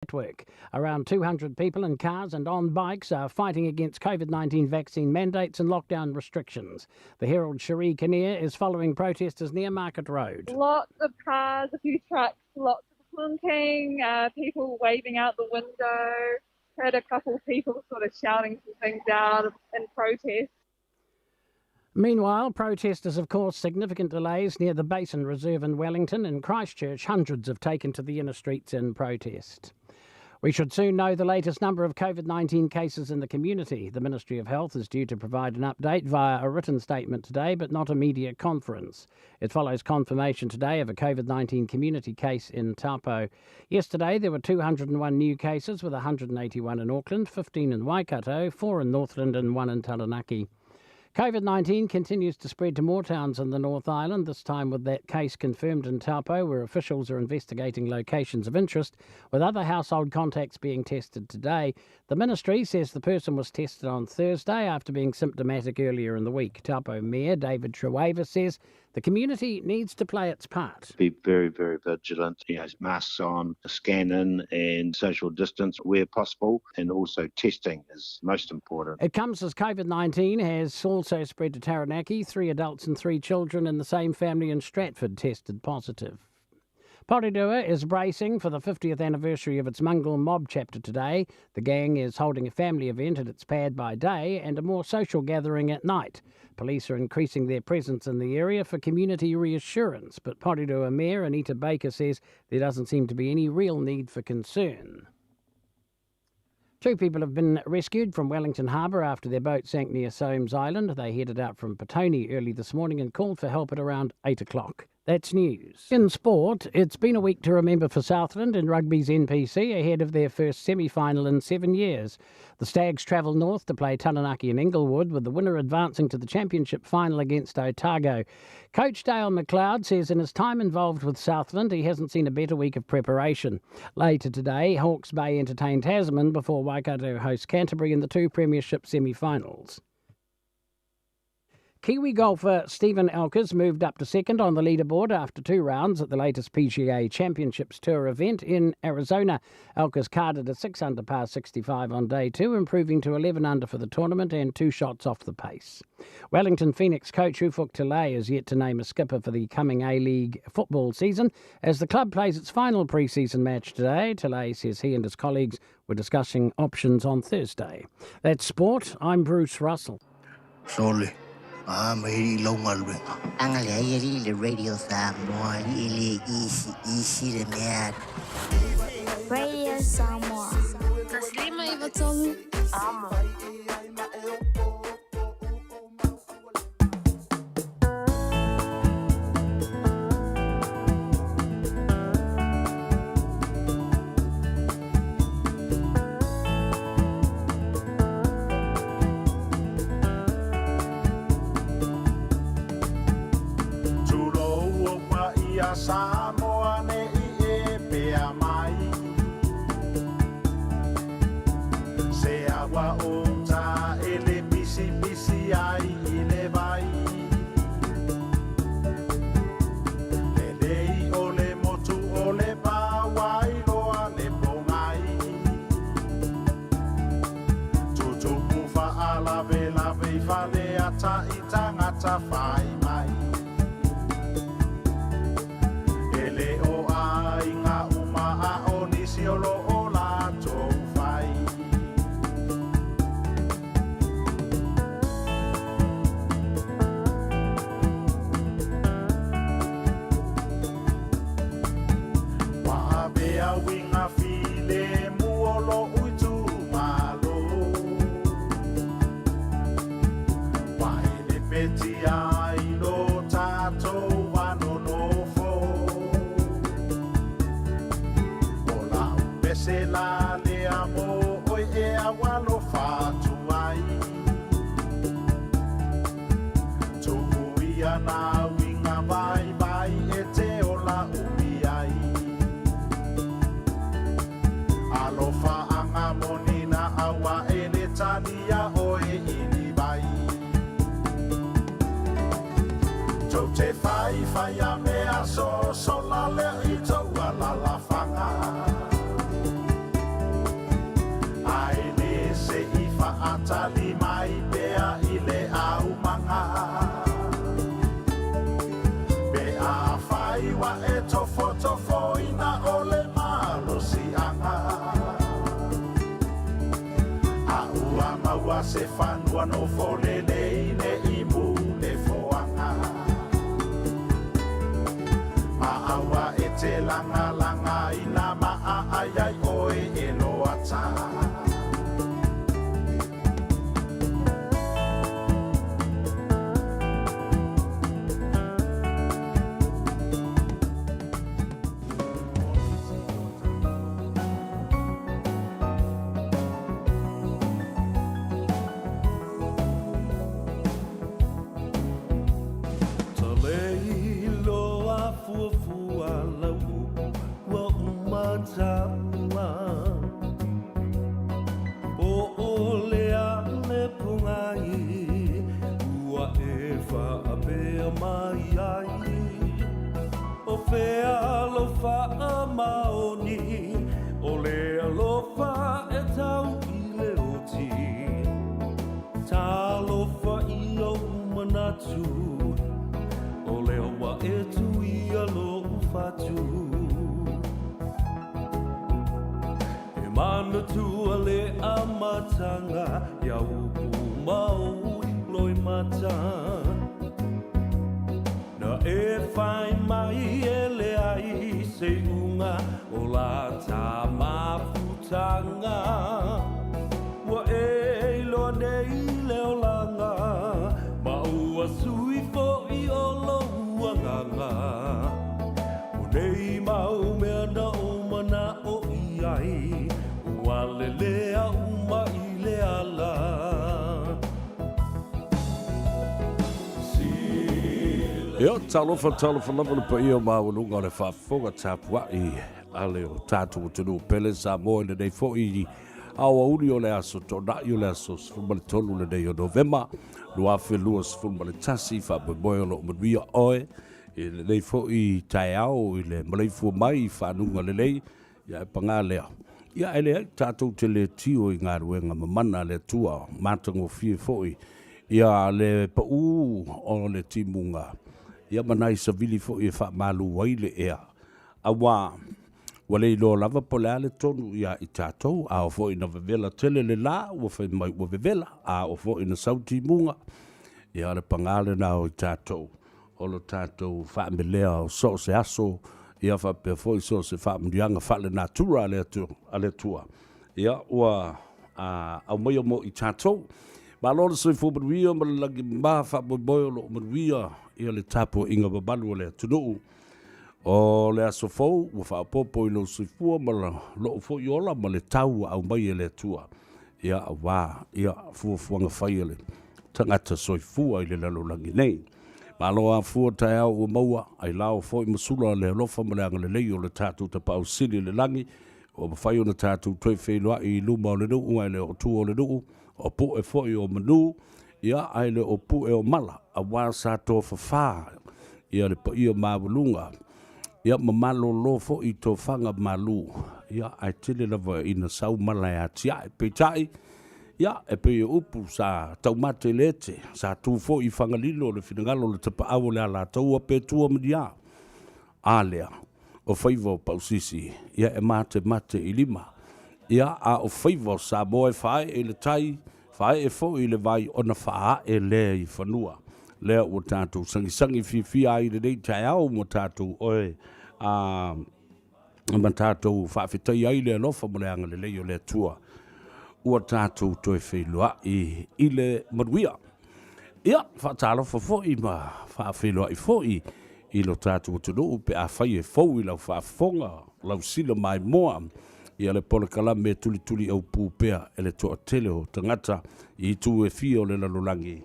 Network. Around 200 people in cars and on bikes are fighting against COVID-19 vaccine mandates and lockdown restrictions. The Herald Cherie Kinnear is following protesters near Market Road. Lots of cars, a few trucks, lots of honking, people waving out the window. Heard a couple of people sort of shouting some things out in protest. Meanwhile, protesters have caused significant delays near the Basin Reserve in Wellington. In Christchurch, hundreds have taken to the inner streets in protest. We should soon know the latest number of COVID-19 cases in the community. The Ministry of Health is due to provide an update via a written statement today, but not a media conference. It follows confirmation today of a COVID-19 community case in Taupo. Yesterday, there were 201 new cases, with 181 in Auckland, 15 in Waikato, 4 in Northland and 1 in Taranaki. COVID-19 continues to spread to more towns in the North Island, this time with that case confirmed in Taupo, where officials are investigating locations of interest, with other household contacts being tested today. The ministry says the person was tested on Thursday after being symptomatic earlier in the week. Taupo Mayor David Trewavas says the community needs to play its part. Be very, very vigilant. Masks on, scan in and social distance where possible, and also testing is most important. It comes as COVID-19 has also spread to Taranaki. 3 adults and 3 children in the same family in Stratford tested positive. Porirua is bracing for the 50th anniversary of its Mongrel Mob chapter today. The gang is holding a family event at its pad by day and a more social gathering at night. Police are increasing their presence in the area for community reassurance, but Porirua Mayor Anita Baker says there doesn't seem to be any real need for concern. 2 people have been rescued from Wellington Harbour after their boat sank near Soames Island. They headed out from Petone early this morning and called for help at around 8 o'clock. That's news. In sport, it's been a week to remember for Southland in rugby's NPC ahead of their first semi-final in 7 years. The Stags travel north to play Taranaki and Inglewood, with the winner advancing to the championship final against Otago. Coach Dale McLeod says in his time involved with Southland, he hasn't seen a better week of preparation. Later today, Hawke's Bay entertain Tasman before Waikato hosts Canterbury in the 2 Premiership semi-finals. Kiwi golfer Stephen Alkers moved up to second on the leaderboard after 2 rounds at the latest PGA Championships Tour event in Arizona. Alkers carded a 6 under par 65 on day 2, improving to 11 under for the tournament and 2 shots off the pace. Wellington Phoenix coach Ufuk Talay is yet to name a skipper for the coming A-League football season as the club plays its final pre-season match today. Talay says he and his colleagues were discussing options on Thursday. That's sport. I'm Bruce Russell. Sorry. I'm a long Radio Samoa. Radio Samoa. Samoa ne I e pea mai. Se awa o ta ele pisi pisi ai I le vai. Le lei o le motu o le pa wai loa le pongai. Tutupu fa ala vela vei fale ata I tangata whai mai. tali mai pea i le aumaga. Pe afai ua e tofotofoina o le malosiaga, a ua maua se fanua nofo lelei ne i mu le foaga. Ma aua e te lagalagaina ma aai ai oe e loata. Ia, talofa, talofa lava le paia maualuga o le faafofoga tapuai a le o tatou atunuu pele Samoa i lenei foi aoauli o le aso Toonai o le aso 13 lenei o Novema 2021. Faamoemoe o lo o manuia oe i lenei foi taeao i le maleifua mai i fanuga lelei. Ia e paga lea, ia e leai tatou te le tio i galuega mamana a le Atua, matagofie foi ia le pau o le timuga, ia ma nai savili foi e faamalu ai le ea, auā ua le iloa lava po o le a le tonu ia i tatou. A oo foi ina vevela tele le la, ua fai mai ua vevela, a oo foi ina sau timuga, ia o le paga lena o i tatou o lo tatou faamelea o so o se aso, ia faapea foi so o se faamanuiaga faalenatura a le Atua, ia ua aumaia mo i tatou. Malo le soifua manuia ma le lagi mama, faamoemoe o lo o manuia ia le tapuaiga mamalu a le atunuu. O le aso fou ua faaopoopo i lou soifua ma lou foi ola ma le tau ua aumai e le Atua, ia aua ia fuafuaga fai a le tagata soifua i le lalolagi nei. Malo afua taeao ua maua, ailao foi ma sula le alofa ma le agalelei o le tatou Tapaau Sili i le lagi, ua mafai ona tatou toe feiloai i luma o le nuu ae le o tua o le nuu, o pue foi o manu, ia ae le o pue o mala, aua sa tofafa ia le paia maualuga, ia ma malolo foi i tofaga malu, ia ae tele lava ina sau mala e atiae. Peitai, ia, e pei o upu sa taumate i le ete, sa tu foi i Fagalilo le finagalo o le tapaau o le Alataua pe tua ma ni a. A lea, o faiva o Pausisi, ia e matemate i lima. Ia, a o faiva o Samoa e faaee i le tai, faaee foi i le vai ona faaee lea i fanua. Lea ua tatou sagisagi fiafia ai i lenei taeao ma tatou oe a ma tatou faafetaia ai le alofa ma le agalelei o le Atua ua tatou toe feiloai i le manuia. Ia, faatalofa foi ma faafeiloai foi i lo tatou atunuu pe afai e fou i lau faafofoga, lau sila maimoa, ia le polokalame e tulituli aupu pea e le toatele o tagata i itu e fia o le lalolagi,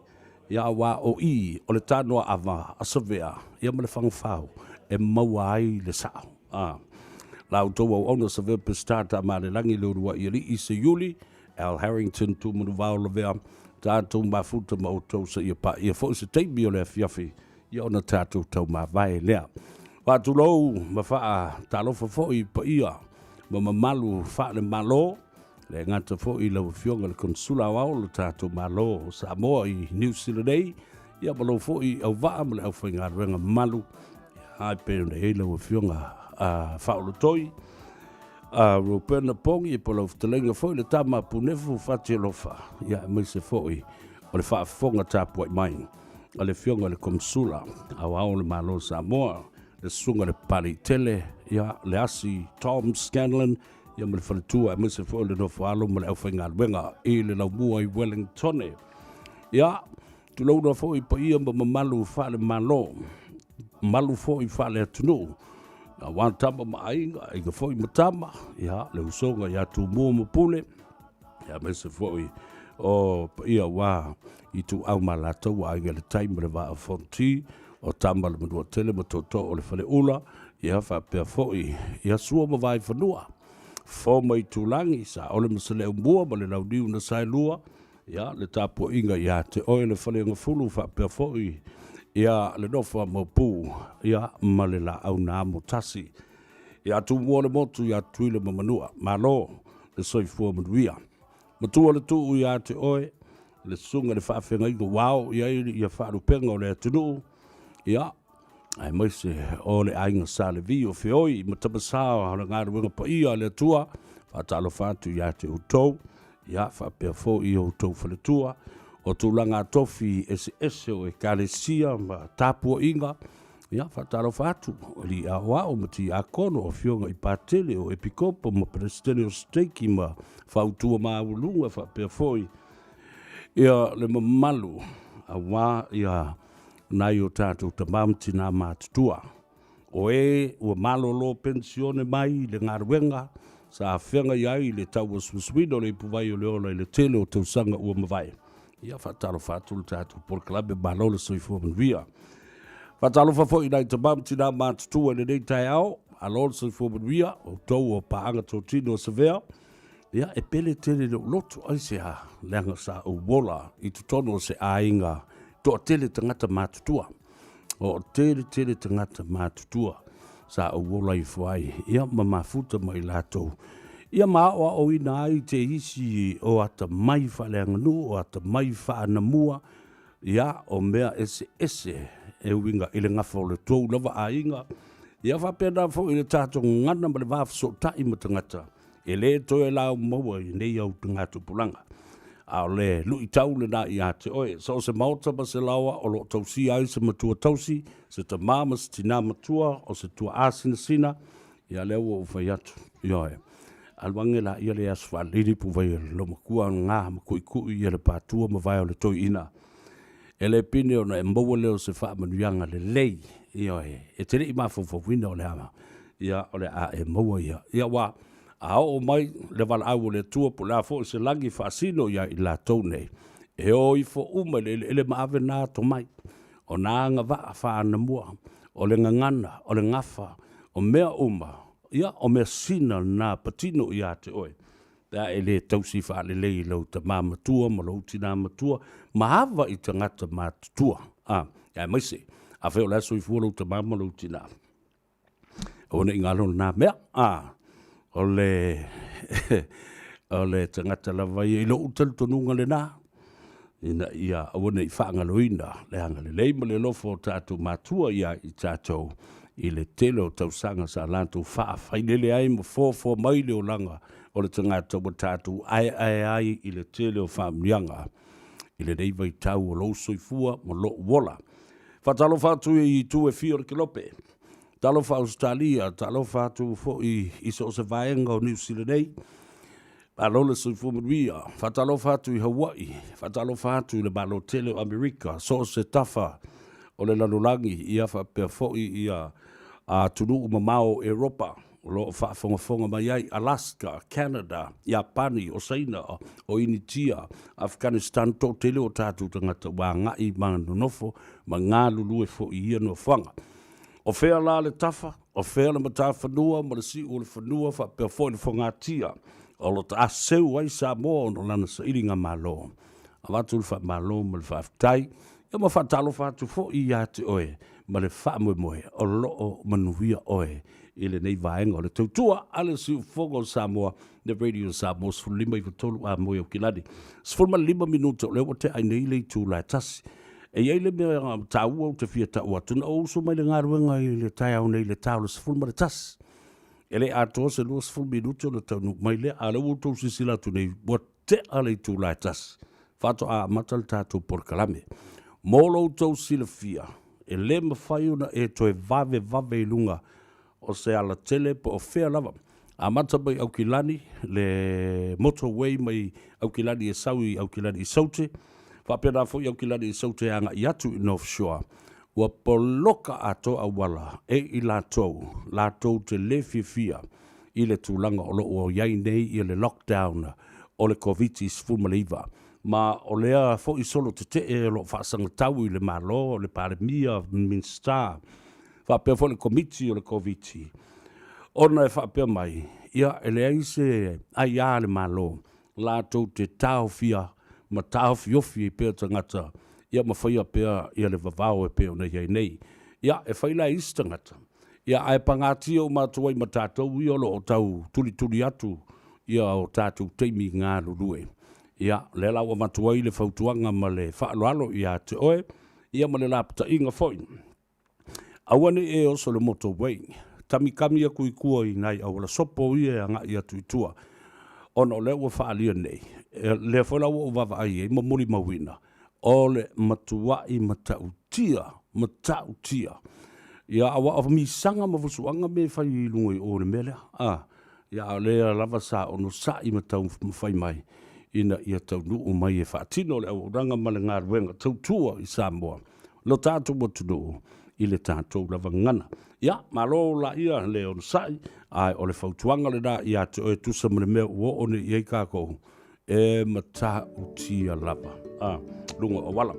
ia aua o i o le tanoa ava a Savea ia ma le Fagafau e maua ai le sao. A la outou auauna Savea Peseta Taamalelagi le Uluai Alii Seiuli Al Harrington Tumanuvao Lavea tatou mafuta ma outou seia paia foi se taimi o le afiafi ia ona tatou taumavae lea. Faatulou ma faatalofa foi i paia ma mamalu faale-Malo. Le gata fo'i lau Afioga le Konesula Aoao o le tatou Malo o Samoa i Niu Sila nei, ia ma lou fo'i auvaa ma le aufaigaluega mamalu, ia, e pei ona i ai lau Afioga a Faaolotoi, a Roberta Pongi, e po lau fetalaiga foi le tama a Punefu Fatialofa, ia, aemaise foi o le faafofoga tapuai mai a le Afioga i le Konesula Aoao o le Malo o Samoa, le Susuga i le Papaliitele, ia, le Asi Tom Scanlon, ia ma le faletua, aemaise foi o le nofo alo ma le aufaigaluega i le laumua i Wellingtone. Ia, tulouna foi paia ma mamalu faale-Malo, mamalu foi faale-atunuu, aua tama ma aiga, aiga foi ma tama, ia, le usoga ia Tumua ma Pule, ia, aemaise foi o paia aua Ituau ma Alataua, Aiga i le Tai ma le Vaa o Fonoti, o Tama le Manuatele ma Tootoo o le Faleula, ia faapea foi ia Sua ma Vaifanua, Fofo ma Itulagi, Saole ma Saleaaumua ma le Launiu na Saelua, ia le tapuaiga ia te oe le Faleagafulu faapea foi ia le nofo a Maopu, ia ma le Laau na Amotasi. Ia Tumua le motu ia Tutuila ma Manua, malo le soifua manuia. Matua le tuu ia te oe le susuga i le faafeagaiga ua ao i ai ia faalupega o le atunuu, ia, aemaise o le aiga Sa Levi o feoi ma Tamasa o le galuega paia a le Atua, faatalofa atu ia te outou, ia, faapea foi i outou faletua, o tulaga tofi eseese o ekalesia ma tapuaiga, Ia, faatalofa atu, alii aoao ma tiakono, o afioga i Patele, o Epikopo ma Peresetene o Steiki ma fautua maualuga faapea foi ia le mamalu aua ia nai o tatou tama ma tina matutua. O e ua malolo penisione mai le galuega sa feagai ai le tauasuasuina o le ipuvai o le ola i le tele o tausaga ua mavae. Ia, faatalofa atu le tatou polokalame, malo le soifua manuia. Faatalofa foi i nai tama ma tina matutua i lenei taeao, malo le soifua manuia, outou o paaga totino o Savea. Ia, e pele tele lou loto, aisea, leaga sa ou ola i totonu o se aiga toatele tagata matutua. O tele tele tagata matutua sa ou ola ifo ai, ia ma mafuta ma i latou. Ia ma aoaoina ai te isi o atamai faaleaganuu, o atamai faanamua, ia o mea eseese e uiga i le gafa o le tou lava aiga. Ia faapena foi i le tatou gagana ma le va fesootai ma tagata, e le toe laumaua i nei au tagatupulaga. A o le luitau lena ia te oe, so o se maota ma se laoa o lo o tausia ai se matua tausi, se tamā ma se tinā matua, o se tuaa sinasina, ia lea ua ou fai atu, ioe, alu age laia le aso faalili puvai o le loomatua gā ma kuʻikuʻi ia le patua ma vae o le toeaina. E le pine ona e maua lea o se faamanuiaga lelei, ioe, e te le i mafaufauina o le a, ia, o le a e maua ia. Ia aua, a oo mai le valaau o le Atua po o le a foi se lagi e faasino ia i latou nei, e o ifo uma i le eleele ma ave na atomai, o na agavaa faa-anamua, o le gagana, o le gafa, o mea uma, ia, o measina na patino ia te oe, pe a e le tausi faalelei i lou tamā matua ma lou tinā matua, ma ava i tagata matutua, a, aemaise, afai o la e soifua lou tamā ma lou tinā. Aua ne i galo lena mea, a, o le, o le tagata lava ia i lou talitonuga lena, ina ia aua ne i faagaloina le agalelei ma le alofa o tatou matua ia i tatou i le tele o tausaga sa latou faafailele ai ma foafoa mai le olaga o le tagata ua tatou aeae ai i le tele o faamanuiaga i lenei vaitau o lou soifua ma lou ola. Faatalofa atu i itu e fia o le kelope. Talofa Ausetalia, talofa atu foi i so o se vaega o Niu Sila nei. Malo le soifua manuia. Faatalofa atu i Hawaii, faatalofa atu i le Malo tele o Amerika, so o se tafa o le lalolagi, ia faapea foi ia atunuu mamao o Eropa o lo o faafogafoga mai ai, Alaska, Canada, Iapani, o Saina, o Initia, Afghanistan, toatele o tatou tagata ua agai ma nonofo ma galulue foi i ia nofoaga. O fea la le tafa? O fea le matafanua ma le siu o le fanua faapea foi le fogatia o lo o taaseu ai Samoa ona o lana sailiga malo? Avatu le faamalo ma le faafetai, ia ma faatalofa atu foi ia te oe ma le faamoemoe o lo o manuia oe. i lenei vaega o le tautua a le Siufogo o Samoa, le Radio Samoa 15 i 3 a moe Aukilani. 15 minute o lea ua tea ai nei le itula e tasi. E i ai le mea taua ou te fia tau atu, na ou uso mai le galuega i le taeao nei i le ta o le 11. E le atoa se 20 minute ona taunuu mai lea, a o lea ua outou silasila atu nei, ua tea le itula e tasi, faatoa amata le tatou polokalame. Mo lo outou silafia, e le mafai ona e toe vavevave i luga o se alatele po o fea lava. Amata mai Aukilani, le motorway mai Aukilani e sau i Aukilani i Saute, faapena foi Aukilani i Saute e agai atu i North Shore. Ua poloka atoa auala e i latou, latou te le fiafia i le tulaga o lo o i ai nei ia le lockdown o le Koviti-19. Ma o lea foi solo tetee o lo o faasagatau i le Malo, le Palemia, Minisita, faapea foi le Komiti o le Koviti, ona e faapea mai, ia, e leai se aia a le Malo latou te taofia ma taofiofi ai pea tagata, ia ma faia pea ia le vavao e pei ona i ai nei. Ia, e fai la e isi tagata, ia, ae pagatia uma atu ai ma tatou ia o lo o tau tulituli atu ia o tatou taimi galulue. Ia, o lea la ua avatu ai le fautuaga ma le faaaloalo ia te oe, ia ma le lapataiga foi. Aua ne i e oso i le motorway, kamikami atu i tua i nai auala sopo ia e agai atu i tua, ona o lea ua faaalia nei, lea foi la ua ou vaavaai i ai ma molimauina, o le matuai matautia, matautia. Ia, aua o misaga ma fusuaga mea e fai i luga i o i le mea lea. A, ia, a o lea lava sa onosai ma taumafai mai ina ia taunuu mai e faatino le auaunaga ma le galuega tautua i Samoa, lo tatou atunuu i le tatou lava gagana. Ia, malo laia le onosai, ae o le fautuaga lena ia te oe e tusa ma le mea ua oo nei i ai kākou, e matautia lava. A, luga o auala.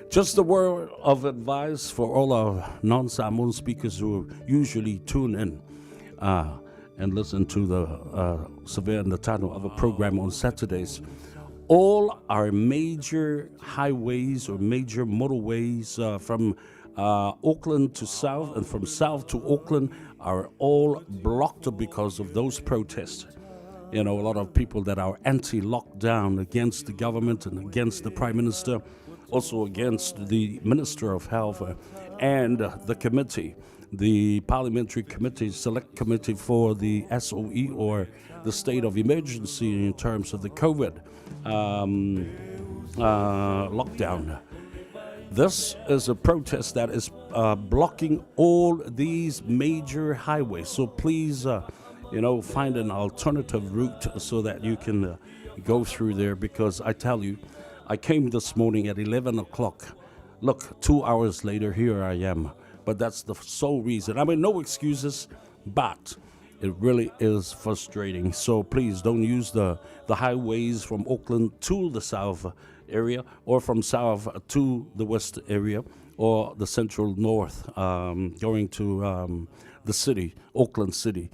Just a word of advice for all our non-Samoan speakers who usually tune in and listen to the Savea Natano other program on Saturdays. All our major highways or major motorways from Auckland to south and from south to Auckland are all blocked because of those protests. You know, a lot of people that are anti-lockdown against the government and against the Prime Minister, also against the Minister of Health and the committee, the Parliamentary Committee, Select Committee for the SOE or the state of emergency in terms of the COVID lockdown. This is a protest that is blocking all these major highways. So please, you know, find an alternative route so that you can go through there because I tell you, I came this morning at 11 o'clock. Look, 2 hours later, here I am. But that's the sole reason. I mean, no excuses, but it really is frustrating. So please don't use the highways from Auckland to the south area or from south to the west area or the central north going to the city, Auckland City.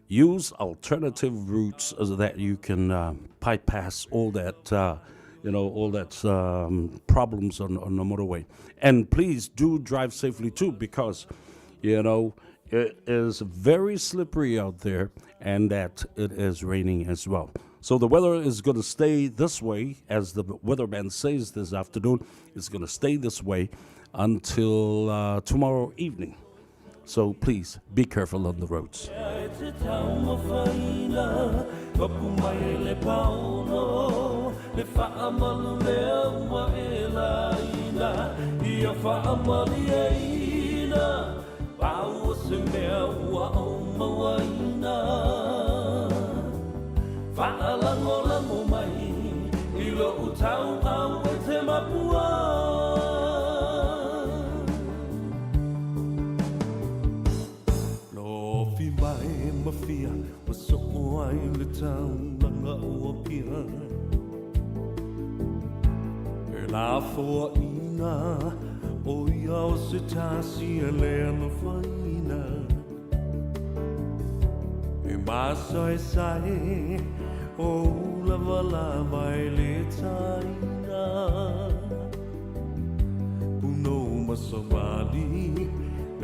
Use alternative routes so that you can bypass all that, all that problems on the motorway. And please do drive safely too, because, it is very slippery out there and that it is raining as well. So the weather is going to stay this way, as the weatherman says this afternoon. It's going to stay this way until tomorrow evening. So please be careful on the roads.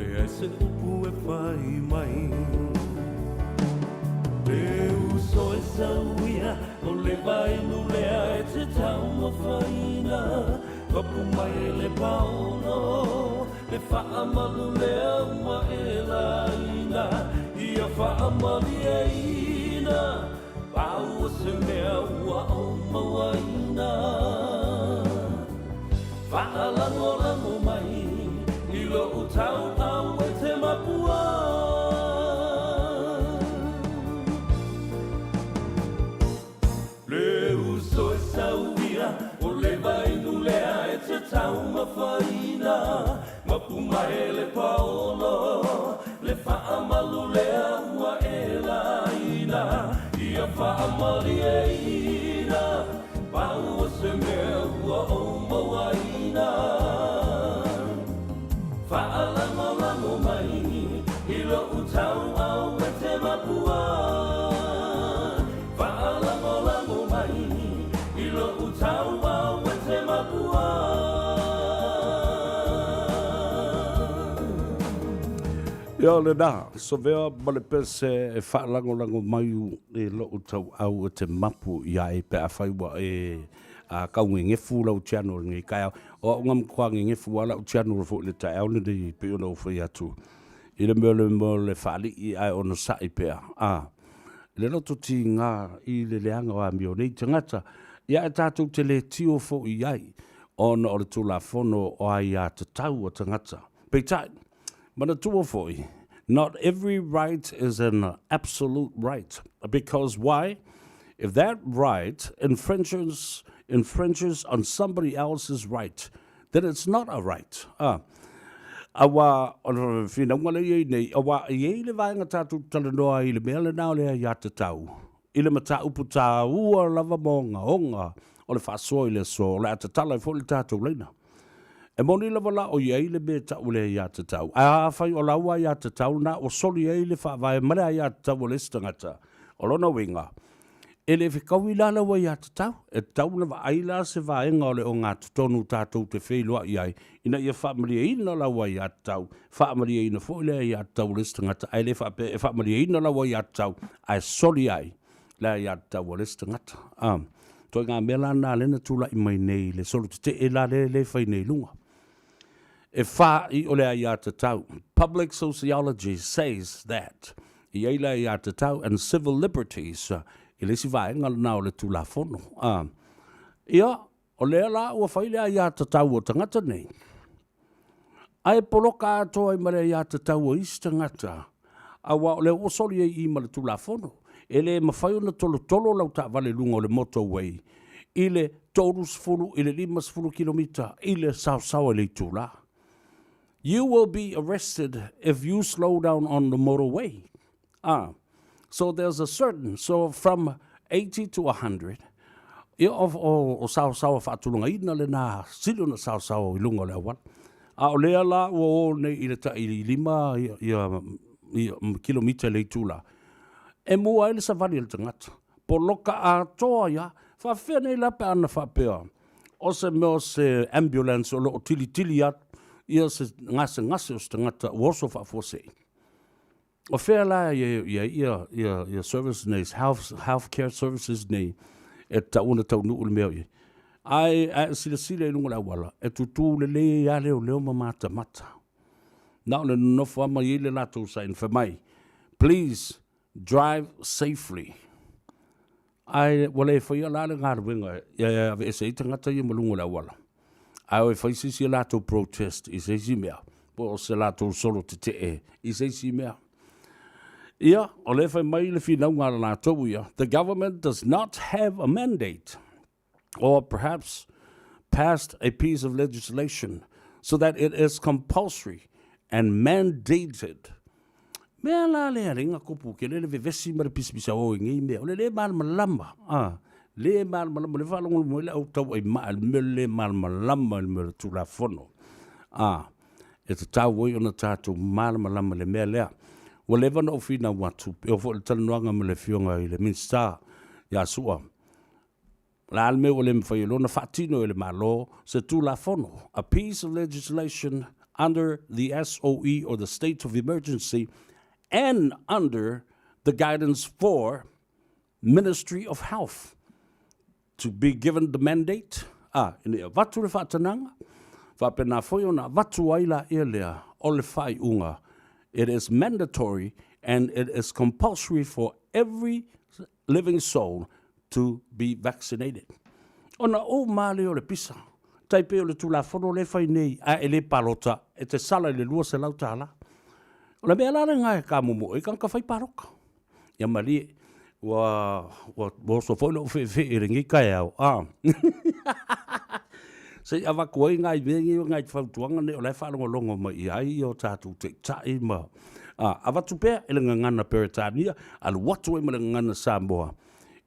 Leai se upu e fai mai. Le uso e sau ia, o le vainu lea e te taumafaina. Mapu mai le paolo, le faamalu lea ua e laina. Ia faamalieina, pau o se mea ua ou mauaina. Faalagolago mai i lou tauau e te mapua. Le uso e sau ia, o le vainu lea e te taumafaina. Mapu mai le paolo, le faamalu lea ua e laina. Ia faamalieina, pau o se mea ua ou mauaina. Faalagolago mai i lou tauau e te mapua. Faalagolago mai i lou tauau e te mapua. Ia lena, Savea ma le pese e faalagolago mai i lou tauau e te mapu i ai pe afai ua e kaugegefu lau channel i lenei taeao. O au na matua gegefu lava lau channel foi i le taeao lenei e pei ona ou fai atu i le mea o le mea o le faalii ae onosai pea a le loto tiga i le leaga o amio nei tagata. Ia ae tatou te le tio foi i ai ona o le Tulafono o aiatatau a tagata. Peitai, manatua foi, not every right is an absolute right because why? If that right infringes infringes on somebody else's right, then it's not a right. Ah. Aua, o le finauga lea e i ai nei, aua e i ai le vaega tatou te talanoa ai i le mea lena o le aiatatau, i le mataupu taua lava ma ogaoga o le faasoa i le aso, o le a tatala ai foi le tatou laina. E moni lava la o i ai le mea e tau o le aiatatau, ae afai o lau aiatatau lena ua soli ai le faavae ma le aiatatau a le isi tagata, o lona uiga, e le fetaui la lau aiatatau. E tatau ona vaai la se vaega o le ogatotonu tatou te feiloai ai ina ia faamalieina lau aiatatau, faamalieina foi le aiatatau a le isi tagata, ae le faapea e faamalieina lau aiatatau ae soli ai le aiatatau a le isi tagata. A, ituaiga mea la lena lea na tulai mai nei i le solo tetee la lea e fai nei i luga. E fā i o le aiatatau. Public sociology says that e i ai le aiatatau and civil liberties i le isi vaega lena o le Tulafono. A, ia, o lea la ua fai le aiatatau o tagata nei, ae poloka atoa ai ma le aiatatau o isi tagata, aua o lea ua soli ai i i ma le Tulafono. E le mafai ona tolotolo lau taavale i luga o le motorway i le 30 i le 50 kilomita i le saosaoa i le itula. You will be arrested if you slow down on the motorway. Ah, so there's a certain, so from 80 to 100, ia o, o, o saosaoa faatulagaina lena sili ona saosaoa i luga o le auala. A o lea la ua o nei i le tai lima ia, ia, ia kilomita i le itula, e mua ai le savali a le tagata. Poloka atoa ia, faafefea nei la pe ana faapea, o se mea o se ambulance o lo o tilitili atu ia se gasegase o se tagata ua oso faafuasei. O fea la e i ai ia, ia, ia service nei, health, health care services nei, e tatau ona taunuu le mea o i ai. Ae, a e silasila i luga o le auala, e tutū lelei ai lava leoleo ma matamata. Na o le nonofo lava ma i ai le latou sign fai mai, please drive safely. Ae ua le faia la le galuega e aveese ai tagata ia ma luga o le auala, ae o e fai se isi a latou protest i se isi mea, po o se latou solo tetee i se isi mea. Ia, o lea e fai mai le finauga a latou ia, the government does not have a mandate or perhaps passed a piece of legislation so that it is compulsory and mandated. Mea la lea le inga kopu ke le vevesi ma le pisapisa o i ngei mea. O le le malamalama. Ah, le malamalama. Le whaalongo mo le au tau ai maa le mea le malamalama le mea le tulafono. Ah, e tatau ai ona tatou malamalama i le mea lea. Ua leva ona ou finau atu, e oo foi i le talanoaga ma le Afioga i le Minisita ia Su'a, O le a le mea ua le mafai ai loa ona faatino e le Malo se Tulafono, a piece of legislation under the SOE or the state of emergency and under the guidance for Ministry of Health to be given the mandate, a, ina ia avatu le faatanaga, faapena foi ona avatu ai laia lea o le faaiuga, it is mandatory and it is compulsory for every living soul to be vaccinated. Ona ou ma lea o le pisa, tai pei o le Tulafono lea e fai nei, a e le palota, e te sala i le $200. O le mea la lena e kamumu ai tagata fai palota. Ia malie, ua, ua, ua oso foi lou feefee i lenei taeao, a. Se i avatu ai nai mea nei o nai fautuaga nei o la e faalogologo mai i ai o tatou taitai ma, a, avatu pea i le gagana Peretania, alu atu ai ma le gagana Samoa,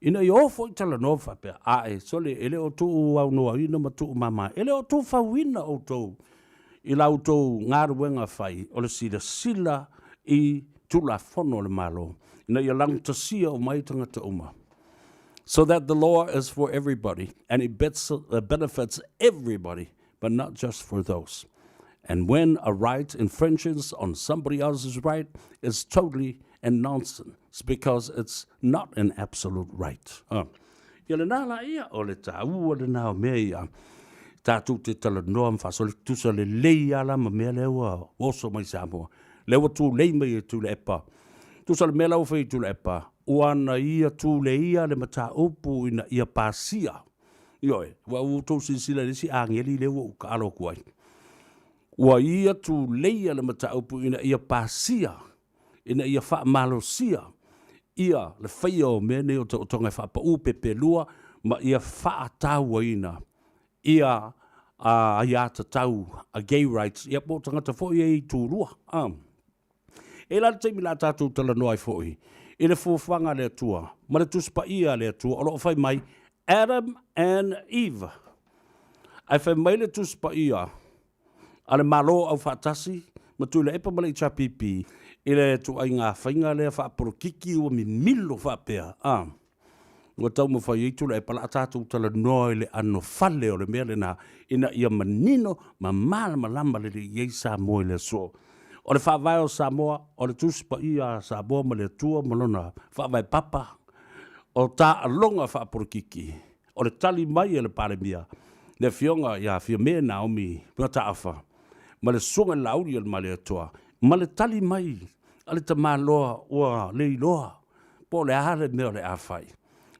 ina ia o foi talanoa ma faapea, ae, sole, e le o tuuaunoaina ma tuumama, e le o tuufauina outou i la outou galuega fai o le silasila i Tulafono a le Malo ina ia laugatasia uma ai tagata uma. So that the law is for everybody and it benefits everybody but not just for those. And when a right infringes on somebody else's right, it's totally and nonsense because it's not an absolute right. Uh. Ia lena la ia, o le tāua lena o mea ia. Tātou te talanoa ma faasole tusa lelei ala ma mea lea ua oso mai Samoa. Lea ua tūlei mai e Tuilaepa. Tusa le mea la ua fai e Tuilaepa, ua ana ia tūleia le mataupu ina ia pasia. Ioe, ua outou silasila i le isi ageli lea ua ou taalo atu ai. Ua ia tūleia le mataupu ina ia pasia, ina ia faamalosia ia le faia o mea nei o taotoga e faapau pepelua ma ia faatauaina ia aiatatau a gay rights, ia po o tagata foi ia i tulua. A. E la le taimi la tatou talanoa ai foi i le fuafuaga a le Atua ma le Tusi Paia a le Atua o lo o fai mai Adam and Eve. Ae fai mai le Tusi Paia a le Malo Aufaatasi ma Tuilaepa ma le HRPP i le tuaiga faiga lea faapolokiki ua mimilo faapea, a. Ua taumafai ai Tuilaepa la tatou talanoa i le ʻano fale o le mea lena ina ia manino ma malamalama lelei i ai Samoa i le aso. O le faavae o Samoa, o le Tusi Paia a Samoa ma le Atua ma lona faavae papa, o taaloga faapolokiki, o le tali mai a le Palemia, le Afioga ia Fiame Naomi Mataafa, ma le Susuga i le Laauli o le Malietoa, ma le tali mai a le tamaloa ua leiloa po o le a le mea o le a fai.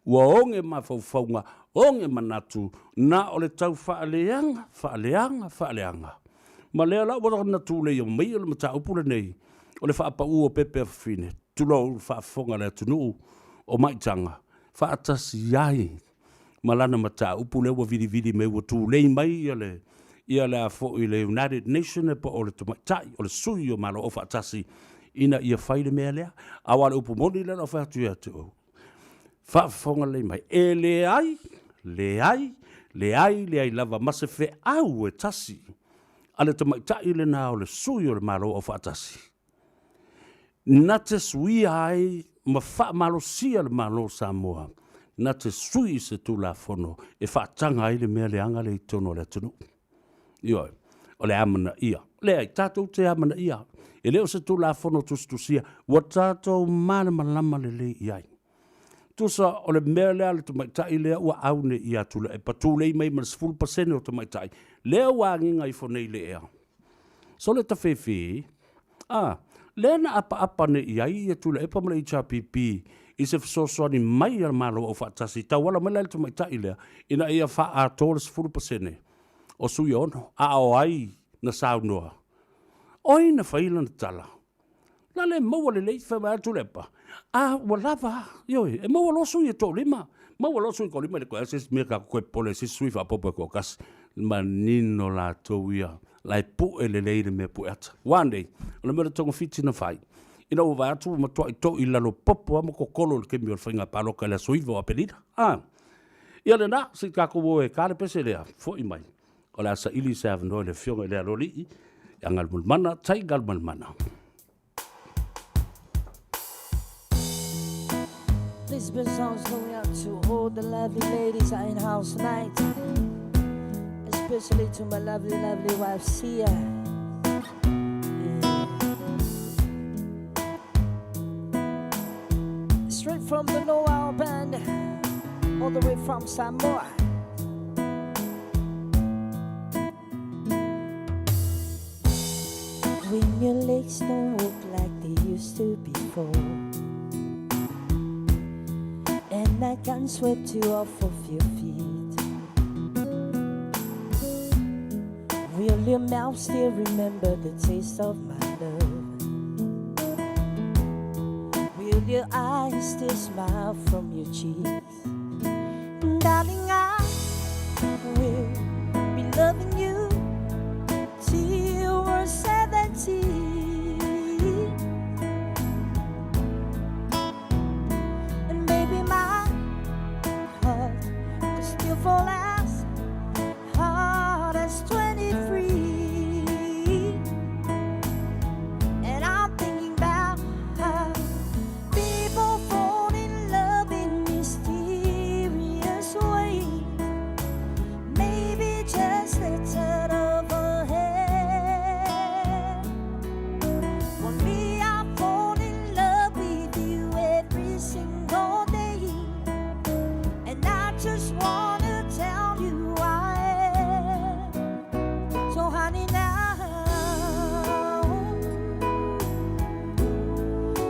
Ua oge mafaufauga, oge manatu, na o le tau faaleaga, faaleaga, faaleaga. Ma lea la ua na tuleia mai le mataupu lenei o le faapau o pepe a fafine, tulou le faafofoga a le atunuu o Maitaga, faatasi ai ma lana mataupu lea ua vilivili mai ua tulei mai ia le ia le a foi le United Nation po o le tamaitai o le sui o Malo Aufaatasi ina ia fai le mea lea. Aua o le upu moni lea na ou fai atu ia te oe, faafofoga lelei mai, e leai, leai, leai, leai lava ma se feau e tasi a le tamaitai lena o le sui o le Malo Aufaatasi na te suia ai ma faamalosia le Malo o Samoa na te sui i se Tulafono e faataga ai le mea leaga lea i totonu o le atunuu. Ioe, o le amanaia. Leai, tatou te amanaia. E le o se Tulafono tusitusia, ua tatou malamalama lelei i ai. Tusa o le mea lea a le tamaitai lea ua au nei ia Tuilaepa, tulei mai ma le 10% o tamaitai, lea ua agiga ifo nei i le ea. Sole tafefe, a, lea na apaapa nei i ai ia Tuilaepa ma le HRPP i se fesoasoani mai a le Malo Aufaatasi, tauala mai la i le tamaitai lea, ina ia faaatoa le 10% o sui e ono, a o ai na saunoa? O ai na fai lana tala? Na le maua lelei, fai mai a Tuilaepa, a, ua lava a, ioe, e maua loa sui e toalima, maua loa sui e toalima, e le toe ai se isi mea tatou toe popole i se isi sui faaopoopo e toatasi. Manino latou ia, la e pue lelei le mea pue ata. One day, o le mea o le togafiti na fai, ina ua vaai atu ua matuai toi lalo popo lava ma totolo i le taimi o le faiga palota i le aso 9 o Aperila. A, ia lena, se i tatou o e ta le pese lea, foi mai. O le a saili se avanoa i le Afioga i le Aloalii ia Galumalemana Tai Galumalemana. This song's going out to all the lovely ladies out in house tonight. Especially to my lovely, lovely wife, Sia. from the Noel Band, all the way from Samoa. When your legs don't work like they used to before, and I can't sweep you off of your feet, will your mouth still remember the taste of my love? Will your eyes still smile from your cheeks? Darling, I will be loving you till we're 70. And baby, my heart could still fall as hard as 23. And I'm thinking about how people fall in love in mysterious ways. Maybe just the touch of a hand. For me, I fall in love with you every single day. And I just wanna tell you I am. So honey, now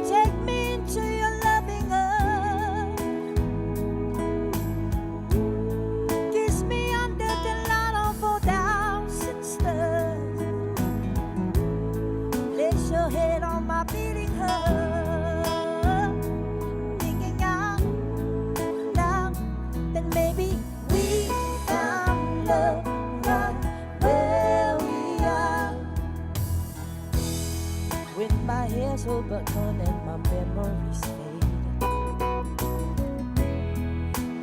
take me into your loving arms. Kiss me under the light of 4,000 stars. Place your head on my beating heart. Thinking out loud that maybe we found love right where we are. When my hair's all but gone and my memories fade,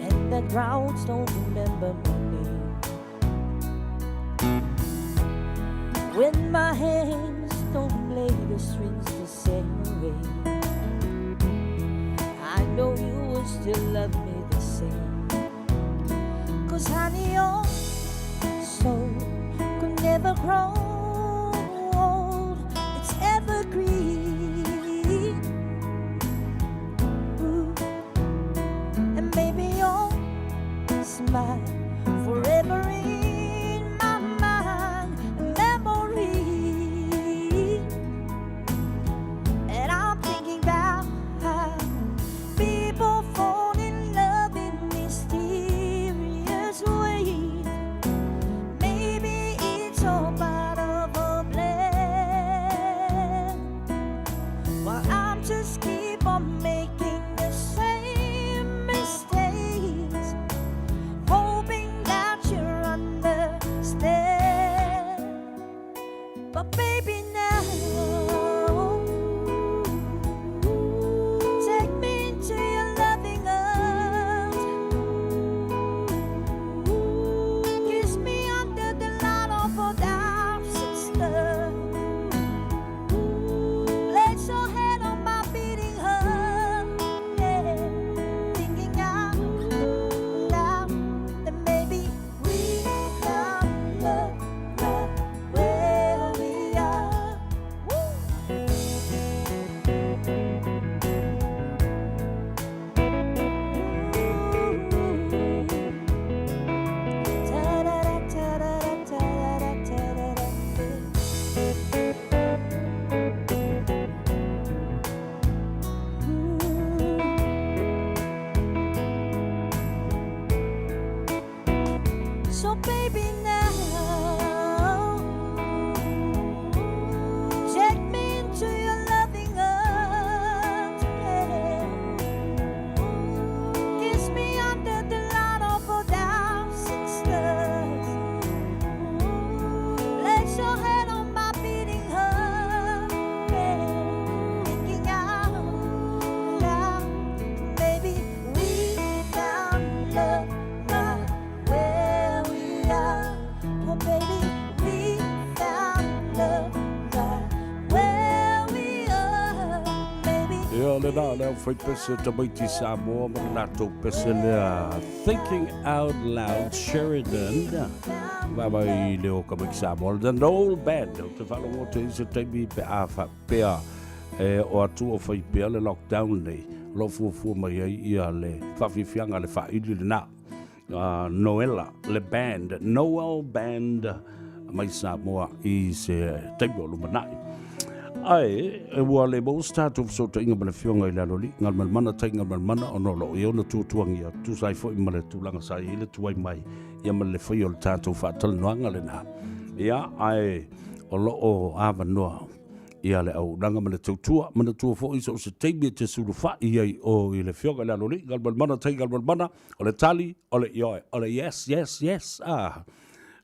and the crowds don't remember my name. When my hands don't play the strings the same way, I know you will still love me the same. 'Cause honey, your soul could never grow old. It's evergreen. Ooh. And maybe your smile forever in my mind and memory. And I'm thinking about how people fall in love in mysterious ways. Maybe it's all part of a plan. While I'm just keep on making the same mistakes, hoping that you understand. But baby, now take me into your loving arms. Kiss me under the light of 4,000 stars. Place your head on my beating heart. Yeah. Thinking out loud that maybe we found love right where we are. Woo! Ta-da-da, ta-da-da, ta-da-da, ta-da-da. So baby, now take me into your loving arms. Yeah. Kiss me under the light of 4,000 stars. Place your head on my beating heart. Yeah. Thinking out loud, maybe we found love right where we are. Oh, baby, we found love right where we are. Maybe Ia le na lea fai pese tamaiti Samoa ma le latou pese lea Thinking Out Loud Sheridan. Vaivai le o ka maiki Samoa The Noel Band. O te faalogo te i se taimi pe a faapea e o atu o fai pea le lockdown nei. O lo o fuafua mai ai ia le faafiafiaga a le faaili lena. Noela, le band, Noel Band mai Samoa i se taimi o lumanai. Ae, ua le maua se tatou fesootaiga ma le Afioga i le Aloalii, Galumalemana Tai Galumalemana, ona o lo o i ai ona tuatuagia, tusa ai foi ma le tulaga sa i ai le tuai mai, ia ma le faia o le tatou faatalanoaga lena. Ia, ae o lo o avanoa ia le auaunaga ma le tautua. Manatua foi so o se taimi e te sulufai ai o i le Afioga i le Aloalii, Galumalemana Tai Galumalemana, o le tali, o le ioe, o le yes, yes, yes. Ah.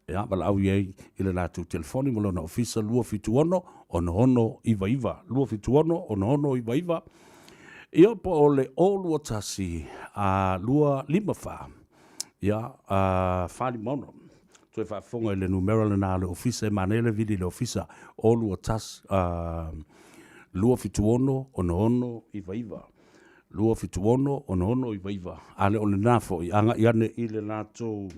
Ia, valaau i ai i le latou telefoni ma lona ofisa 276 6699, 276 6699. Ia, po o le 021 a 254 ia, a 456. Toe faafofoga i le numera lena a le ofisa, e manaia le vili i le ofisa, 021 a 276 6699. 276 6699. A le o lena foi, agai ane i le latou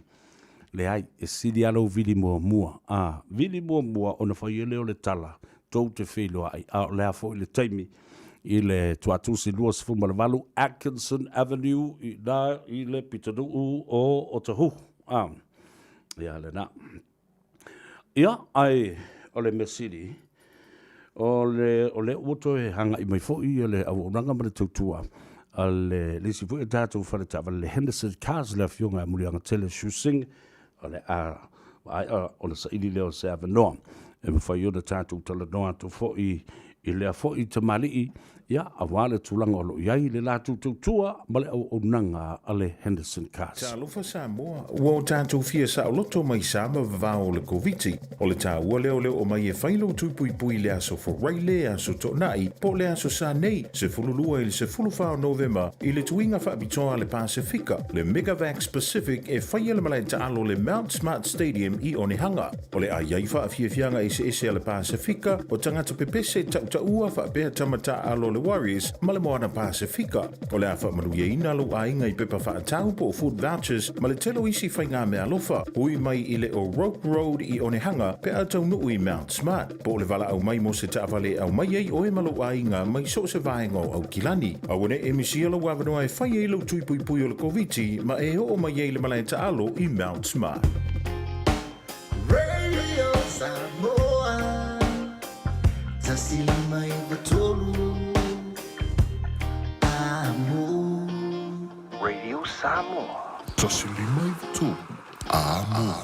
Leai, e sili lava lou vili muamua. A vili muamua ona fai ai lea o le tala, tou te feiloai, a o le a foi le taimi i le Tuatusi 28 Atkinson Avenue i ina i le pitonuu o Otahuhu. A, ia lena. Ia, ae o le mea sili, o le, o lea ua toe agai mai foi le auaunaga ma le tautua a le, le isi foi o tatou fale taavale, le Henderson Cars, le afioga ia Muliagatele Shu Singh, o le a maea ona saili lea o se avanoa e mafai ona tatou talanoa atu foi i lea foi tamalii, ia, aua le tulaga o lo o i ai le latou tautua ma le auaunaga a le Henderson Cars. Talofa Samoa, ua o tatou fia saoloto mai sa ma vavao o le Koviti. O le taua lea o le oo mai e fai lou tui puipui i le aso Faraile, aso Toonai, po o le aso Sa nei, 12 i le 14 o Novema, i le tuiga faapitoa a le Pasefika, le Megavax Pacific e faia le malae taalo le Mount Smart Stadium i Onehunga. O le a i ai faafiafiaga eseese a le Pasefika, o tagata pepese tautaua faapea tama taaalo a le Warriors ma le Moana Pasefika. O le a faamanuiaina lou aiga i pepa faatau po o food vouchers ma le tele o isi faiga meaalofa. Hui mai i le O'Rourke Road i Onehunga pe a taunuu i Mount Smart. Po o le valaau mai mo se taavale e aumai ai oe ma lou aiga mai so o se vaega o Aukilani. Aua ne i misia lou avanoa e fai ai lou tui puipui o le Koviti ma e oo mai ai i le malae taalo i Mount Smart. Radio Samoa 153 Amo. Radio Samoa. 153 Amo.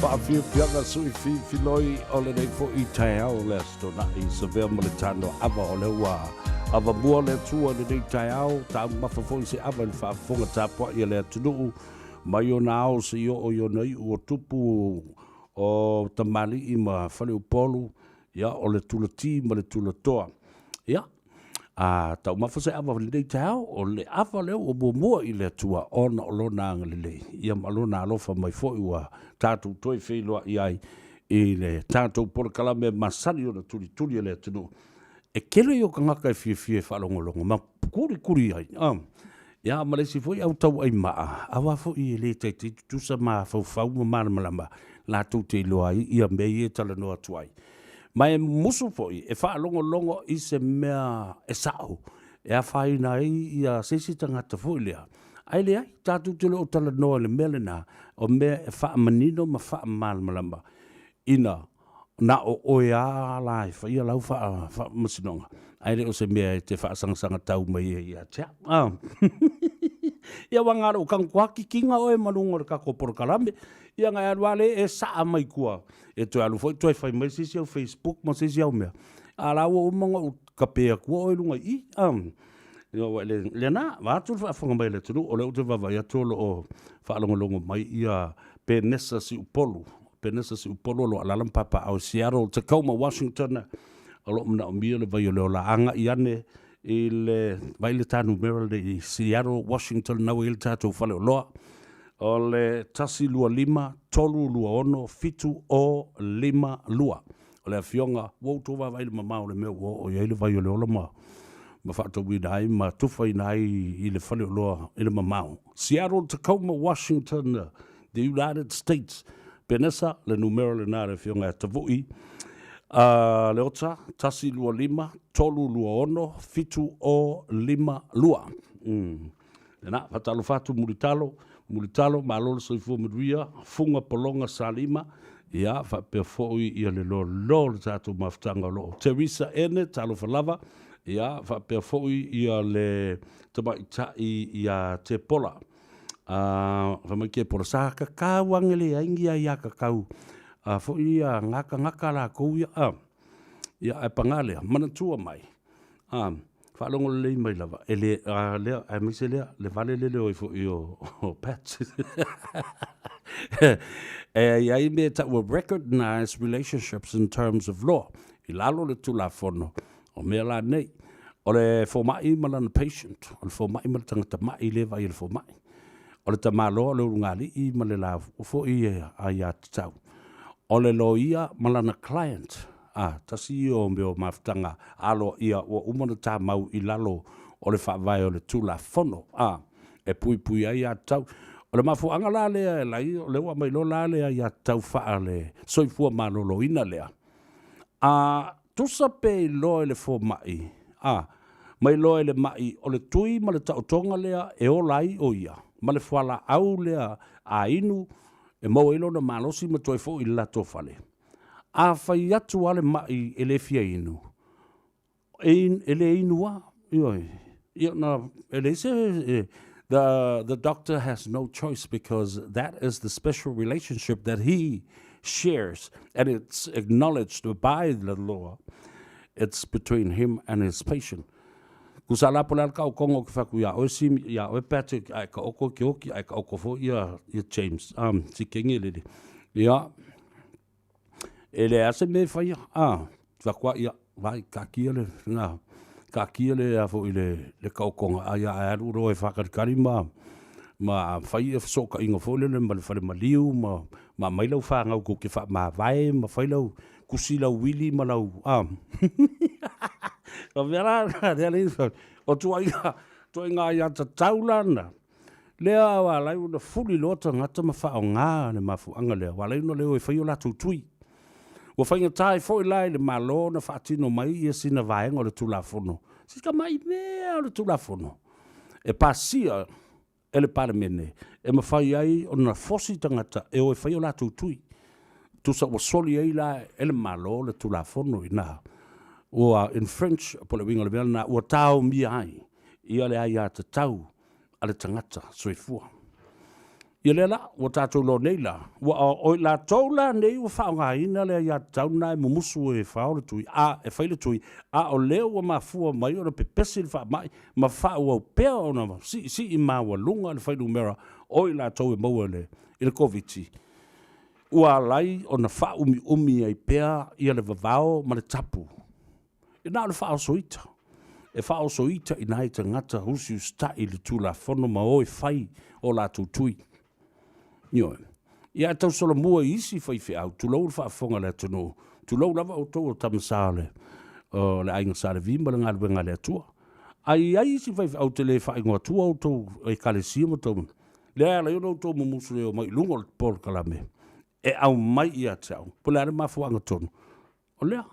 Faafiafiaga sui fifiloi o lenei foʻi taeao o le Aso Toonai sa avea ma le tano ava o lea ua avamua le Atua i lenei taeao taumafa foi se ava i le faafofoga tapuaʻi a le atunuu mai ona ao seia oo i ona iʻu o tupu o tamalii ma faleupolu ia o le tulatī ma le tulatoa. Ia, a taumafa se ava lenei taeao, o le ava lea ua muamua i le Atua ona o lona agalelei, ia ma lona alofa mai foi ua tatou toe feiloai ai i le tatou polokalame masani ona tulituli e le atunuu. E tele ia o tagata e fiafia e faalogologo ma kulikuli ai. Ia ma le isi foi au tauai maa, aua foi e le taitai tutusa mafaufau ma malamalama latou te iloa ai ia mea ia e talanoa atu ai. Ma e musu foi e faalogologo i se mea e sa'o e afaina ai ia se isi tagata foi lea, ae leai, tatou te le o talanoa i le mea lena, o mea e faamanino ma faamalamalama ina na o oe a la e faia lau faamasinoga, ae le o se mea e te faasagasag tau mai ai ia te au. Ia aua na o lou tago a kikiga oe ma luga o le tatou polokalame, ia na e alu a le e saa mai tua, e toe alu foi toe fai mai se isi au Facebook ma se isi au mea, a la ua uma ona ou tape atua oe i luga i i. Ia ua le lena, vaeatu le faafofoga mai a le atunuu, o lea ou te vaavaai atu o lo o faalogologo mai ia Penesa Siupolu, Penesa Siupolu o lo o alaala ma papaaao i Seattle, Tacoma, Washington, o lo o manaomia le vai o le ola. Agai ane i le vaai le ta numera lenei i Seattle, Washington, lena ua i ai le tatou faleoloa. O le 125 326 7052. O le afioga, ua outou vaavaai i le mamao o le mea ua oo i ai le vai o le ola ma ma faatauina ai ma tufaina ai i le faleoloa i le mamao. Seattle, Tacoma, Washington, the United States. Penesa, le numera lena a le afioga ia Tavui. Leota, 125 326 7052. Lena, faatalofa atu Mulitalo, Mulitalo, malo le soifua manuia, Fuga Pologa Salima, ia, faapea foi ia le loaloa o le tatou mafutaga o lo o Teresa Ene, talofa lava, ia, faapea foi ia le tamaitai ia Tepola. Fai mai Tepola, sa kakau ane leai ni aiatatau a foi ia gata gata latou ia. Ia, ae pagā lea, manatua mai, a, faalogo lelei mai lava, e le, a, lea, aemaise lea, le vale lele o ifo i o, o Pat. E i ai mea e taua recognized relationships in terms of law, i lalo o le Tulafono, o mea la nei, o le fomai ma lana patient, o le fomai ma le tagata mai lea e vaai e le fomai, o le tamaloa o le ulugalii ma le la foi aiatatau, o le loia ma lana client, a, tasi ia o mea o mafutaga aloaia ua uma ona tamau i lalo o le faavae o le Tulafono, a, e puipui ai aiatatau. O le mafuaaga la lea e ala ai, o lea ua aumai loa la le aiatatau faale-soifua maloloina lea, a tusa pe iloa e le fomai, a, ma iloa e le ma'i o le tui ma le taotoga lea e ola ai o ia, ma le fualaau lea a inu e maua ai lona malosi ma toe foi i le latou fale. A fai atu lava le ma'i e le fia inu, e le inu lava, ioe. Ia na, e leai se, the doctor has no choice because that is the special relationship that he shares and it's acknowledged by the law. It's between him and his patient. Kusa la po le ala taotoga o ke fai atu iā oe Simi, iā oe Patrick, ae taoto e Keoki, ae taoto foi ia, ia James, um, Sikenge lele. Ia, e leai lava se mea e faia, a, fai atu lava, ia, vai, taatia le, na, taatia le, a foi le, le taotoga, a ia ae alu loa e faatalitali ma, ma fai ia fesootaiga foi lele ma le fale maliu ma, ma aumai lau fanau tou te faamavae ma fai lau, tusi lau uili ma lau, a. O mea la na, lea le, o tuuaiga, tuuaiga aiatatau la na, lea ua ala ai ona fuli loa tagata ma faaaoga le mafuaaga lea, ua ala ai ona le o e fai o latou tui. Ua faigata ai foi la i le Malo ona faatino mai ia sina vaega o le Tulafono, si tamai mea o le Tulafono, e pasia e le Palemene e mafai ai ona fosi tagata e o e fai o latou tui. Tusa ua soli ai la e le Malo le Tulafono ina ua infringe, po o le uiga o le mea lena, ua taomia ai ia le aiatatau a le tagata soifua. Ia lea la, ua tatou iloa nei la, ua o i latou la nei ua faaaogaina le aiatatau lena e mumusu e fao le tui, a e fai le tui, a o lea ua mafua mai ona pepesi le faamai ma faaauau pea ona siisii maualuga le fuainumera o i latou e maua i le Koviti, ua ala ai ona faaumiumi ai pea ia le vavao ma le tapu. E na o le faaoso ita, e faaoso ita i nai tagata usiusitai i le Tulafono ma o e fai o latou tui. Ioe. Ia ae tausolomua i isi faifeau, tulou le faafofoga a le atunuu, tulou lava outou o tama sa o le, o le aiga Sa Levi ma le galuega a le Atua. Ae i ai isi faifeau te le faaigoa atua outou ekalesia ma tou, lea e ala ai ona outou mumusu e omai i luga o le polokalame e aumai ia te au, po o le a le mafuaaga tonu, o lea.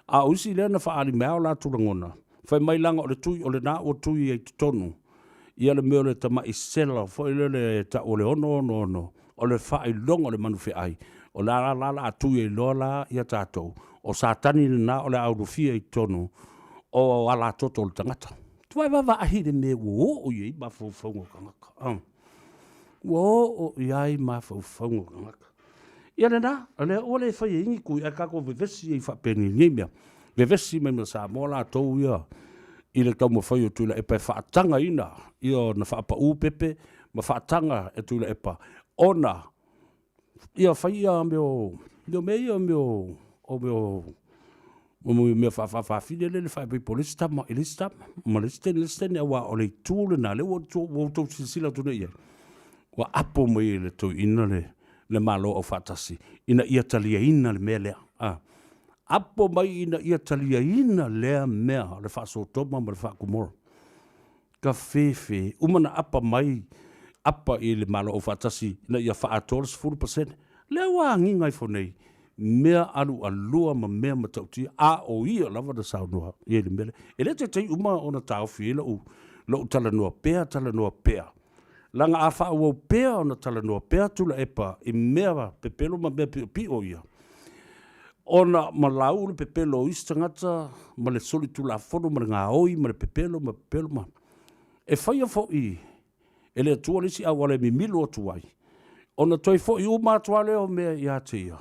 A o isi lea na faaali mai lava o latou lagona, fai mai leaga o le tui o lena ua tui ai i totonu ia le mea o le tamai sela foi lele e tau o le 666, o le faailoga o le manu feai, o le a la o le a tui ai loa la ia tatou, o Satani lena o le a ulufia i totonu o alatoto o le tagata. Ua vaavaai i le mea ua oo i ai mafaufauga o tagata. Ua oo i ai mafaufauga o tagata. Ia lena, o lea ua le fai ai ni tui, ae tatou vevesi ai faapenei i nei mea. Vevesi mai ma Samoa latou ia i le taumafai o Tuilaepa e faatagaina ia ona faapau pepe ma faataga e Tuilaepa ona ia fai ia mea o mea ia mea o mea o mea faafaafafine lele faaipoipo i le isi tama i le isi tama ma le isi teine i le isi teine aua o le itu lena lea ua outou silasila atu nei i ai ua apo mai e le toeaina le le Malo Aufaatasi ina ia taliaina le mea lea. A, apo mai ina ia taliaina lea mea o le faa-Sotoma ma le faa-Gomora. Ka fefe, uma na apa mai, apa i le Malo Aufaatasi ina ia faaatoa le 10%. Lea ua agiga ifo nei, mea alualua ma mea matautia, a o ia lava na saunoa i ai i le mea lea. E le taitai uma ona taofi ai lou, lou talanoa pea, talanoa pea, Leaga a faaauau pea ona talanoa pea Tuilaepa i mea pepelo ma mea piopio ia, ona malau le pepelo o isi tagata ma le solitulafono ma le gaoi ma le pepelo ma pepelo ma. E faia foi e le Atua le isi auala e mimilo atu ai, ona toe foi uma atu lava lea o mea ia te ia.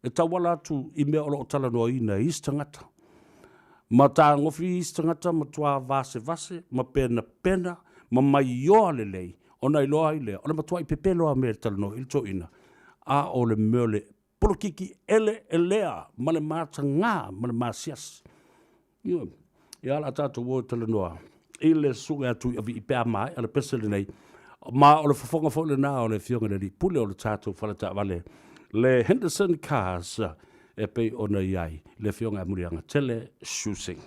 e tauala atu i mea o lo o talanoaina e isi tagata. Ma tagofi isi tagata matuā vasevase ma penapena ma maioa lelei ona iloa ai lea o le matuaʻi pepelo lava mea e talanoa i le toeaina, a o le mea o le polokiki eleelea ma le matagā ma le masiasi. Ioe. Ia o le a tatou o e talanoa i le susuga ia Tuiavii pe a maea le pese lenei. Ma o le fofoga foi lena o le Afioga i le Alii Pule o le tatou faletaavale, le Henderson Cars, e pei ona i ai le Afioga ia Muliagatele Shusi.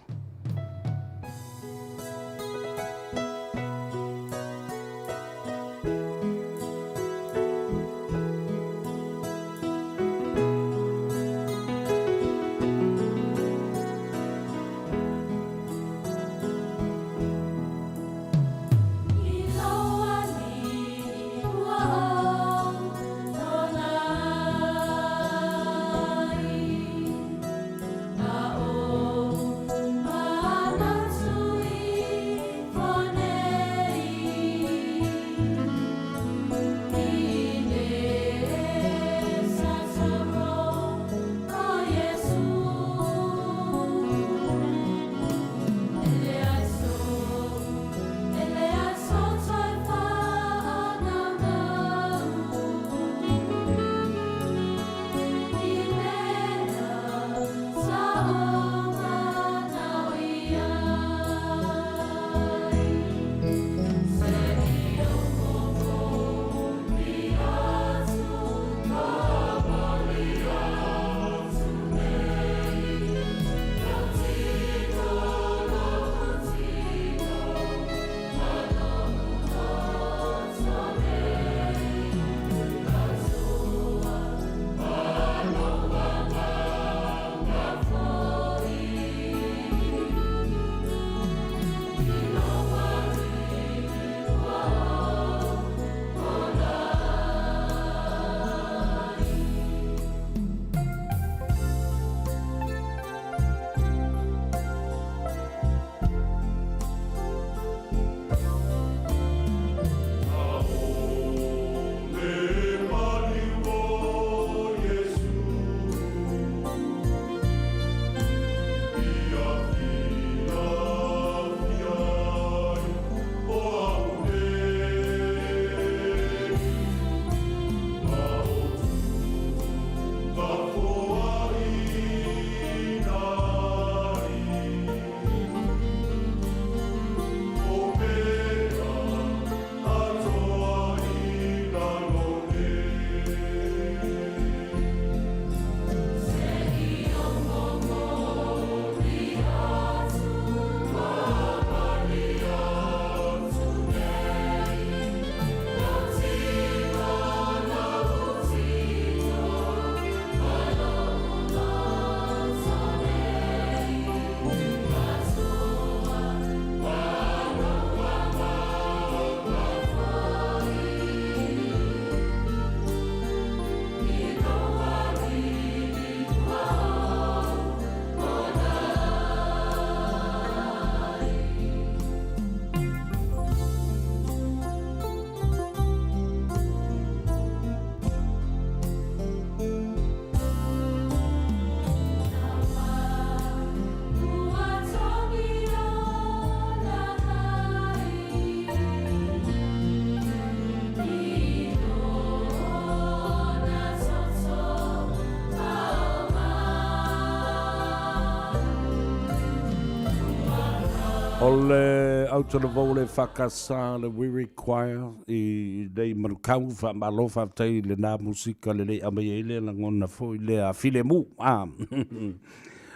O le autalavou le EFKS le Weary Choir i nei manukau, faamalo faafetai i lena musika lelei aumai ai le lagona foi lea filemu. Ah.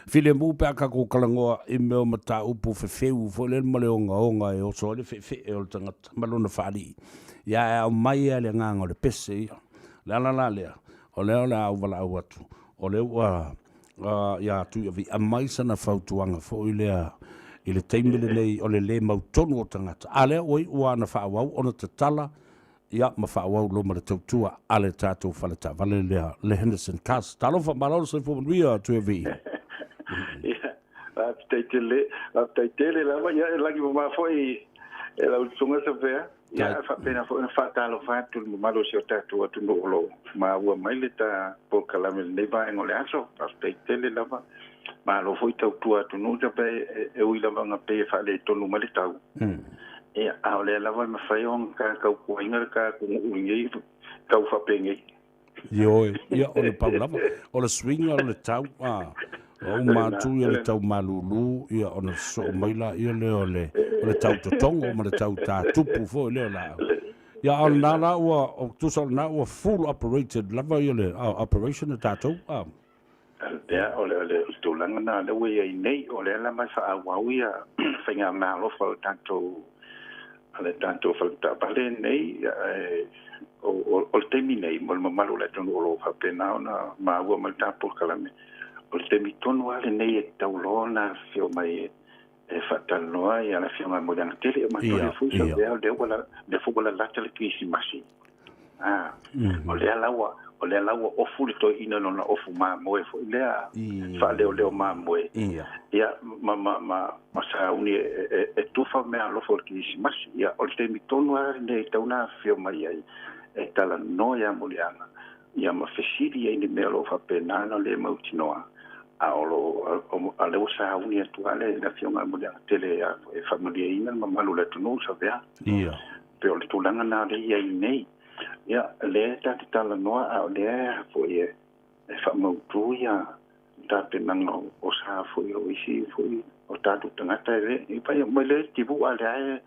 Filemu pe a tatou talanoa i mea o mataupu fefeu foi lele ma le ogaoga e oso ai le feefee o le tagata ma lona faalii. Ia ae aumai lava le agaga o le pese ia. O le ala la lea, o lea o le a ou valaau atu, o lea ua ia Tuiavi aumai sana fautuaga foi lea i le taimi lenei o le le mautonu o tagata, a lea ua iu lava ona faaauau ona tatala ia ma faaauau loa ma le tautua a le tatou fale taavale lea le Henderson Cars. Talofa, malo le soifua manuia Tuiavi. Ia, faafetai tele, faafetai tele lava. Ia, e lagi mama foi E lau susuga Savea, ia, e faapena foi ona faatalofa atu i le mamalu o si o tatou atunuu o lo o maua mai le ta polokalame i lenei vaega o le aso. Faafetai tele lava. Malo foi tautua atunuu Savea, e ui lava ina pei e faaletonu mai le tau. Ia, a o lea lava e mafai ona ta tautuaina le ta atunuu i lenei tau faapenei. Ioe, ia o le pau lava, o le suiga o le tau, a, ua uma atu ia le tau malulu, ia ona sosoo mai laia lea o le, o le tau totogo ma le tau tatupu foi lea o laau. Ia a o lena la ua, o tusa o lena ua full operated lava ia le operation a tatou, a. Ia, o le, o le tulaga lena lea ua i ai nei, o lea lava e faaauau ia faigameaalofa a le tatou, a le tatou faletaavale nei, ae o, o le taimi nei, mo le mamalu o le atunuu o lo o faapena ona maua mai le ta polokalame, o le taimi tonu lava lenei e tatau loa ona afifio mai e faatalanoa ia le Afioga ia Muliagatele. O matou lea foi sa lea ua lea foi ua lalata le Kerisimasi. A, o lea la ua o lea la ua ofu le toeaina lona ofu mamoe foi lea faaleoleo mamoe. Ia ma ma ma ma sauni e tufa meaalofa o le Kerisimasi. Ia o le taimi tonu lava lenei e tatau ona afifio mai ai e talanoa ia Muliaga ia ma fesili ai i ni mea o lo o faapena ona le mautinoa, a o lo o a lea ua sauni atu lava le Afioga ia Muliagatele e faamalieina le mamalu o le atunuu Savea. Ia. Pei o le tulaga lena lea e i ai nei. Ia, lea e ta te talanoa, a o lea foi e faamautu ia tapenaga o sa foi o isi foi o tatou tagata e le i pai mai le tivu a lea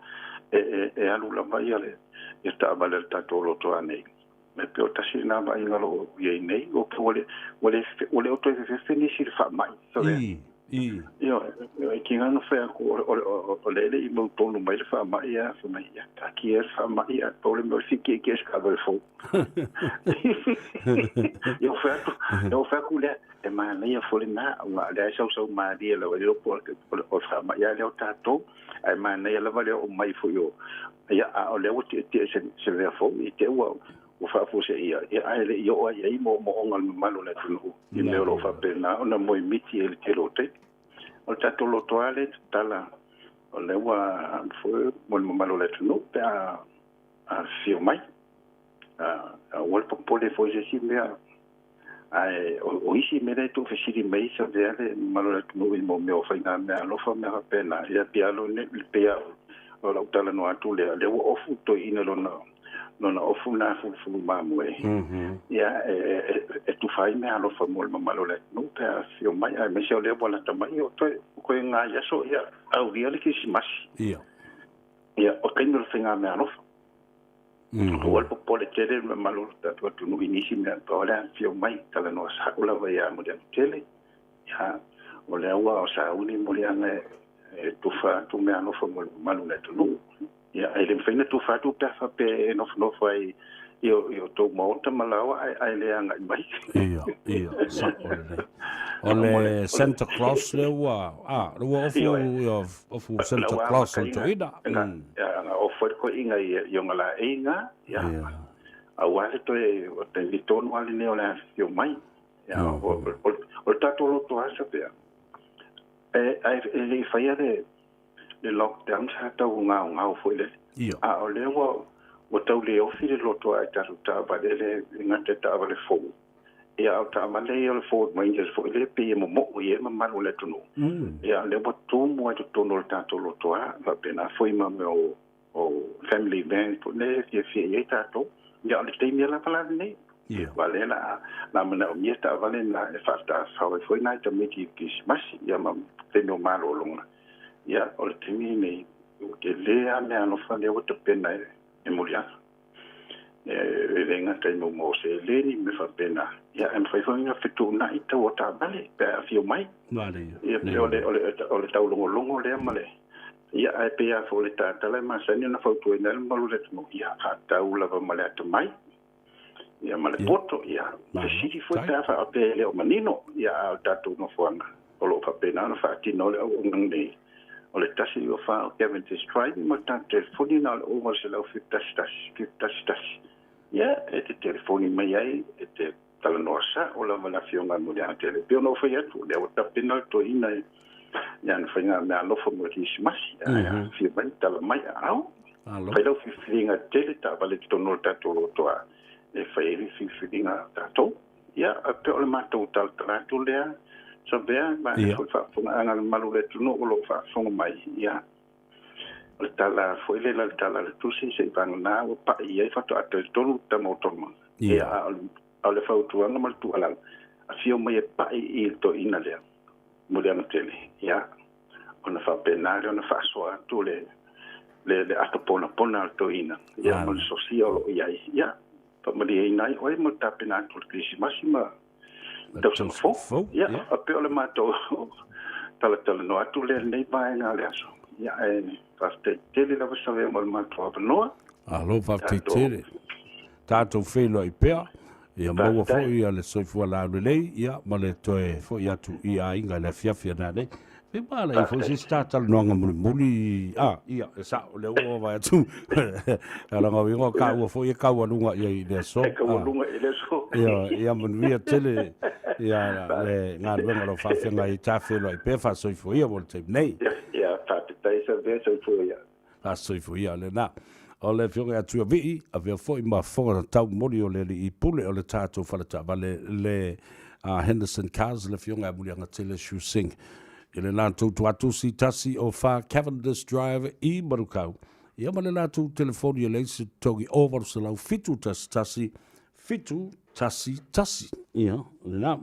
e alu lava ia le ia taavale a le tatou lotoa nei. E pei o tasi lena vaaiga o lo o i ai nei, ua le ua le o toe fefefe nisi i le faamai. I, i. Ioe, e tiga ona fai atu o lea e le i mautonu mai le faamai, a fai mai, ia taatia le faamai, ae pau le mea o le fitiitia i se taavale fou. Ia ou fai atu, ia ou fai atu lea, e manaia foi lena, aua o lea e sausau malie lava, e le iloa po o le faamai lava lea o tatou, ae manaia lava le oo mai foi o, ia, a o lea ua tietie i se mea fou, i te i ua faafuaseia, ia, ae le i oo lava i ai moomooga o le mamalu o le atunuu i mea o lo o faapena ona moemiti ai i le tele o taimi. O le tatou loto lava lea e tatala, o lea ua foi mo le mamalu o le atunuu pe a afifio mai. Aua le popole foi i se isi mea, ae o isi mea lea e tuufesili mai Savea le mamalu o le atunuu i mea o faigameaalofa ma mea faapena, ia pei lava o lau talanoa atu lea, lea ua ofu le toeaina lona lona ofu lena fulufulu mamoe, ia e tufa ai meaalofa mo le mamalu o le atunuu pe a afifio mai, aemaise o lea ua lata mai o toe nai aso ia aulia le Kerisimasi. Ia, o taimi o le faigameaalofa. Aua le popole tele le mamalu o le tatou atunuu i nisi mea, pau o le afifio mai, talanoa sao lava ia Muliagatele. Ia, o lea ua sauni Muliaga e tufa atu meaalofa mo le mamalu o le atunuu. Ia, e le mafai ona tufa atu pe a faapea e nofonofo ai i o tou maota ma laoa ae le agai mai. Ia, ia, sa'o lelei. O le Santa Claus lea ua, a, ua ofu, ia, ofu Santa Claus o le toeaina. Ia, na ofu ai le toeaina i ona laeiga, ia, aua le toe, o le taimi tonu lava lenei o le afifio mai. Ia, o le tatou loto asa pea, ae le i faia le le lockdown sa tau gaogao foi lele. A o lea ua ua tau le ofi le loto a i tatou taavale le e gata i taavale fou. Ia a o taavale ia o le Ford Rangers foi lea pei e momo'o i ai le mamalu o le atunuu. Ia lea ua tumu ai totonu o le tatou lotoa faapena foi ma mea o o family van foi lea e fiafia i ai tatou. Ia o le taimi lava la lenei. Aua o lea o le a manaomia taavale na e faatafao ai foi nai tamaiti i le Kerisimasi ia ma taimi o malologa. Ia, o le taimi lenei, ua tele lava meaalofa lea ua tapena e Muliaga. E le gata i moumou o seleni ma mea faapena, ia ae mafai foi ona fetuunai tau o taavale pe a afio mai. Ia, pei o le taulogologo lea ma le... Ia, ae pei lava foi o le tatala e masani ona fautuaina ai le mamalu o le atunuu, ia faatau lava ma le atamai, ia ma le poto, ia fesili foi pe a faapea e le o manino, ia a o le tatou nofoaga o lo o faapena ona faatino le auaunaga nei, o le 124 o Cavendish Drive ma le tatou telefoni na o le 0 7 1 1 7 1 1. Ia, e te telefoni mai ai, e te talanoa sa'o lava le Afioga ia Muliagatele. E pei ona ou fai atu, o lea ua tapena le toeaina i ana faigameaalofa mo le Kerisimasi, ae afifio mai, tala mai, aao. Malo. Fai lau filifiliga tele taavale i totonu o le tatou lotoa e fai ai le filifiliga a tatou. Ia, e pei o le matou talatala atu lea, Savea, ma e foi faafofogaaga a le mamalu o le atunuu o lo o faafofoga mai, ia, o le tala foi lea le tala a le Tusi, seivagana ua pai i ai faatoa talitonu le tama o Toma. Ia, a o le fautuaga ma le tuualalo, afio mai e pai i le toeaina lea, Muliaga tele, ia, ona faapena lea ona faasoa atu le le le ato ponapona a le toeaina, ia, ma le sosia o lo o i ai, ia, faamalieina ai oe ma le tapena atu o le Kerisimasi ma le tausaga fou. Ia, e pei o le matou talatalanoa atu lea i lenei vaega o le aso. Ia, ae faafetai tele lava Savea mo le matou avanoa. Malo faafetai tele. Tatou feiloai pea. Ia maua foi ia le soifua laulelei ia ma le toe foi atu i aiga i le afiafi ananei. Pe maala foi se isi talanoaga mulimuli, a, ia, e sao, lea ua vaai atu, laga o igoa taua foi e taualuga i ai i le aso. E taualuga i le aso. Ia, ia manuia tele ia le galuega o lo o faafeagai ai ta feiloai pea faasoifua ia mo le taimi nei. Ia, faafetai Savea, soifua ia. Faasoifua ia lena. O le Afioga ia Tuiavii, avea foi ma fofoga taumoli o le alii pule o le tatou fale taavale le Henderson Cars, le Afioga ia Muliagatele Shu Singh. I le latou tuatusi 104 Cavendish Drive i Manukau, ia ma le latou telefoni e leai se totogi 0800 711 711. Ia, lena.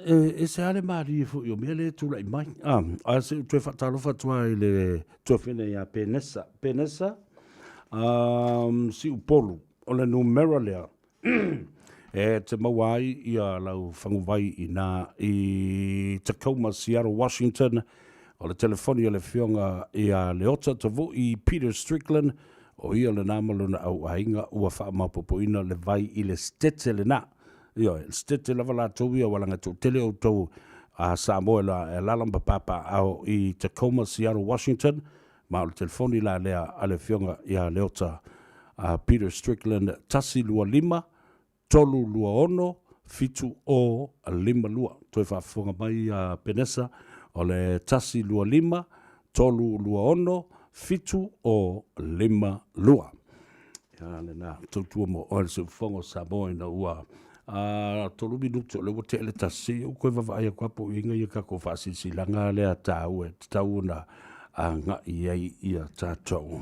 E ese lava le malie foi o mea lea e tulai mai. Ae se i ou toe faatalofa atu lava i le tuafine ia Penesa. Penesa, Siupolu, o le numera lea e te maua ai ia lau faguvai i na i Tacoma, Seattle, Washington. O le telefoni a le afioga ia Leota Tavui Peter Strickland, o ia lena ma lona auaiga ua faamaopoopoina le vai i le setete lena. Ioe, le setete lava latou ia ua laga toatele outou a Samoa e la e alaala ma papaaao i Tacoma, Seattle, Washington, ma o le telefoni la lea a le afioga ia Leota Peter Strickland, 125 326 7052. Toe faafofoga mai a Penesa, o le 125 326 7052. Ia lena, tautua mo oe le siufofoga o Samoa ina ua 3 minute o lea ua tea le tasi, se i ou toe vaavaai atu lava po o i ai nai a tatou faasilasilaga lea taua e tatau ona agai i ai ia tatou.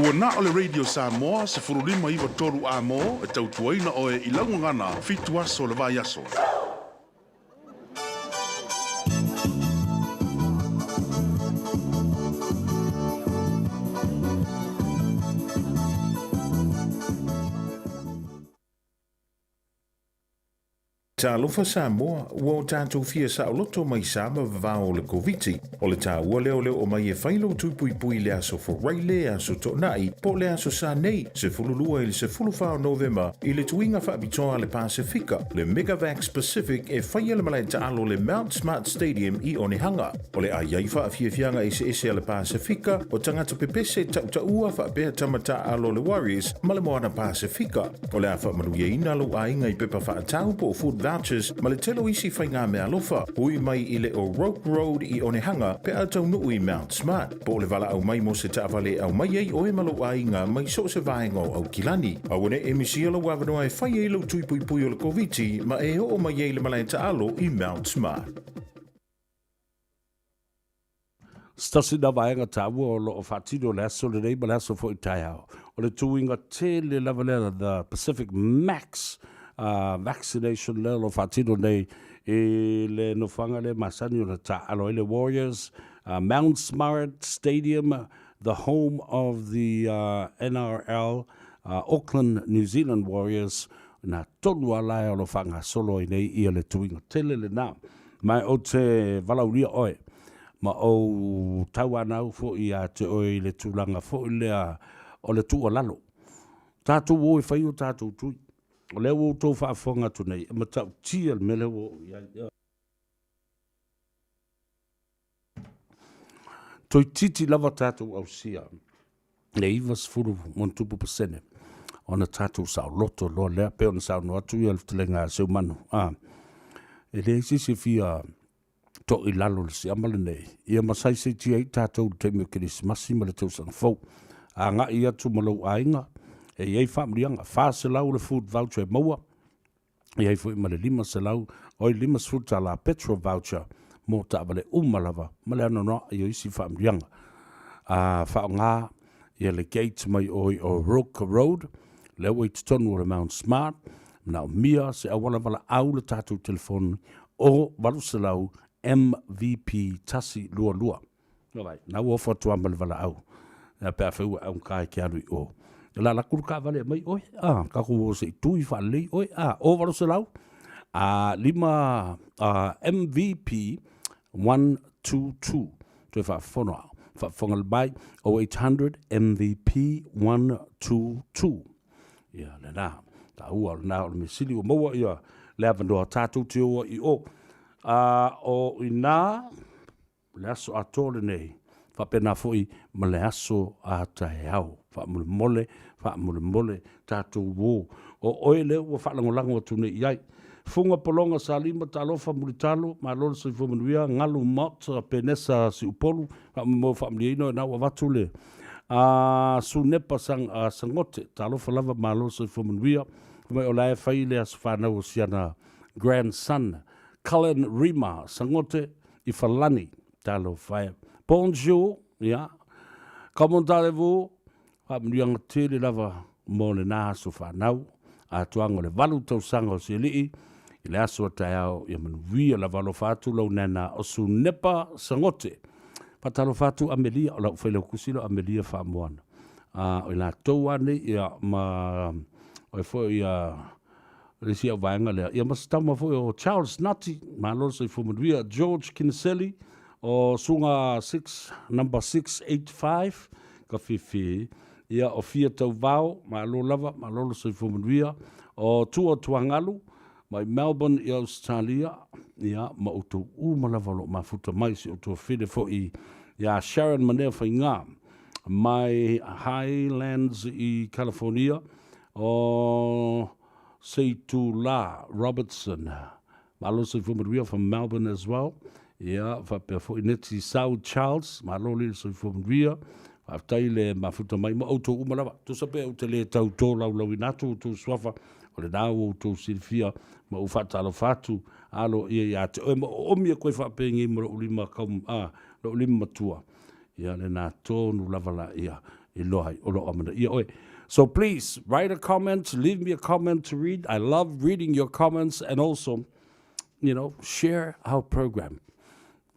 Ua na o le Radio Samoa 15 9 3 A-mo e tautuaina oe i lau gagana fitu aso o le vaiaso. Talofa Samoa, ua o tatou fia saoloto mai sa ma vavao o le Koviti. O le taua lea o le oo mai e fai lou tūpuipui i le aso Faraile, aso Toonai, po o le aso Sa nei, 12 i le 14 o Novema, i le tuiga faapitoa a le Pasefika, le Megavax Pacific e faia le malae taalo le Mount Smart Stadium i Onehunga. O le a i ai faafiafiaga eseese a le Pasefika, o tagata pepese tautaua faapea tama taaalo o le Warriors ma le Moana Pasefika. O le a faamanuiaina lou aiga i pepa faatau po o food vouchers ma le tele o isi faigameaalofa. Hui mai i le O'Rourke Road i Onehunga pe a taunuu i Mount Smart. Po o le valaau mai mo se taavale e aumai ai oe ma lou aiga mai so o se vaega o Aukilani. Aua ne i e misia lou avanoa e fai ai lou tui puipui o le Koviti ma e oo mai ai i le malae taalo i Mount Smart. Se tasi na vaega taua o lo o faatino le aso lenei ma le aso foi taeao. O le tuiga tele lava lea the Pacific Max vaccination lea o lo o faatino nei i le nofoaga lea e masani ona taaalo ai le Warriors, Mount Smart Stadium, the home of the NRL, Auckland New Zealand Warriors, na tonu lava la o lo o faagasolo ai nei ia le tuiga tele lena. Ma ou te valaulia oe, ma ou tauanau foi ia te oe i le tulaga foi lea o le tuualalo. Tatou o e fai o tatou tui. O lea ua outou faafofoga atu nei, e matautia le mea lea ua oo i ai. Toeitiiti lava tatou ausia le 90+% ona tatou saoloto loa lea, pei ona saunoa atu ia le fetalaiga a Seumanu, a, e leai se isi e fia toʻi i lalo le siama lenei, ia ma saisaitia ai tatou i le taimi o Kerisimasi ma le Tausaga Fou. Agai atu ma lou aiga, e i ai faamanuiaga, $400 le food voucher e maua, e i ai foi ma le 500, oi, $50 petrol voucher mo taavale uma lava ma le anoanoai o isi faamanuiaga. A faaaoga ia le gate mai o i O'Rourke Road, lea ua i totonu o le Mount Smart, manaomia se auala valaau le tatou telefoni o 800 MVP 122. Alright, na ua ofo atu lava ma le valaau. Ia pe afai ua augata e te alu i o. O le a alu atu le taavale e aumai oe, a, tatou o se i tui faalelei oe, a, o 800, a, 5, a, MVP 122. Toe faafofoga, faafofoga mai, 0800 MVP 122. Ia, lena, taua, lena o le mea sili ua maua ia le avanoa tatou te o ai i o. A, o i ina, le aso atoa lenei, faapena foi ma le aso a taeao. Faamolemole, faamolemole, tatou o. O oe lea ua faalagolago atu nei i ai. Fuga Pologa Salima Talofa Mulitalo, malo le soifua manuia, Galu Mott Penesa Siupolu, faamoemoe faamalieina o ina ua avatu le a Sunepa Sang, a Sagote, talofa lava malo le soifua manuia. Fai mai o la e fai le aso fanau o siana grandson Cullen Rima Sagote i Falani. Talofa e. Bonjour, ia. Comment allez-vous? Faamanuiaga tele lava mo lena aso fanau, atoaga o le 8 tausaga o si alii, i le aso a taeao ia manuia lava alofa atu lau nana o Sunepa Sagote. Faatalofa atu Amelia, o lau failautusi lea o Amelia Faamoana. A o i latou lava nei ia ma oe foi ia le isi au vaega lea, ia ma se tama foi o Charles Nati, malo le soifua manuia, George Kiniseli, o Suga 6, number 685, ka fifi, ia o Fia Tauvao, malo lava, malo le soifua manuia, o Tua Tuangalu, mai Melbourne i Ausetalia, ia, ma outou uma lava o lo o mafuta mai, si outou afine foi ia Sharon Manea Faiga, mai Highlands i California, o Seitula Robertson, malo le soifua manuia from Melbourne as well. Ia, faapea foi Neti Sau Charles, malo le soifua manuia. Faafetai le mafuta mai ma outou uma lava. Tusa pe ou te le tau tolaulauina atu outou suafa, o lena ua outou silafia ma ou faatalofa atu aloaia ia te oe ma oomi atu ai faapenei ma lou lima kau, a, lou lima matua. Ia lena tonu lava laia e iloa ai o lo o amanaia oe. So please, write a comment, leave me a comment to read. I love reading your comments and also, you know, share our program.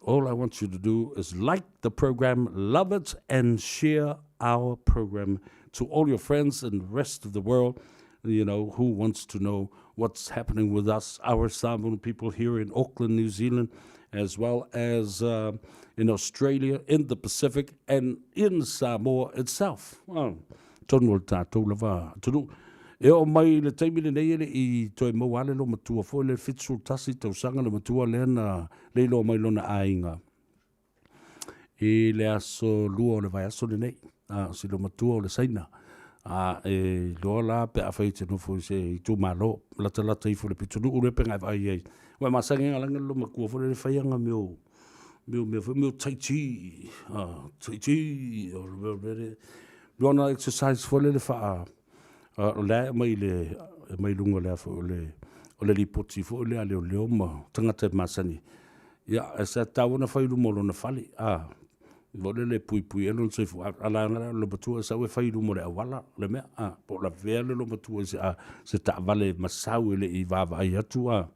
All I want you to do is like the program, love it, and share our program to all your friends and the rest of the world, you know, who wants to know what's happening with us, our Samoan people here in Auckland, New Zealand, as well as uh, in Australia, in the Pacific, and in Samoa itself. Oh, tonu o le tātou lava atunuu. E oo mai le taimi lenei e le i toe maua ale lo matua foi le 71 tausaga le matua lea na leiloa mai lona aiga i le aso 2 o le vaiaso lenei, a o si loomatua o le Saina, a e iloa la pe afai e te nofo i se itumalo latalata ifo i le pitonuu lea pe na e vaai ai. Ua e masani ai lana loomatua foi lele fai ana mea mea mea foi mea tai chi, a tai chi o le mea lele lona exercise foi lele faa o lea e aumai i le aumai i luga o le foi o le o le lipoti foi lea a leoleo ma tagata e masani. Ia, e sa tatau ona fai i luma o lona fale, a, foi lele e puipui ai lona soifua. A la le loomatua e sau e fai i luma o le auala le mea, a, po o lavea le loomatua i se, a, se taavale masau e le i vaavaai atu, a,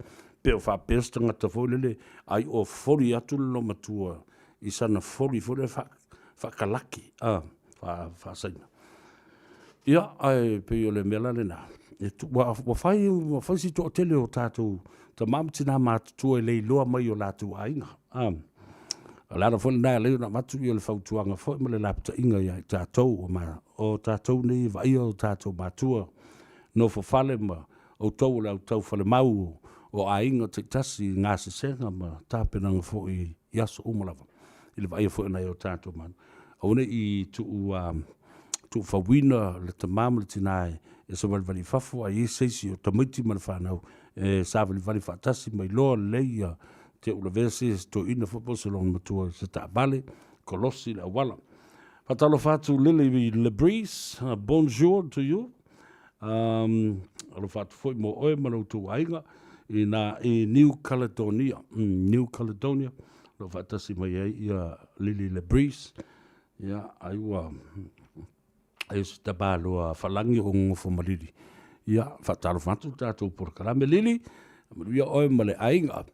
pe o faapea se tagata foi lele ai o foli atu le loomatua i sana foli foi lele faakalaki, a, faa-Saina. Ia, ae pei o le mea la lena, e tu, ua, ua fai, ua fai si toatele o tatou tama ma tina matutua e le iloa mai o latou aiga. A, o le ala foi lena e ala ai ona avatu ia le fautuaga foi ma le lapataiga ia i tatou, o, ma, o tatou nei e vaaia o tatou matua nofo fale ma outou o le au tau falemau o, o aiga taitasi i gasesega ma tapenaga foi i aso uma lava. i le vaaia foi o nai o tatou manu. Aua ne i tuu tuufauina le tamā ma le tinā e savalivali i fafo, ae i ai se isi o tamaiti ma le fanau e savalivali faatasi ma iloa lelei ia te ulavea se toeaina foi po o se lona matua i se taavale, kolosi le auala. Faatalofa atu Lily Lebreeze, bonjour to you. Alofa atu foi mo oe ma lo outou aiga i na i New Caledonia. New Caledonia, o lo o faatasi mai ai ia Lily Lebreeze. Ia, ai ua e se tamāloa falagi o gogofo ma Lily. Ia, faatalofa atu le tatou polokalame Lily, manuia oe ma le aiga.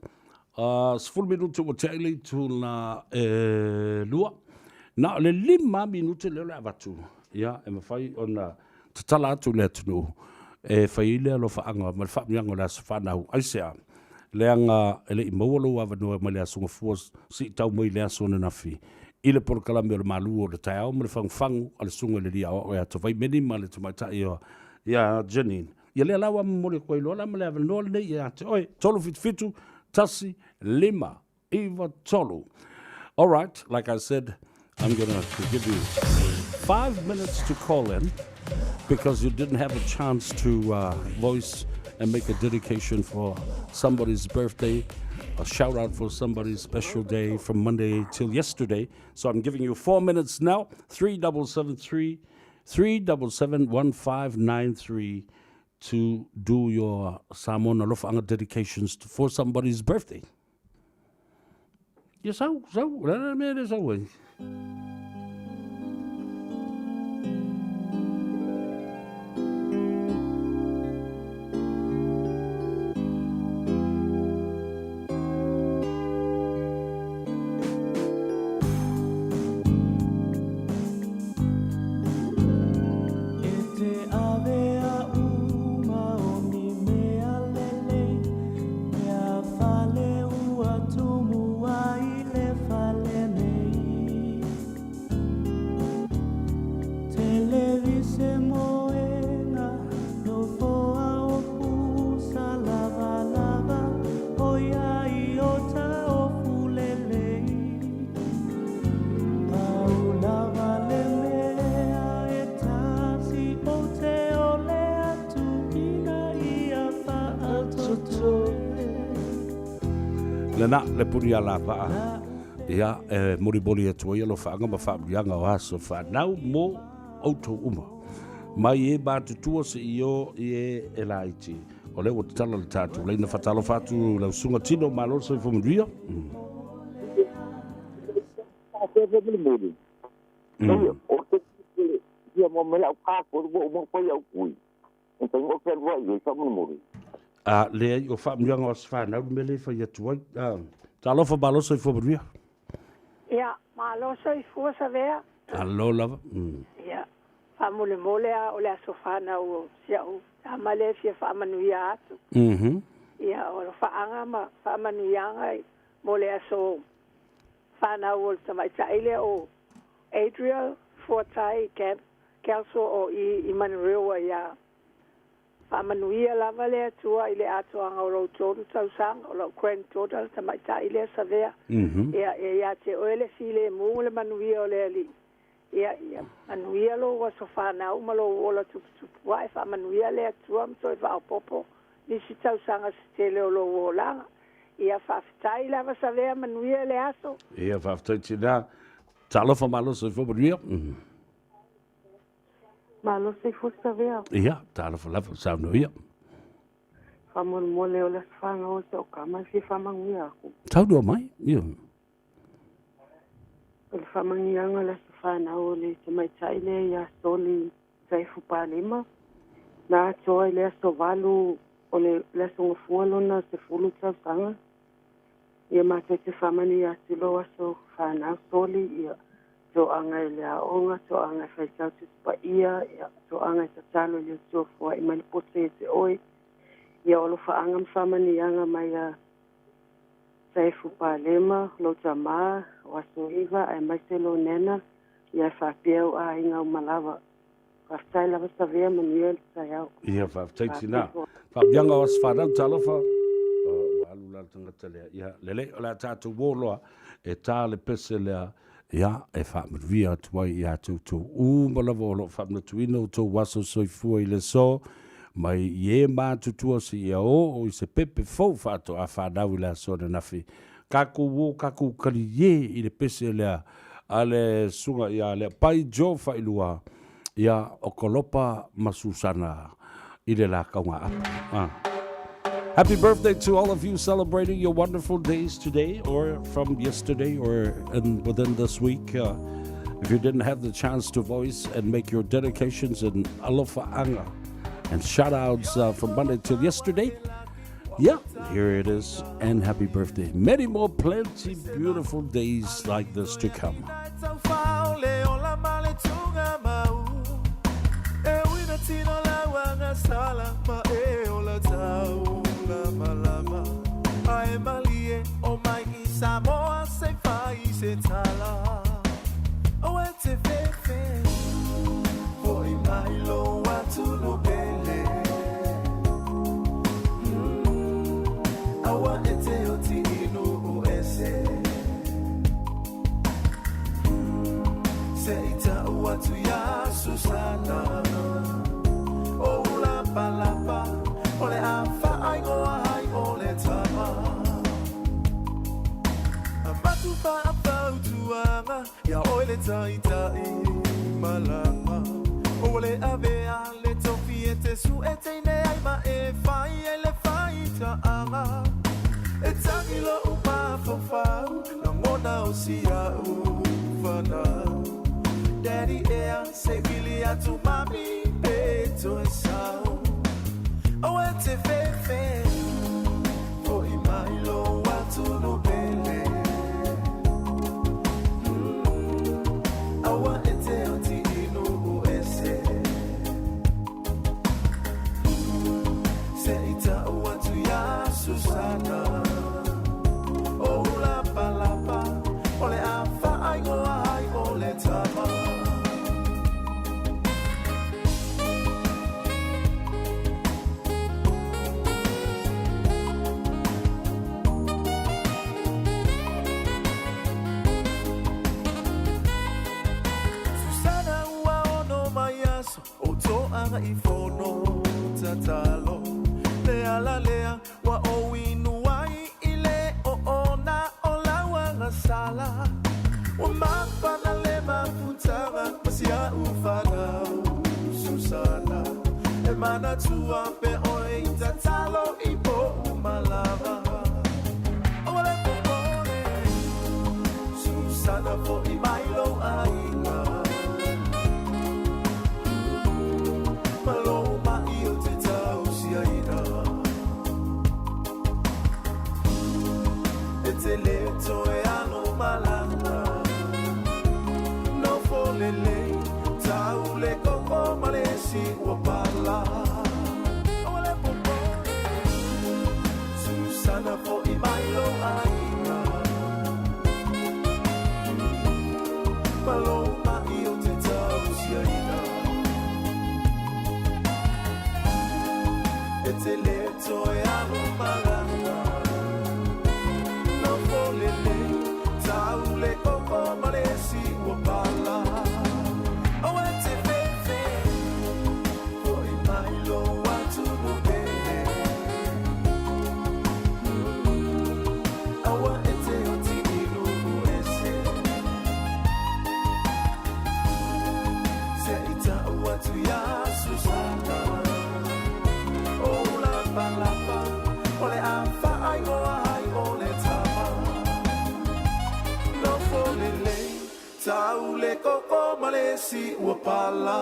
10 minute ua tea i le itula e 2. Na o le 5 minute lea o le a avatu, ia, e mafai ona tatala atu i le atunuu e fai ai le alofaaga ma le faamanuiaga o le aso fanau. Aisea? Leaga e le i maua lou avanoa mai le Aso Gafua seia tau mai i le aso ananafi i le polokalame o le malu o le taeao ma le fagufagu a le Susuga i le Alii Aoao ia Tavaimeni ma le Tamaitai ia Janine. Ia lea la ua momoli atu ai loa la ma le avanoa lenei ia te oe. 377 1 5 9 3. All right, like I said, I'm going to give you 5 minutes to call in because you didn't have a chance to voice and make a dedication for somebody's birthday, a shout out for somebody's special day from Monday till yesterday. So I'm giving you 4 minutes now, 3773 377 1593 to do your Samoan Alofaga dedications for somebody's birthday. Ia sau, sau, la la mea le sau ai. E te ave a uma o ni mea lelei Mea fale ua tumu ai le fale nei Televise moena nofoa o pusa lavalava ʻOiai o taofu lelei Pau lava le mea e tasi ou te ʻole atu ina ia faatoatoe. Lena le puni a lapaa. Ia, e molimoli atu ai alofaaga ma faamanuiaga o aso fanau mo outou uma. Mai e matutua seia oo i e e laiti. O lea ua tatala le tatou laina faatalofa atu lau susuga Tino, malo le soifua manuia. A leai, o faamanuiaga o aso fanau le mea lea e fai atu ai. Talofa malo soifua manuia. Ia, malo soifua Savea. Alo lava. Ia, faamolemole a o le aso fanau o si au tama lea e fia faamanuia atu. Ia, o alofaaga ma faamanuiaga mo le aso fanau o le tamaitai lea o Adriel Fuatai Camp Kelso o i i Manurewa. Ia faamanuia lava le Atua i le atoaga o lou 3 tausaga o lau granddaughter le tamaitai lea Savea. Ia, ia ia te oe le filemu le manuia o le Alii. Ia, ia manuia lou aso fanau ma lou ola tuputupu ae faamanuia le Atua ma toe faaopoopo nisi tausaga se tele o lou olaga. Ia faafetai lava Savea, manuia le aso. Ia, faafetai tina. Talofa malo soifua manuia. Malo soifua Savea. Ia, talofa lava, saunoa ia. Faamolemole o le aso fanau o si au kama e fia faamanuia aku. Saunoa mai. Ia. O le faamanuiaga o le aso fanau o le tamaitai lea ia Soli Saifu Palima. Na atoa i le aso 8 o le aso Gafua lona 10 tausaga. Ia matou te faamanuia atu lou aso fanau Soli, ia toaga i le aoga, toaga e faitau Tusi Paia, ia toaga e tatalo i le Atua foai mai le poto ia te oe. Ia o alofaaga ma faamanuiaga mai a Saifu Palema, lou tamā o aso 9 aemaise lou nena, ia faapea au aiga uma lava. Faafetai lava Savea, manuia le taeao. Ia, faafetai tina. Faamanuiaga o aso fanau, talofa. Ua alu la. le tagata lea. Ia, lelei, o le a tatou uō loa e tā le pese lea, ia, e faamanuia atu ai ia te outou uma lava o lo o faamanatuina outou aso soifua i le aso, mai i e matutua seia oo i se pepe fou faatoa fanau i le aso ananafi. Tatou uō, tatou taliē i le pese lea a le susuga ia Leapai Joe Failua, ia, o Kolopa ma Susana i le la taugaapu. Ah. Happy birthday to all of you celebrating your wonderful days today or from yesterday or in, within this week. If you didn't have the chance to voice and make your dedications in alofa anga and shout outs from Monday till yesterday, yeah, here it is. And happy birthday. Many more plenty beautiful days like this to come. Susana O lapa lapa O le a whaaigoa ai o le tama A matu whaafautuanga Ia oi le taitai malanga O le avea le tofi e te su e teine ai ma e whai e le whai ta'anga E tangi lo upa fofau Na ngona o sia u whanau Daddy ea se vili atu mami pe toe sau O e te fefe Foi mai lo atu no pele Aua e te oti inu o ese Se ita o atu ia Susana O lapa lapa O le a whaaigoa ai o le tama Susana ua ono mai aso O to'aga i fono tatalo Le ala lea ua ou inu ai i le oona o lauaga sala Ua mafana le mafutaga ma si a'u fanau Susana E manatua pe oe i tatalo i po'u malama Aua le popole Susana fo'i mai lou aiga Ma lou ma'i o te tausiaina E te le toe alo malanga Nofo lelei Tau le koko ma le isi ua pala Aua le popole Susana fo'i mai lou aiga Ma lou ma'i o te tausiaina E te le toe alo malanga Nofo lelei Tau le koko ma le isi ua pala Aua e te fefe Fo'i mai lou atu pele Aua e te oti inu o ese Se i ta'u atu ia Susana O lapa lapa O le a whaaigoa ai o le tama Nofo lelei Tau le koko ma le isi ua pala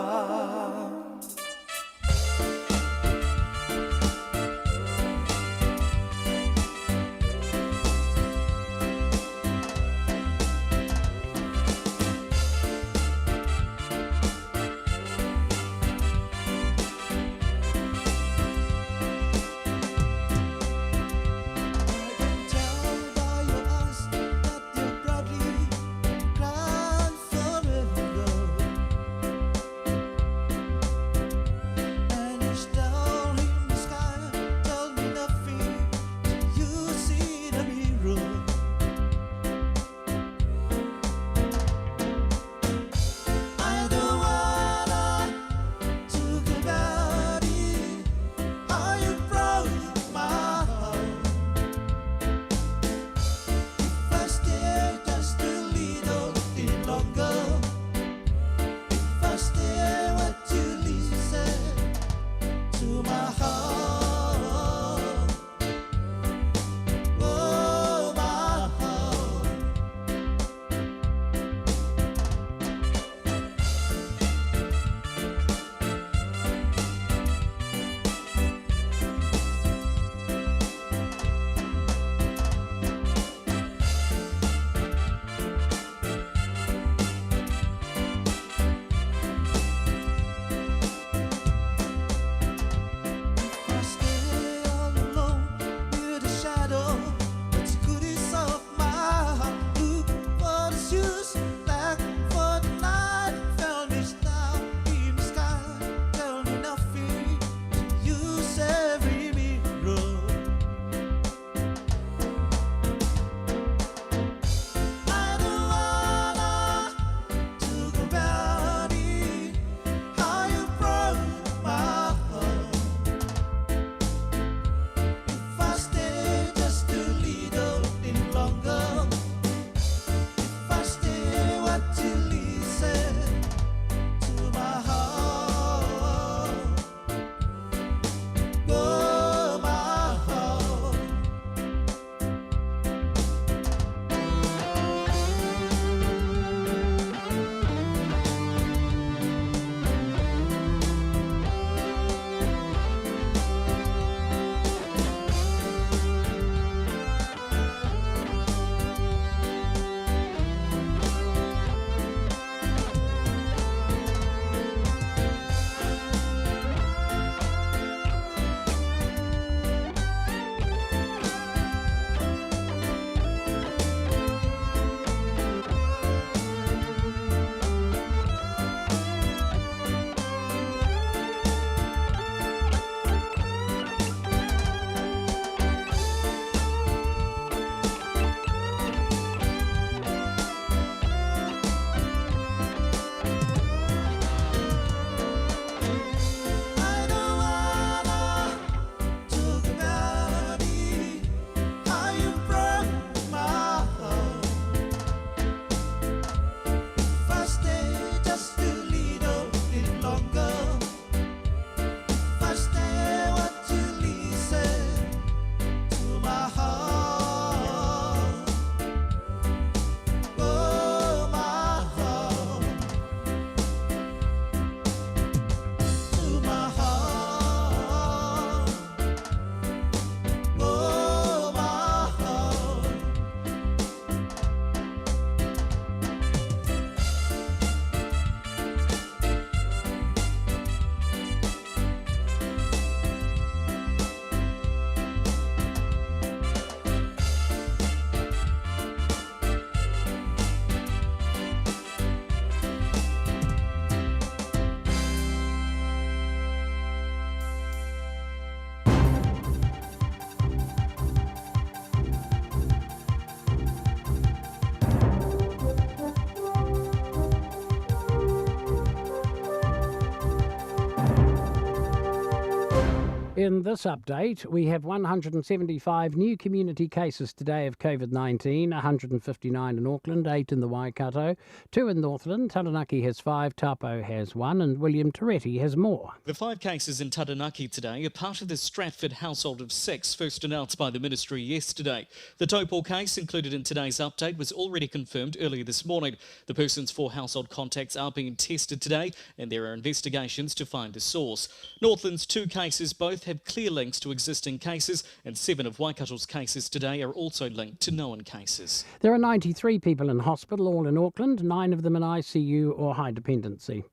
In this update, we have 175 new community cases today of COVID-19, 159 in Auckland, 8 in the Waikato, 2 in Northland, Taranaki has 5, Taupo has 1, and William Toretti has more. The 5 cases in Taranaki today are part of the Stratford household of 6, first announced by the ministry yesterday. The Taupo case included in today's update was already confirmed earlier this morning. The person's 4 household contacts are being tested today, and there are investigations to find the source. Northland's 2 cases both have clear links to existing cases, and 7 of Waikato's cases today are also linked to known cases. There are 93 people in hospital, all in Auckland, 9 of them in ICU or high dependency.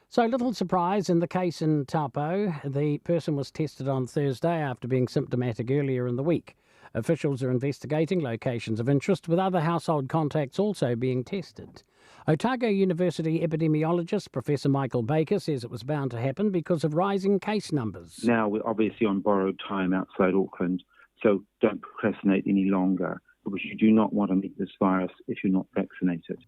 So little surprise in the case in Taupo. The person was tested on Thursday after being symptomatic earlier in the week. Officials are investigating locations of interest, with other household contacts also being tested. Otago University epidemiologist Professor Michael Baker says it was bound to happen because of rising case numbers. Now we're obviously on borrowed time outside Auckland, so don't procrastinate any longer, because you do not want to meet this virus if you're not vaccinated.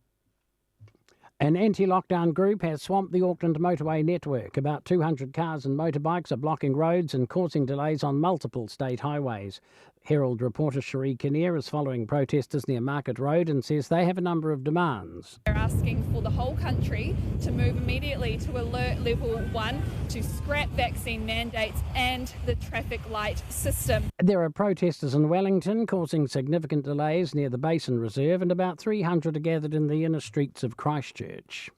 An anti-lockdown group has swamped the Auckland motorway network. About 200 cars and motorbikes are blocking roads and causing delays on multiple state highways. Herald reporter Cherie Kinnear is following protesters near Market Road and says they have a number of demands. They're asking for the whole country to move immediately to alert level 1, to scrap vaccine mandates and the traffic light system. There are protesters in Wellington causing significant delays near the Basin Reserve, and about 300 are gathered in the inner streets of Christchurch.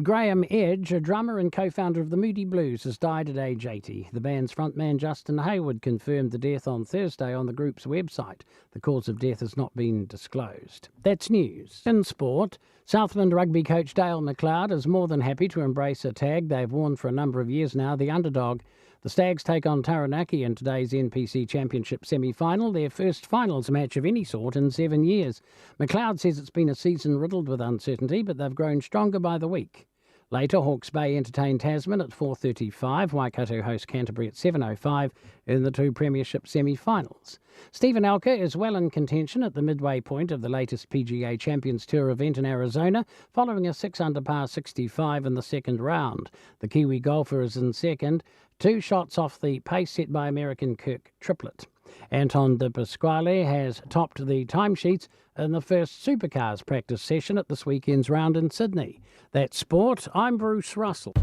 Graham Edge, a drummer and co-founder of the Moody Blues, has died at age 80. The band's frontman Justin Hayward confirmed the death on Thursday on the group's website. The cause of death has not been disclosed. That's news. In sport, Southland rugby coach Dale McLeod is more than happy to embrace a tag they've worn for a number of years now, the underdog. The Stags take on Taranaki in today's NPC Championship semi-final, their first finals match of any sort in 7 years. McLeod says it's been a season riddled with uncertainty, but they've grown stronger by the week. Later, Hawke's Bay entertain Tasman at 4:35, Waikato host Canterbury at 7:05 in the two Premiership semi-finals. Stephen Alker is well in contention at the midway point of the latest PGA Champions Tour event in Arizona, following a 6-under par 65 in the second round. The Kiwi golfer is in second, 2 shots off the pace set by American Kirk Triplett. Anton De Pasquale has topped the timesheets in the first Supercars practice session at this weekend's round in Sydney. That's sport. I'm Bruce Russell.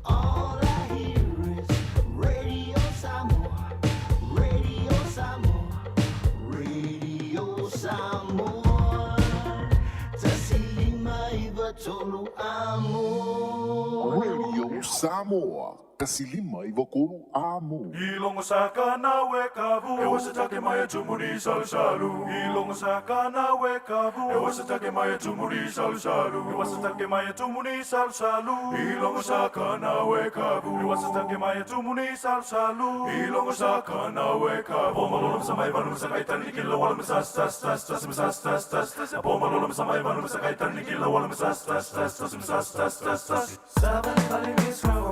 All I hear is Radio Samoa, Radio Samoa, Radio Samoa. Tasilima iwa tolu amo. Radio Samoa. Tasilima iwa kolu amo. Ilongo saka na wekavu, e wasa take mai e tumuri salu salu. Ilongo saka na wekavu, e wasa take mai e tumuri salu salu. E wasa take mai e tumuri salu salu. Ilongo saka na wekavu, e wasa take mai e tumuri salu salu. Ilongo saka na wekavu. Pomalola msa mai vanu msa kai tani kila wala msa sa sa sa sa sa sa sa sa. Pomalola msa mai vanu msa kai tani kila wala msa sa sa sa sa sa sa sa. Sabali bali misro.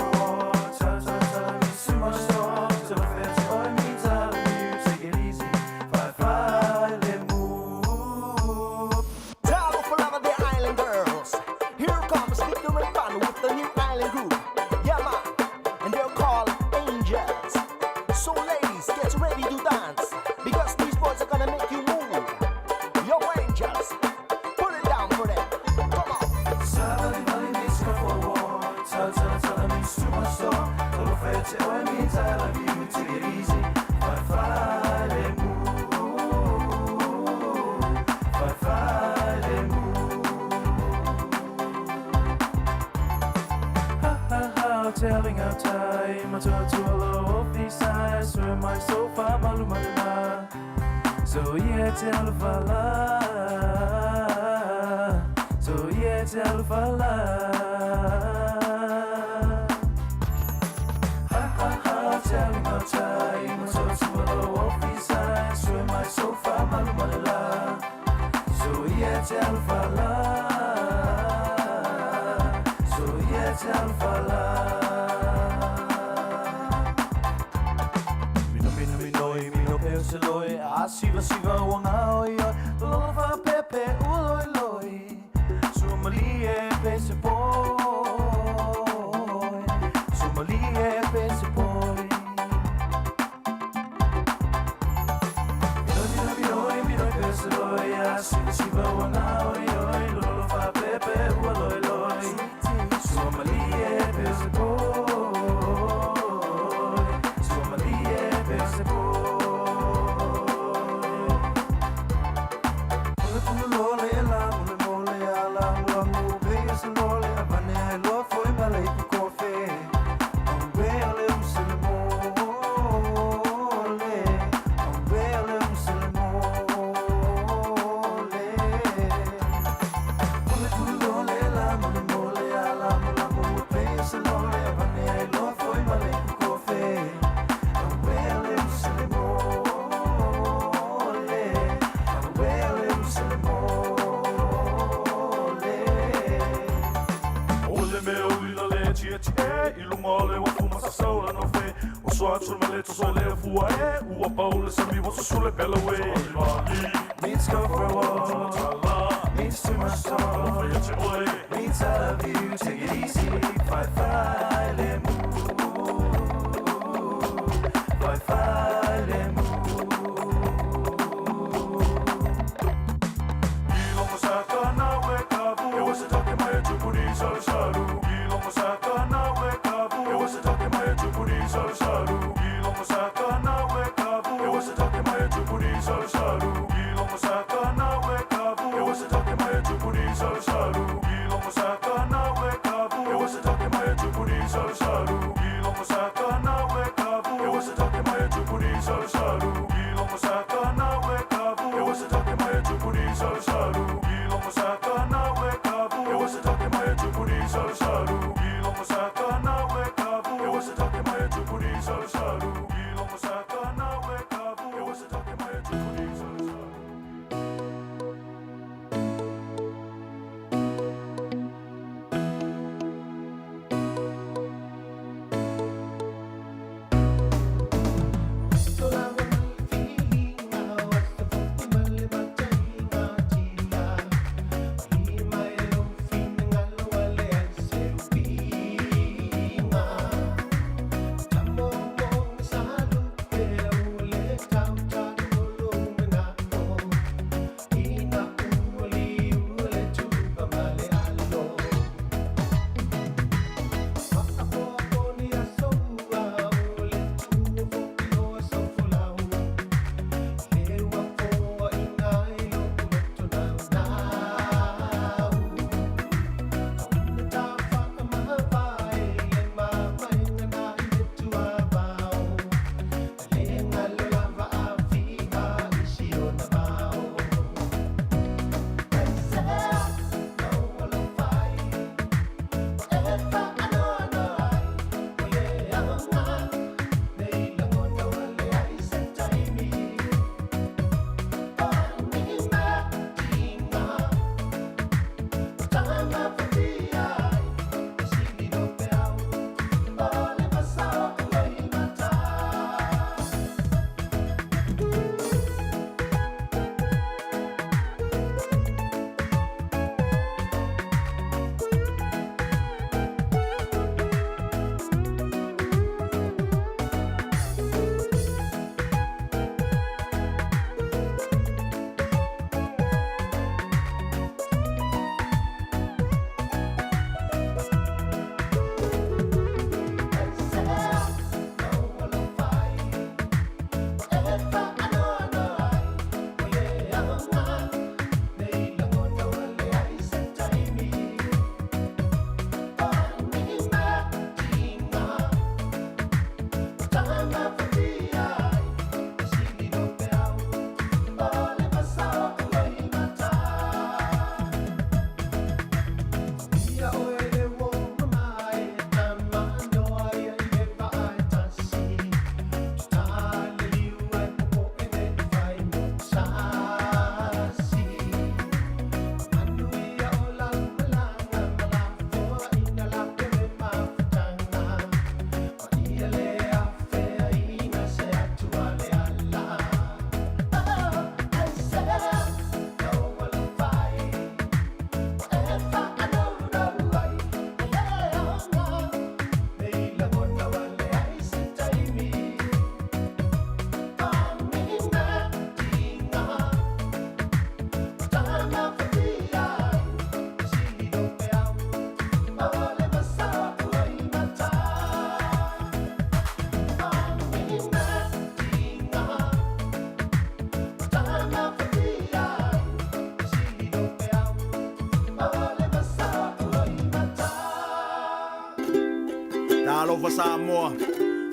Talofa Samoa,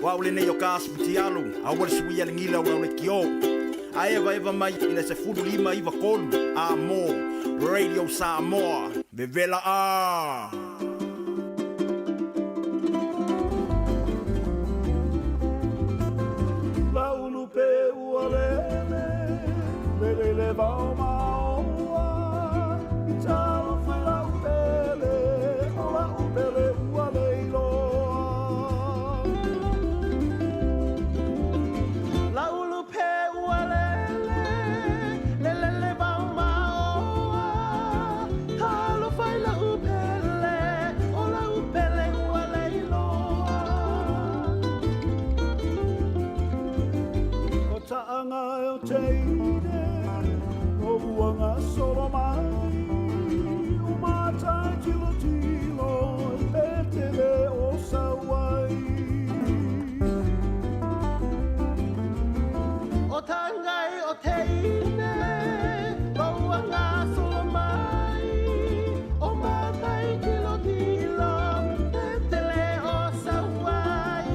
o au lenei o ka aso fitialu, aua le suia le gila o lau lekiō. Ae evaeva mai i le 15 93 a mo Radio Samoa, vevela a. Laulu pe ua lele, lele le vao maoa, i talofa i lau pele, o lau pele ua leiloa. o teine O ua gasolo mai O matai tilo tilo E te le o sauai O tangai o teine O ua gasolo mai O matai tilo tilo E te le o sauai.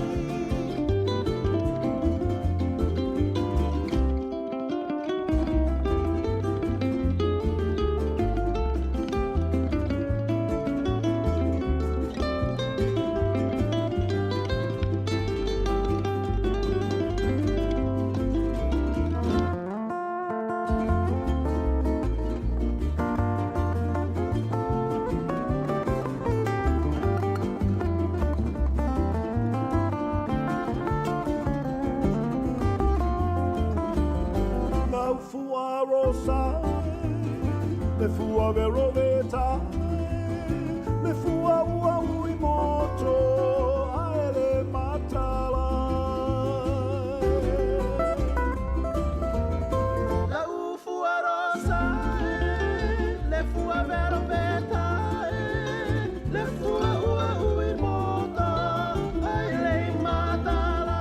Lau fua rosa Le fua vero veta Le fua ua ui moto Ae le matala. Lau fua rosa Le fua vero veta Le fua ua ui moto Ai le matala.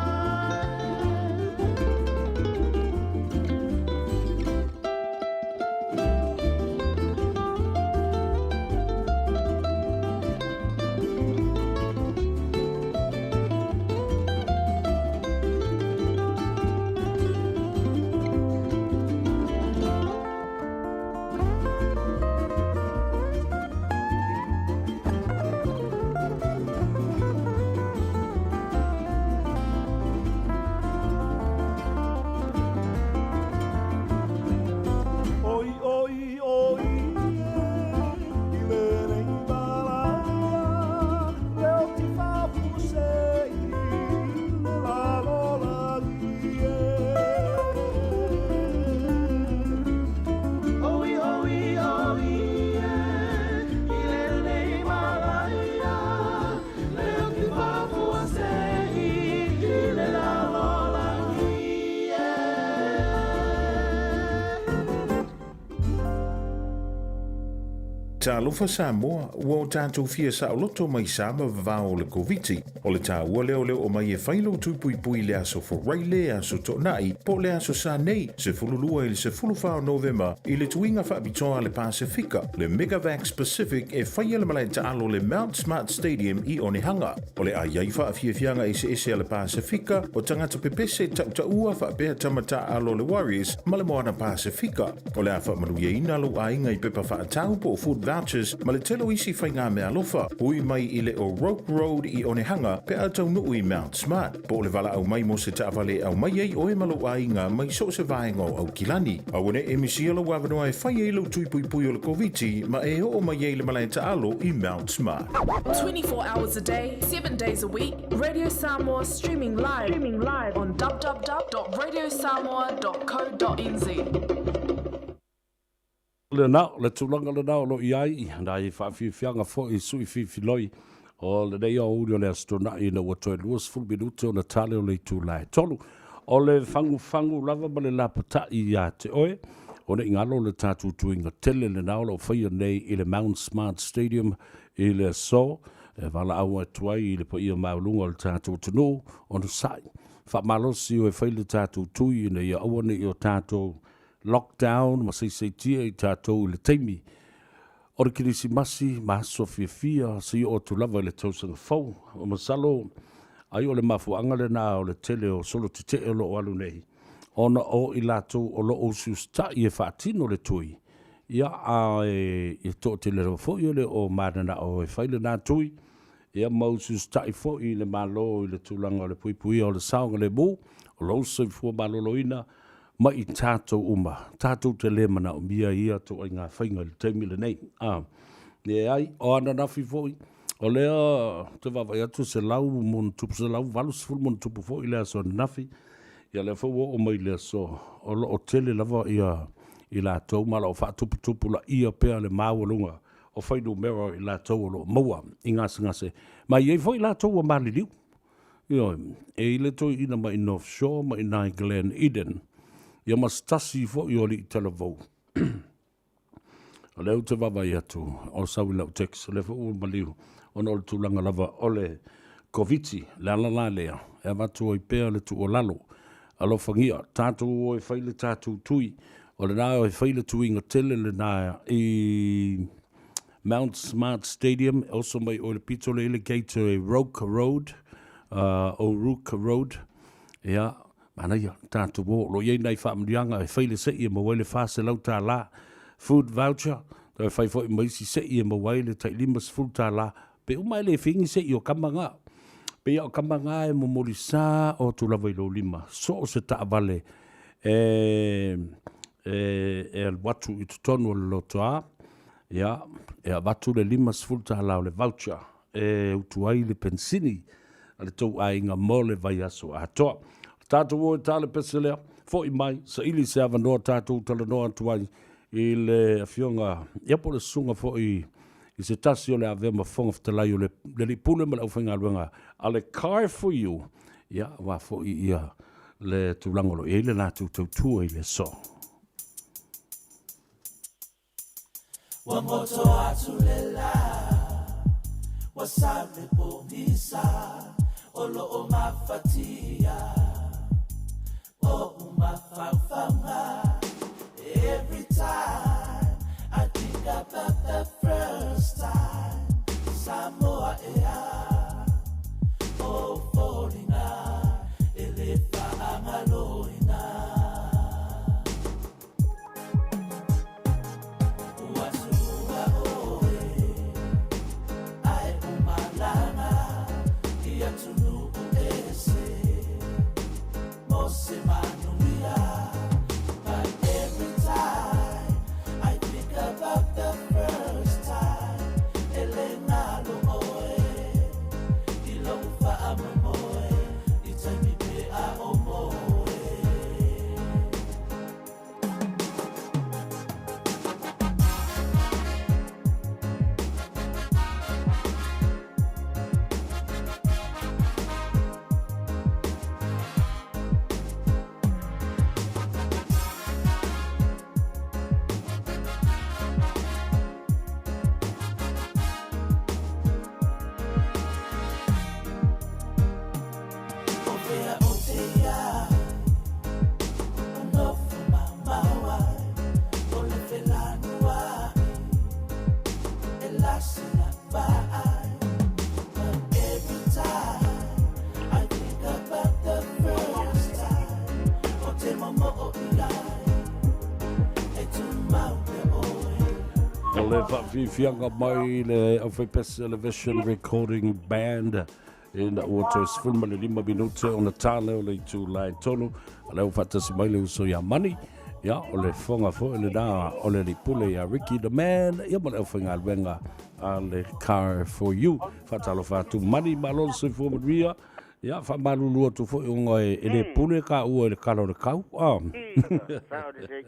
Oi, oi, oi, i le nei malaia, leo ti fafusei, le lalo lagi e. Oi, oi, oi, i le nei malaia, leo ti fafusei, i le lalo lagi e. Talofa Samoa, ua o tatou fia saoloto mai sa ma vavao o le Koviti. O le tāua lea o le oo mai e fai lou tūpuipui i le aso Faraile, aso Toonai, po o le aso Sa nei, 12 i le 14 o Novema, i le tuiga faapitoa a le Pasefika, le Megavax Pacific e faia i le malae taalo le Mount Smart Stadium i Onehunga. O le a i ai faafiafiaga eseese a le Pasefika, o tagata pepese tautaua faapea tama taaalo a le Warriors ma le Moana Pasefika. O le a faamanuiaina lou aiga i pepa faatau po o food vouchers ma le tele o isi faiga meaalofa. Ui mai i le O'Rourke Road i Onehunga pe a taunuu i Mount Smart, po o le valaau mai mo se taavale e aumai ai oe ma lou aiga mai so o se vaega o Aukilani. Aua ne i misia lou avanoa e fai ai lou tui puipui o le Koviti ma e oo mai ai i le malae taalo i Mount Smart. 24 hours a day, 7 days a week, Radio Samoa streaming live, streaming live on www.radiosamoa.co.nz. Lena, o le tulaga lena o lo o i ai, nai faafiafiaga foi i sui fifiloi o lenei aoauli o le Aso Toonai ina ua toe 20 minute ona tale o le itula e tolu. O le fagufagu lava ma le lapatai ia te oe, o ne i galo le tatou tuiga tele lena o lo o faia nei i le Mount Smart Stadium i le aso e valaau atu ai i le paia maualuga o le tatou atunuu ona sa'i faamalosi o e fai le tatou tui ina ia aua ne i o tatou lockdown ma saisaitia i tatou i le taimi o le Kerisimasi ma aso fiafia seia oo atu lava i le tausaga fou. Masalo ai o le mafuaaga lena o le tele o solo tetee o lo o alu nei, ona o i latou o lo o usiusitai e faatino le tui, ia a e toatele lava foi e le o mananao e fai lena tui, ia ma usiusitai foi i le Malo i le tulaga o le puipuia o le saogalemu, o lou soifua maloloina ma i tatou uma, tatou te le manaomia ia ituaiga faiga i le taimi lenei. A, leai, o ananafi foi, o lea ou te vaavaai atu 100+, 180+ foi le aso ananafi, ia lea foi ua oo mai i le aso, o lo o tele lava ia i latou ma o lo o faatuputupulaia pea le maualuga o fuainumera o i latou o lo o maua i gasegase, ma e i ai foi i latou ua maliliu. Ioe, e i le toeaina mai North Shore ma i nai Glen Eden. Ia ma se tasi foi o alii talavou. O lea ou te vaavaai atu, o sau i lau text, o lea foi ua maliu, ona o le tulaga lava o le Koviti, le ala la lea e avatu ai pea le tuualalo. Alofagia, tatou o e fai le tatou tui, o lena e fai le tuiga tele lena i Mount Smart Stadium, e oso mai oe i le pito lea i le gate o Roke Road, O'Rourke Road, ia, Manaia, tatou o, o lo o i ai nai faamanuiaga e fai le sei e maua ai le $400 food voucher, toe fai foi ma isi sei e maua ai le tai $50, pe uma e le fia ni sei o kama na. Pei o kama na e momoli sa o atu lava i lou lima, so o se taavale e e alu atu i totonu o le lotoa, ia, e avatu le $50 o le voucher e utu ai le penisini a le tou aiga mo le vaiaso atoa. Tatou o e ta le pese lea, foi mai, saili se avanoa tatou talanoa atu ai i le afioga, ia po o le susuga foi i se tasi o le avea ma Fofoga Fetalai o le Alii Pule ma le aufaigaluega a le Car for You, ia, aua foi ia le tulaga o lo o i ai le latou tautua i le aso. Ua goto atu le lā, ua sau le pogisa, o loo mafatia o'u mafaufauga. Every time I think about the first time, Samoa ea, o foliga e le faagaloina. O le faafiafiaga mai le Aufaipese le Vision Recording Band ina ua toe 15 minute ona ta lea o le itula e 3, a lea ua faatasi mai le uso ia Mani, ia, o le fofoga foi lena o le alii pule ia Ricky the Man, ia ma le aufaigaluega a le Car for You. Faatalofa atu Mani, malo le soifua manuia, ia, faamalulu atu foi ona e le pule taua i le tala o le tau. Ah. Sao lelei.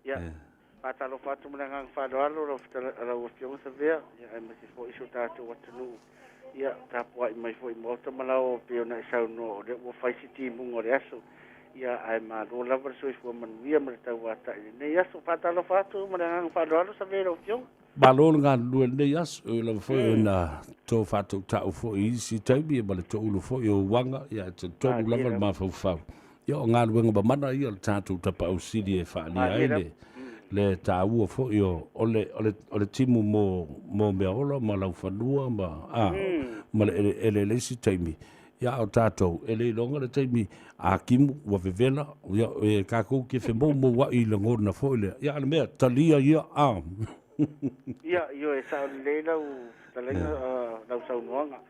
Ia, faatalofa atu ma le agaga faaaloalo lau Afioga Savea, ia, aemaise foi si o tatou atunuu. Ia, tapuai mai foi i Maota ma Lao pei ona e saunoa o lea ua fai si timuga o le aso. Ia, ae malo lava le soifua manuia ma le tauatai i lenei aso. Faatalofa atu ma le agaga faaaloalo Savea i lau Afioga. Malo le galulue i lenei aso, e ui lava foi ona to faatautau foi i isi taimi ma le toulu foi o uaga, ia, e talitonu lava le mafaufau. Ia, o galuega mamana ia o le tatou tapaau sili e faaalia ai le, le taua foi o, o, le, o, le, o le timu mo, mo meaola ma laufanua ma, a, ma le eleele i le isi taimi. Ia, a o tatou, e le iloga le taimi a timu ua vevela, ia, e tatou te femoumoua'i i lagona foi lea. Ia, a o le mea, talia ia, a. Ia, ioe, sao lelei lau fetalaiga, lau saunoaga.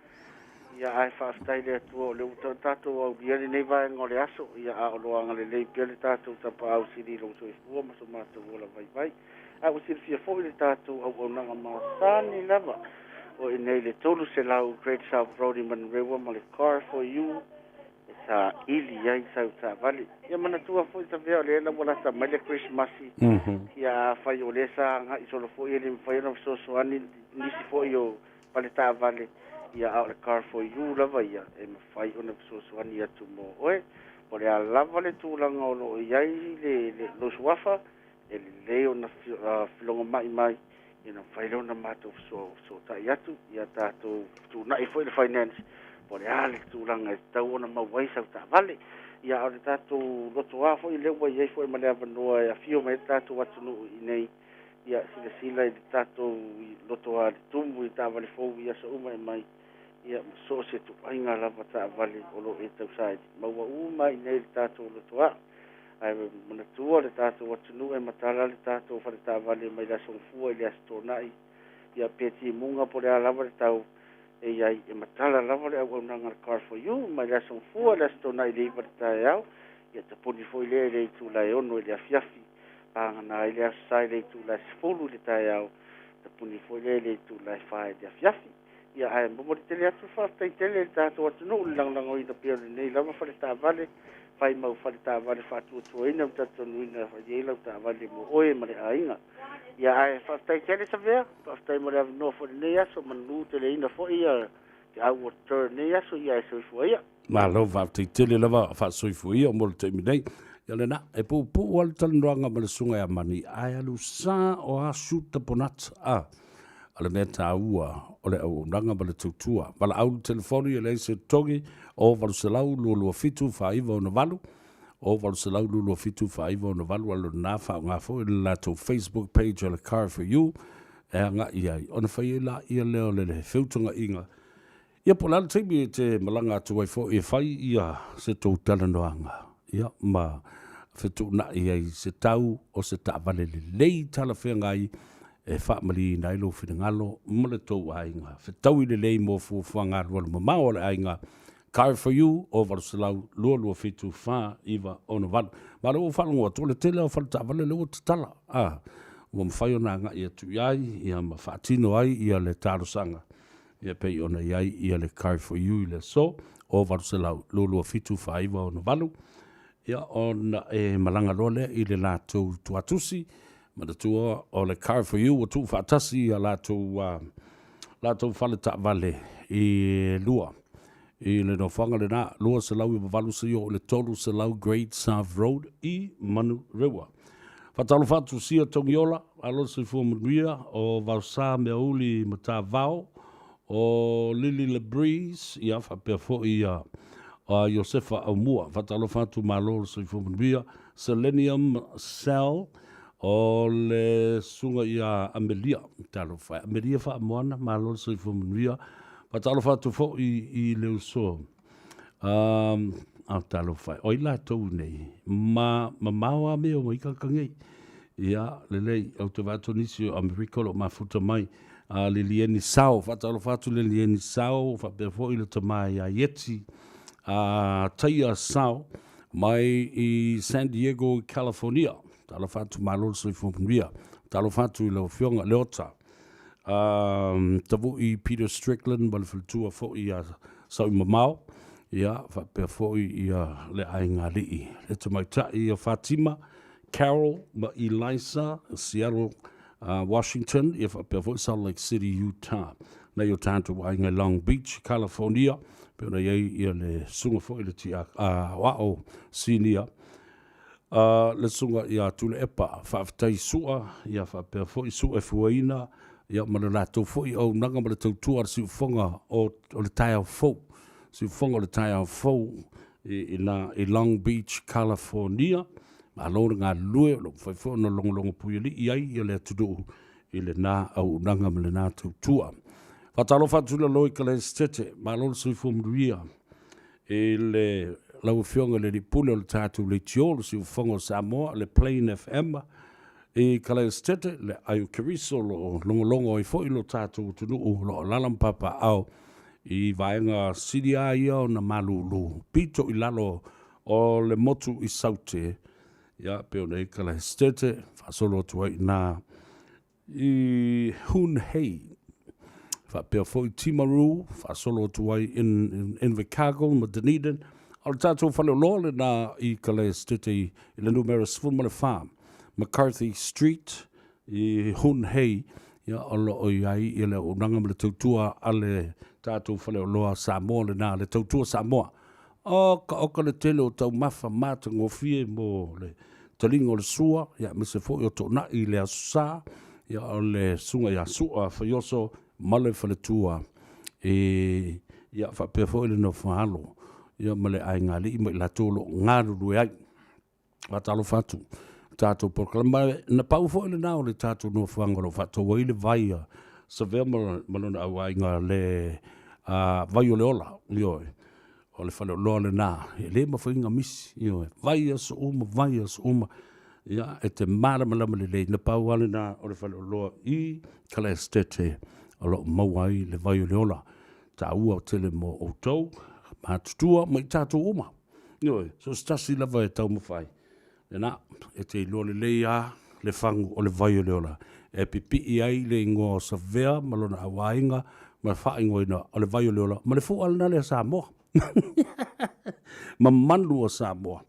Ia, ae faafetai i le Atua o lea ua tatou aulia lenei vaega o le aso, ia, a o lo o agalelei pea le tatou Tapaau Sili i lou soifua ma so matou ola vaivai. Ae ua silafia foi le tatou auaunaga masani lava o i inei i le 300 Great South Road i Manurewa ma le Car for You e saili ai sau taavale. Ia manatua foi Savea o lea la ua lata mai le Kerisimasi, ia afai o lea sa agai solo foi e le mafai ona fesoasoani nisi foi o pale taavale, ia a o le Car for You lava ia e mafai ona fesoasoani atu mo oe. Po o le a lava le tulaga o lo o i ai le, le, lou suafa, e lelei ona felogoma'i mai, ia ona mafai lea ona matou fesootai atu, ia tatou fetuunai foi le finance, po o le a le tulaga e tatau ona maua ai sau taavale. Ia, a o le tatou lotoa foi lea ua i ai foi ma le avanoa e afio mai ai le tatou atunuu i inei, ia silasila i le tatou lotoa i le tumu i taavale fou i aso uma e mai, ia ma so o se ituaiga lava taavale o lo o e tausaili, maua uma lava i inei i le tatou lotoa. Ae manatua le tatou atunuu e matala le tatou faletaavale mai le Aso Gafua i le Aso Toonai, ia pe timuga po o le a lava le tau e i ai, e matala lava le auaunaga a le Car For You mai le Aso Gafua i le Aso Toonai i le 9 i le taeao, ia tapuni foi lea i le itula e 6 i le afiafi, pagana ai le Aso Sa i le itula e 10 i le taeao, tapuni foi lea i le itula e 4 i le afiafi. Ia ae momoli tele atu le faafetai tele i le tatou atunuu i le lagolagoina pea o lenei lava faletaavale, fai mau faletaavale faatuatuaina ma talitonuina e i ai lau taavale mo oe ma le aiga. Ia ae faafetai tele Savea, faafetai mo le avanoa foi i lenei aso, manu teleina foi ia te au o totoe o lenei aso, ia e soifua ia. Malo faafetai tele lava faasoifua ia mo le taimi nei. Ia lena, e puupuu lava le talanoaga ma le susuga ia Mani, ae alu sa o asu taponata a. O le mea taua o le auaunaga ma le tautua. Valaau le telefoni e leai se totogi, o 800 227 4968, o 800 227 4968, a o lena faaaoga foi le latou Facebook page o le Car for You e agai i ai ona fai ai laia lea o le feutagaiga. Ia po o le a le taimi e te malaga atu ai foi e fai ia se tou talanoaga, ia ma fetuunai ai se tau o se taavale lelei talafeagai e faamalieina ai lou finagalo ma le tou aiga. Fetaui lelei mo fuafuaga alualu mamao a le aiga. Car for you, o 800 227 4968. Ma o lea ua ou faalogo atu, o le tele lava o fale taavale lea ua tatala, a, ua mafai ona agai atu i ai, ia ma faatino ai ia le talosaga. Ia pei ona i ai ia le Car for You i le aso, o 800 227 4968, ia ona e malaga loa lea i le latou tuatusi, manatua o le Car for You ua tuufaatasi ia latou, latou fale taavale i lua i le nofoaga lena, 298 seia oo i le 300 Great South Road i Manurewa. Faatalofa atu sia Togiola, alo le soifua manuia o Vaosa Meauli Matavao, o Lily Le Breeze, ia faapea foi ia Iosefa Aumua. Faatalofa atu malo le soifua manuia. Selenium Cell, o le susuga ia Amelia. Talofa e. Amelia Faamoana, malo le soifua manuia. Faatalofa atu foi i le uso um, a talofa e. O ai latou nei, ma mamao a mea o mai kaka nei. Ia, lelei, au te vaai atu nisi o Amerika o lo o mafuta mai. A Lilieni Sao, faatalofa atu Lilieni Sao, faapea foi le tama ia Ieti, a Taia Sao, mai i San Diego, California. Talofa atu malo le soifua manuia. Talofa atu i lau Afioga Leota. Tavui Peter Strickland ma le faletua foi ia Sauimamao, ia faapea foi ia le aiga alii, le tamaitai ia Fatima, Carol ma Elisa, Seattle, Washington, ia faapea foi Salt Lake City, Utah. Nai o tatou aiga i Long Beach, California, pei ona i ai ia le susuga foi le tia, aoao sinia, A le Susuga ia Tuilaepa, faafetai Sua, ia faapea foi Suefuaina, ia ma le latou foi auaunaga ma le tautua a le siufofoga o, o le taeao fou, siufofoga o le taeao fou i, i, na, i Long Beach, California. Malo le galulue, o lo o mafai foi ona logologo puialii ai ia le atunuu i lena auaunaga ma lena tautua. Faatalofa atu i lalo i Kalaesetete, malo le soifua manuia. I le lau Afioga i le Alii Pule o le tatou leitio, le Siufofoga o Samoa, le Plain FM, i Kalaesetete, le Aio Keriso o lo o logologo ai foi lo tatou atunuu o lo o alaala ma papaaao i vaega sili lava ia ona malulu pito i lalo o le motu i Saute, ia, pei ona i ai Kalaesetete, faasolo atu ai i ina i Hoon Hay, faapea foi Timaru, faasolo atu ai in Invercargill ma Dunedin. A o le tatou faleoloa lena i Kalaesetete i le numera 14 McCarthy Street i Hoon Hay, ia, o lo o i ai ia le auaunaga ma le tautua a le tatou faleoloa Samoa lena, le tautua Samoa. Oka oka le tele o taumafa matagofie mo le taliga o le sua, ia aemaise foi o Toonai i le Aso Sa, ia o le Susuga ia Sua Faioso ma le faletua e ia faapea foi le nofo-a-alo ia ma le aigaalii ma i latou o lo o galulue ai. Faatalofa atu i tatou polokalame. Na pau foi lena o le tatou nofoaga o lo o faatau ai le vai a Savea ma lona auaiga le vai o le ola. Ioe, o le faleoloa lena e le mafai ona misi. Ioe, vai aso uma, vai aso uma. Ia, e te malamalama lelei, na pau lava lena o le faleoloa i Kalaesetete o lo o maua ai le vai o le ola. Taua tele mo outou, matutua ma i tatou uma. Ioe, so o se tasi lava e taumafai, lena, e te iloa lelei lava le fagu o le vai o le ola, e pipii ai le igoa o Savea ma lona auaiga ma le faaigoaina o le vai o le ola ma le fua lena lea Samoa. Ma manu o Samoa.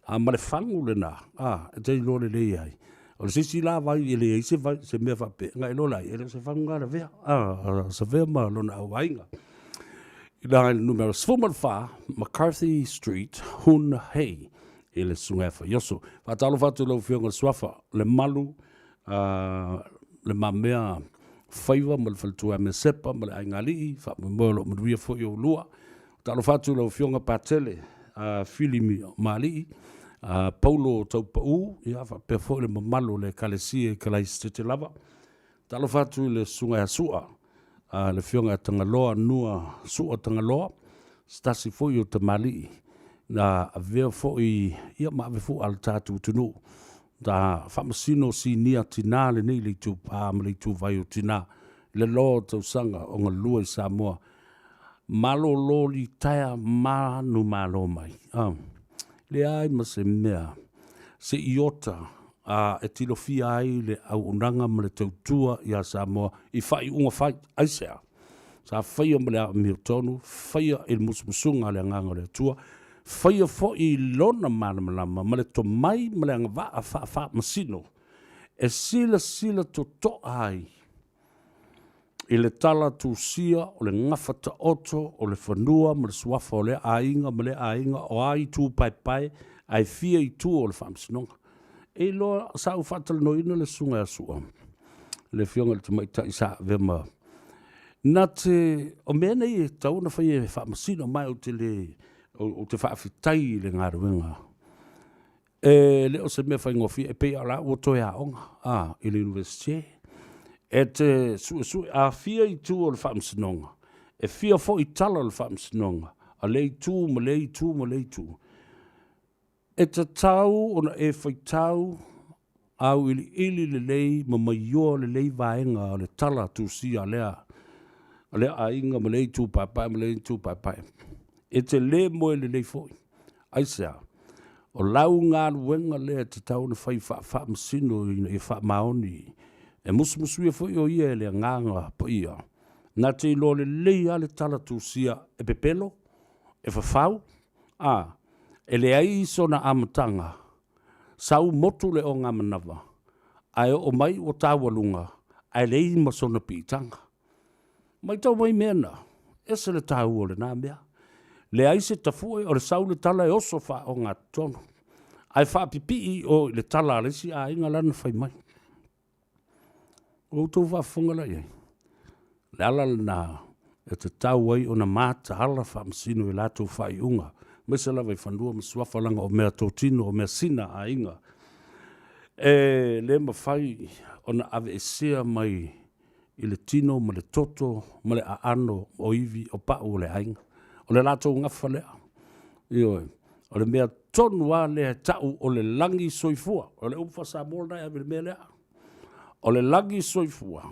A ma le fagu lena, a, e te iloa lelei ai. O le se isi la vai e leai se vai, se mea faapea, na iloa la, e le o se fagu lena a Lavea, a, a Savea ma lona auaiga. I le numera 14, McCarthy Street, Hun Hei, i le Susuga ia Faioso. Faatalofa atu i lau Afioga i le Suafa, le Malu, le Mamea Faiva ma le Faletua ia Mesepa ma le Aigaalii, faamoemoe o lo o manuia foi oulua. Faatalofa atu i lau Afioga Patele Fili Maalii, Paulo Taupau, ia faapea foi le mamalu o le Ekalesia i Kalaisitete lava. Talofa atu i le Susuga ia Sua, le Afioga ia Tagaloa Nua Sua Tagaloa, se tasi foi o tamalii na avea foi ia ma ave fua a le tatou atunuu na faamasino sinia tina lenei i le itupa ma le ituvai o tina i le loa o tausaga o galue i Samoa. Malolo litaea manumalo mai. Leai ma se mea se iota a e tilofia ai le auaunaga ma le tautua iā Samoa i faaiuga fai. Aisea? Sa faia ma le amiotonu, faia i le musumusuga a le Agaga o le Atua, faia foi i Lona malamalama ma le tomai ma le agavaa faafaamasino e silasila totoa ai i le tala tusia o le gafa taoto o le fanua ma le suafa o lea aiga ma lea aiga, o a itu paepae ae fia itu o le faamasinoga. E iloa sa ou faatalanoaina le susuga ia Sua, le afioga i le tamaitai sa avea ma na te o mea nei e tatau ona fai e faamasino ma ou te le ou te faafetai i le galuega E le o se mea faigofie, e pei o la ua toe aoga a, i le Universite. E te suesue, a fia itu o le faamasinoga, e fia foi tala o le faamasinoga, a lea itu ma lea itu ma lea itu. E tatau ona e faitau auiliili lelei ma maioa lelei vaega o le tala tusia a lea, a lea aiga ma lea itu paepae ma lea itu paepae. E te le moe lelei foi. Aisea? O lau galuega lea e tatau ona fai faafaamasino ina ia faamaoni. E musumusuia foi o ia e le Agaga Paia, na te iloa lelei lava le tala tusia e pepelo, e fafau, a, e leai sona amataga, sau motu le ogamanava, ae oo mai ua taualuga, ae leai ma sona piitaga. Matau mai mea na, ese le taua o lena mea. Leai se tafue, o le sau le tala e oso faaogatotonu, ae faapipii i o i le tala a le isi aiga lana fai mai. Ua outou faafofoga la i ai? O le ala lena e tatau ai ona mataala faamasino i latou faaiuga, aemaise lava i fanua ma suafa leaga o mea totino, o mea sina a aiga. E le mafai ona aveesea mai i le tino ma le toto ma le aano o ivi o pau o le aiga. O le latou gafa lea. Ioe. O le mea tonu lava lea e tau o le lagi soifua. O le upu faa-Samoa lena e ave i le mea lea. O le lagi soifua,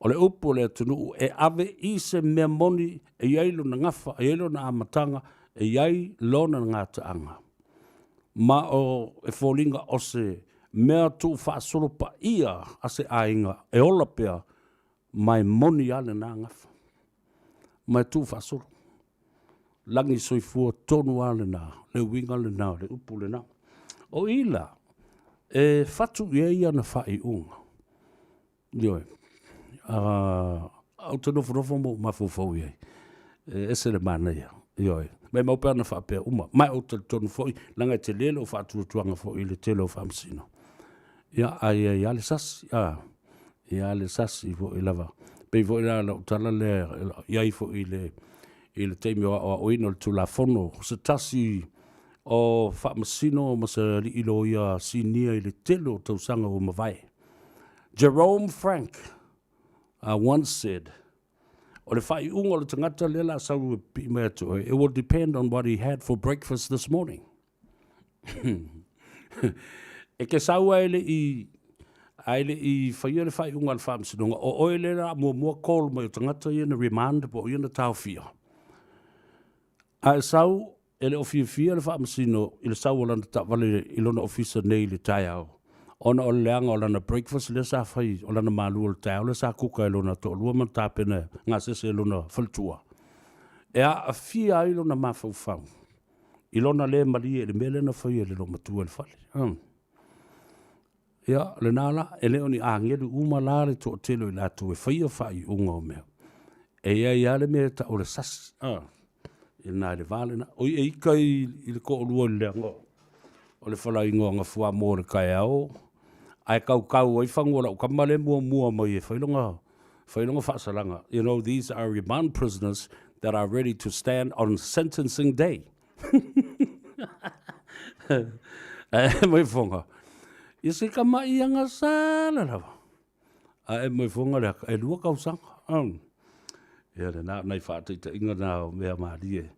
o le upu o le atunuu e ave i se mea moni e i ai lona gafa, e i ai lona amataga, e i ai lona gataaga. Ma o e foliga o se mea tuufaasolo paia a se aiga e ola pea ma e moni lava lena gafa. Ma e tuufaasolo. Lagi soifua tonu lava lena, le uiga lena o le upu lena. O i la, e fatu i ai ana faaiuga. Ioe. Ou te nofonofo ma ou mafaufau i ai. E ese le manaia. Ioe. Maimau pe ana faapea uma. Ma e ou te talitonu foi, leaga e tele lou faatuatuaga foi i le tele o faamasino. Ia, ae i ai lava le sasi, a, i ai lava le sasi foi lava. Pei foi la lau tala lea i ai foi i le, i le taimi o aoaoina o le Tulafono, se tasi o faamasino ma se alii loia sinia i le tele o tausaga ua mavae. Jerome Frank once said, O le faaiuga o le tagata lea o le a sau e pipii mai ia te oe, it will depend on what he had for breakfast this morning. E te sau ae le i ae le i faia le faaiuga a le faamasinoga, o oe lea o le a muamua call mai o tagata ia na remand po o ia na taofia. A e sau e le o fiafia le faamasino i le sau o lana taavale i lona ofisa nei i le taeao, ona o le leaga o lana breakfast lea sa fai, o lana malu o le taeao lea sa kuka e lona toalua ma tapena gasese e lona faletua, e aafia ai lona mafaufau i lona le malie i le mea lea na faia e le loomatua i le fale. Ia, lena la, e le o ni agelu uma la le toatele o i latou e faia faaiuga o mea. E i ai lava le mea e tau o le sasi, a, i lena i le va lena. Oi, e ika i, i le toalua i le leaga o le falaigoaga fuamoa o le taeao, ae tautau ai fagu o lau tama lea e muamua mai e fai lona, fai lona faasalaga. You know, these are remand prisoners that are ready to stand on sentencing day. Ae mai foga. Ia se tamaʻi agasala lava. Ae mai foga le aka, e lua tausaga. Ia lena, nai faataitaiga na o mea malie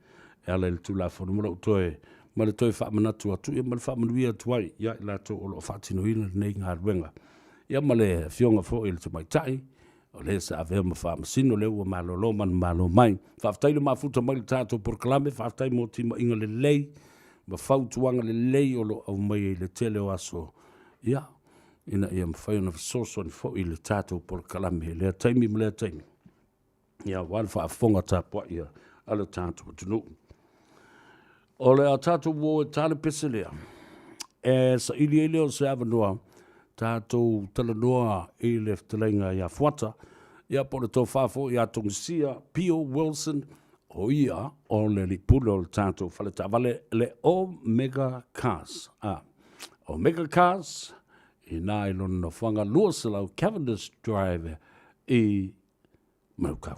e ala i le Tulafono ma lou toe, ma le toe faamanatu atu ia ma le faamanuia atu ai ia i latou o lo o faatinoina lenei galuega. Ia ma le Afioga foi i le Tamaitai O lea sa avea ma faamasino lea ua malolo manumalo mai. Faafetai le mafuta mai le tatou polokalame, faafetai mo timaiga lelei ma fautuaga lelei o lo o aumaia i le tele o aso, ia, ina ia mafai ona fesoasoani foi i le tatou polokalame i lea taimi ma lea taimi, ia, aua le faafofoga tapuai a le tatou atunuu. O le a tatou o e ta le pese lea, e saili ai lea o se avanoa tatou talanoa i le fetalaiga ia Fuata, ia po o le tofa foi ia Togisia Pio Wilson, o ia o le alii pule o le tatou fale taavale le Omega Cars. A, Omega Cars, ina i lona nofoaga 200 Cavendish Drive i Manukau.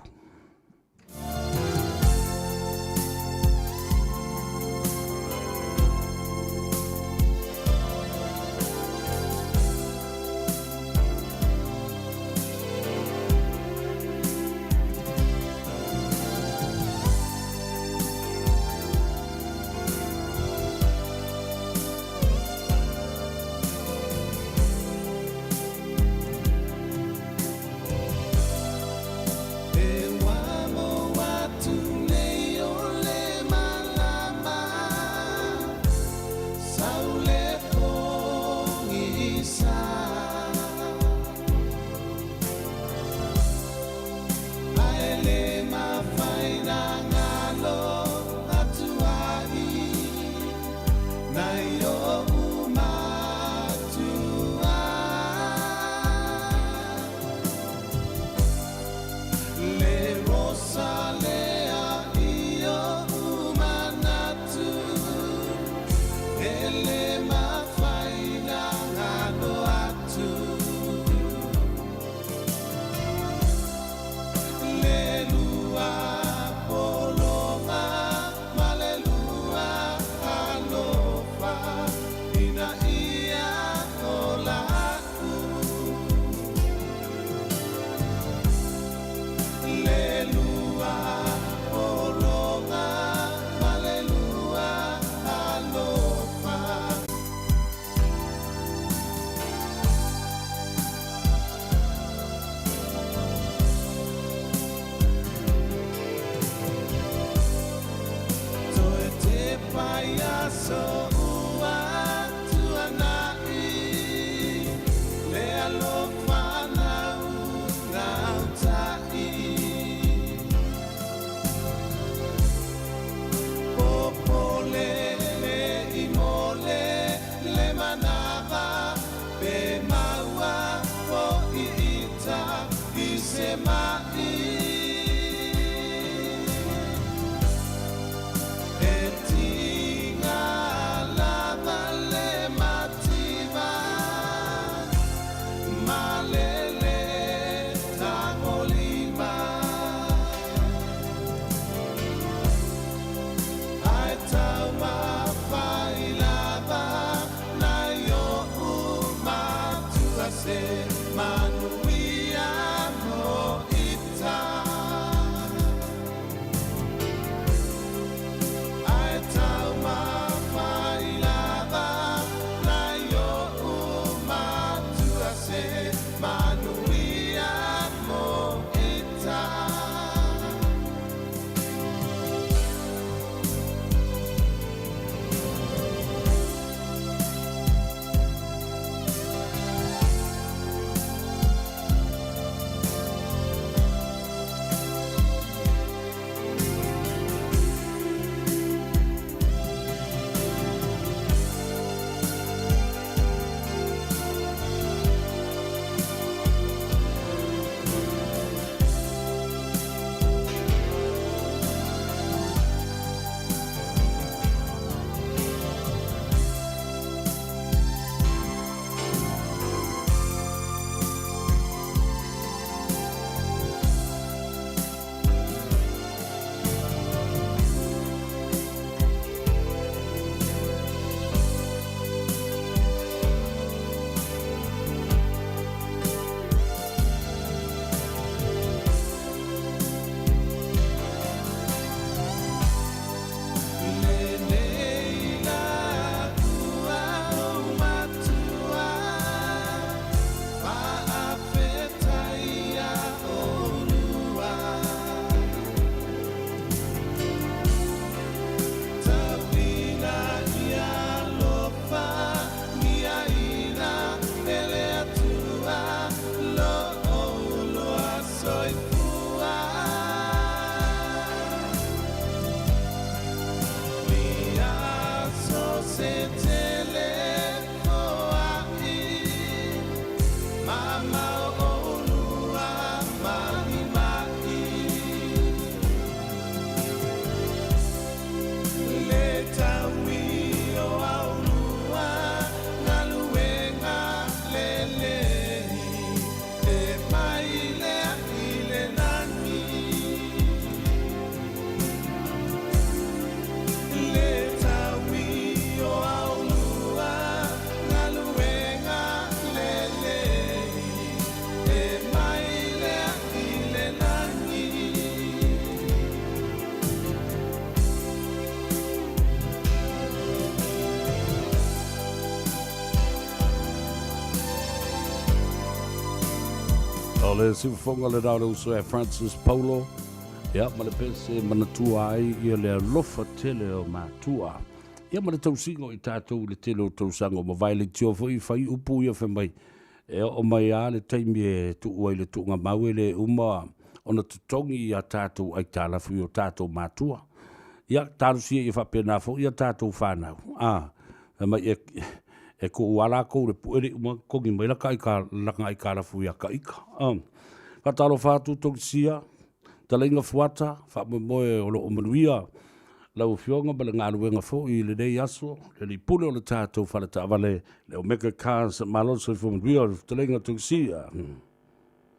O le siufofoga lena o le uso ia Francis Paulo, ia ma le pese e manatua ai ia le alofa tele o matua. Ia ma le tausiga o i tatou i le tele o tausaga ua mavae leitioa foi i fai upu ia fai mai e oo mai lava le taimi e tuu ai le tuugamau e le uma ona totogi a tatou aitalafu i o tatou matua. Ia talosia ia faapena foi a tatou fanau, a, fai mai e, e tuu lava latou i le pue le i uma ona totogi mai laka aitalafu ia ta ita. Faatalofa atu Tolisia, Talaiga Fuata, faamoemoe o lo o manuia lau Afioga ma le galuega foi i lenei aso, le alii pule o le tatou faletaavale, le Omega Cars, malo le soifua manuia o le fetalaiga Tolisia.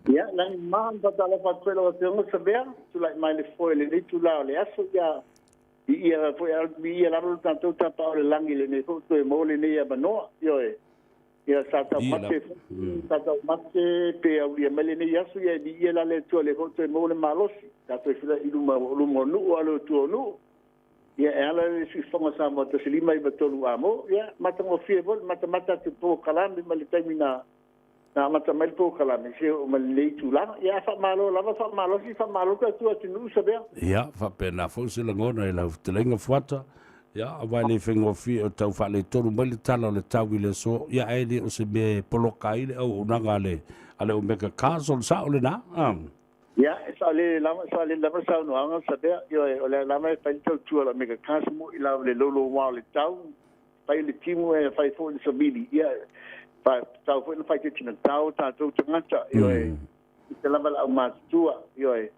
Ia, lagi ma, faatalofa atu foi lau Afioga Savea, tulai mai le foe i lenei itula o le aso, ia, viia foi, viia lava lo tatou Tapaau i le lagi i lenei foi ua toe maua lenei avanoa. Ioe. Ia, sa taumate, sa taumate pe aulia mai lenei aso, ia e viia la le Atua lea foi ua toe maua le malosi. Tatou feiloai i luma, luma o nuu, a o le Atua o nuu. Ia, e ala i le siufofoga o Samoa 1593 amo, ia, matagofie foi le matamata atu i le polokalame mai le taimi na Na amata mai le polokalame seia oo mai lenei itulaga. Ia ae faamalo lava, faamalosi, faamalo tautua atunuu Savea. Ia, faapena foi se lagona i lau fetalaiga Fuata. Ia, aua e le faigofie o tau faaletonu mai le tala o le tau i le aso, ia ae le o se mea e poloka ai le auaunaga a le, a le Omega Cars, o le sao lena. Ia, e saolele lava, saolele lava le saunoaga Savea. Ioe, o lea lava e fai le tautua a le Omega Cars mo i lau le louloua o le tau, fai le timu e fai foi le savili ia fa tau foi na fai te tina tau tatou tagata ioe i te lava le au matutua ioe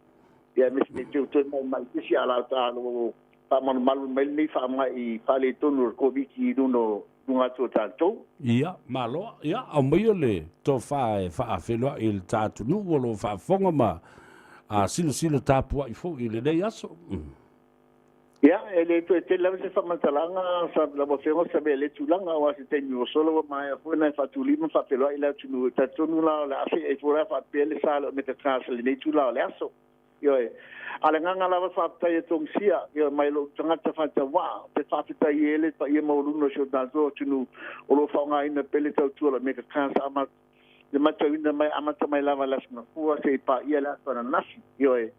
ia me se te toe mai mai te si ala ta lo fa malu mai nei fa mai fa le tonu o Covid i luno lunga atu o tatou. Ia, malo, ia, aumaia le tofa e faafeiloai i le ta atunuu o lo o faafofoga ma a silasila tapuai foi i lenei aso. Ia, e le toe tele lava se faamatalaga sa lau Afioga sa avea i lea tulaga, aua se taimi ua sola ua maea foi ona e faatulima ma faafeiloai le atunuu. E talitonu la o le a se'e ifo la faapea le sa o le Omega Cars i lenei itula o le aso. Ioe. A o le agaga lava faafetai e Togisia, ioe, mai lou tagata faatauvaa, ou te faafetai ai le paia maualuga o si o tatou atunuu o lo o faaaogaina pea le tautua o le Omega Cars a le matauina mai amata mai lava i le Aso Gafua seia paia le aso ananafi. Ioe.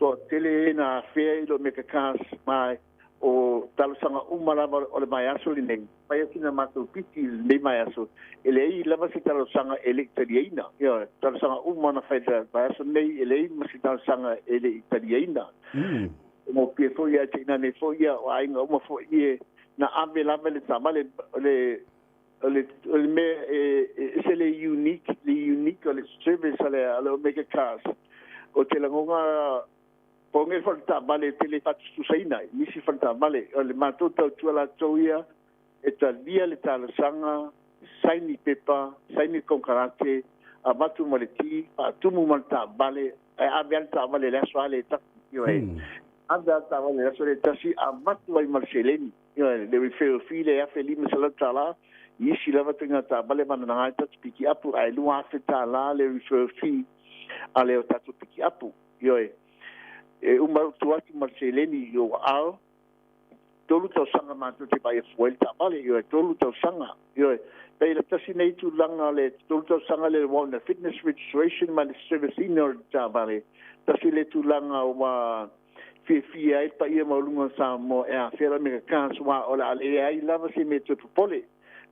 Toatele e na afea i lo Mega Cars ma o talosaga uma lava o le vaiaso lenei. Fai atu na matou piti i lenei vaiaso, e leai lava se talosaga e le i taliaina. Ioe, talosaga uma na fai i le vaiaso lenei, e leai ma se talosaga e le i taliaina. Gofie foi ia te inane foi ia o aiga uma foi ie na ave lava le taavale o le o le o le mea e ese le unique le unique o le service a le a le Omega Cars. O te lagona pau nei fale taavale e te le faatusatusaina i nisi fale taavale. O le matou tautua latou ia e talia le talosaga, saini pepa, saini konekarate, avatu ma le ti, faatumu ma le taavale, ae ave lava le taavale i le aso lava lea e tasi. Ioe. Ave lava le taavale i le aso lea e tasi, avatu ai ma le seleni. Ioe, le referral fee le $1,500, i isi lava ituaiga taavale vananaga ai tatou pikiapu, ae $2,000 le referral fee a le o tatou pikiapu. Ioe, e uma ai tuu atu ma le seleni i ou aao, 3 tausaga matou te vaai afua ai le taavale, ioe, 3 tausaga. Ioe, pei le tasi nei tulaga le 3 tausaga le warrant of fitness registration ma le service ina o le taavale, tasi le tulaga ua fiafia ai le paia maualuga o Samoa e afea le Omega Cars aua o le a leai lava se mea toe popole.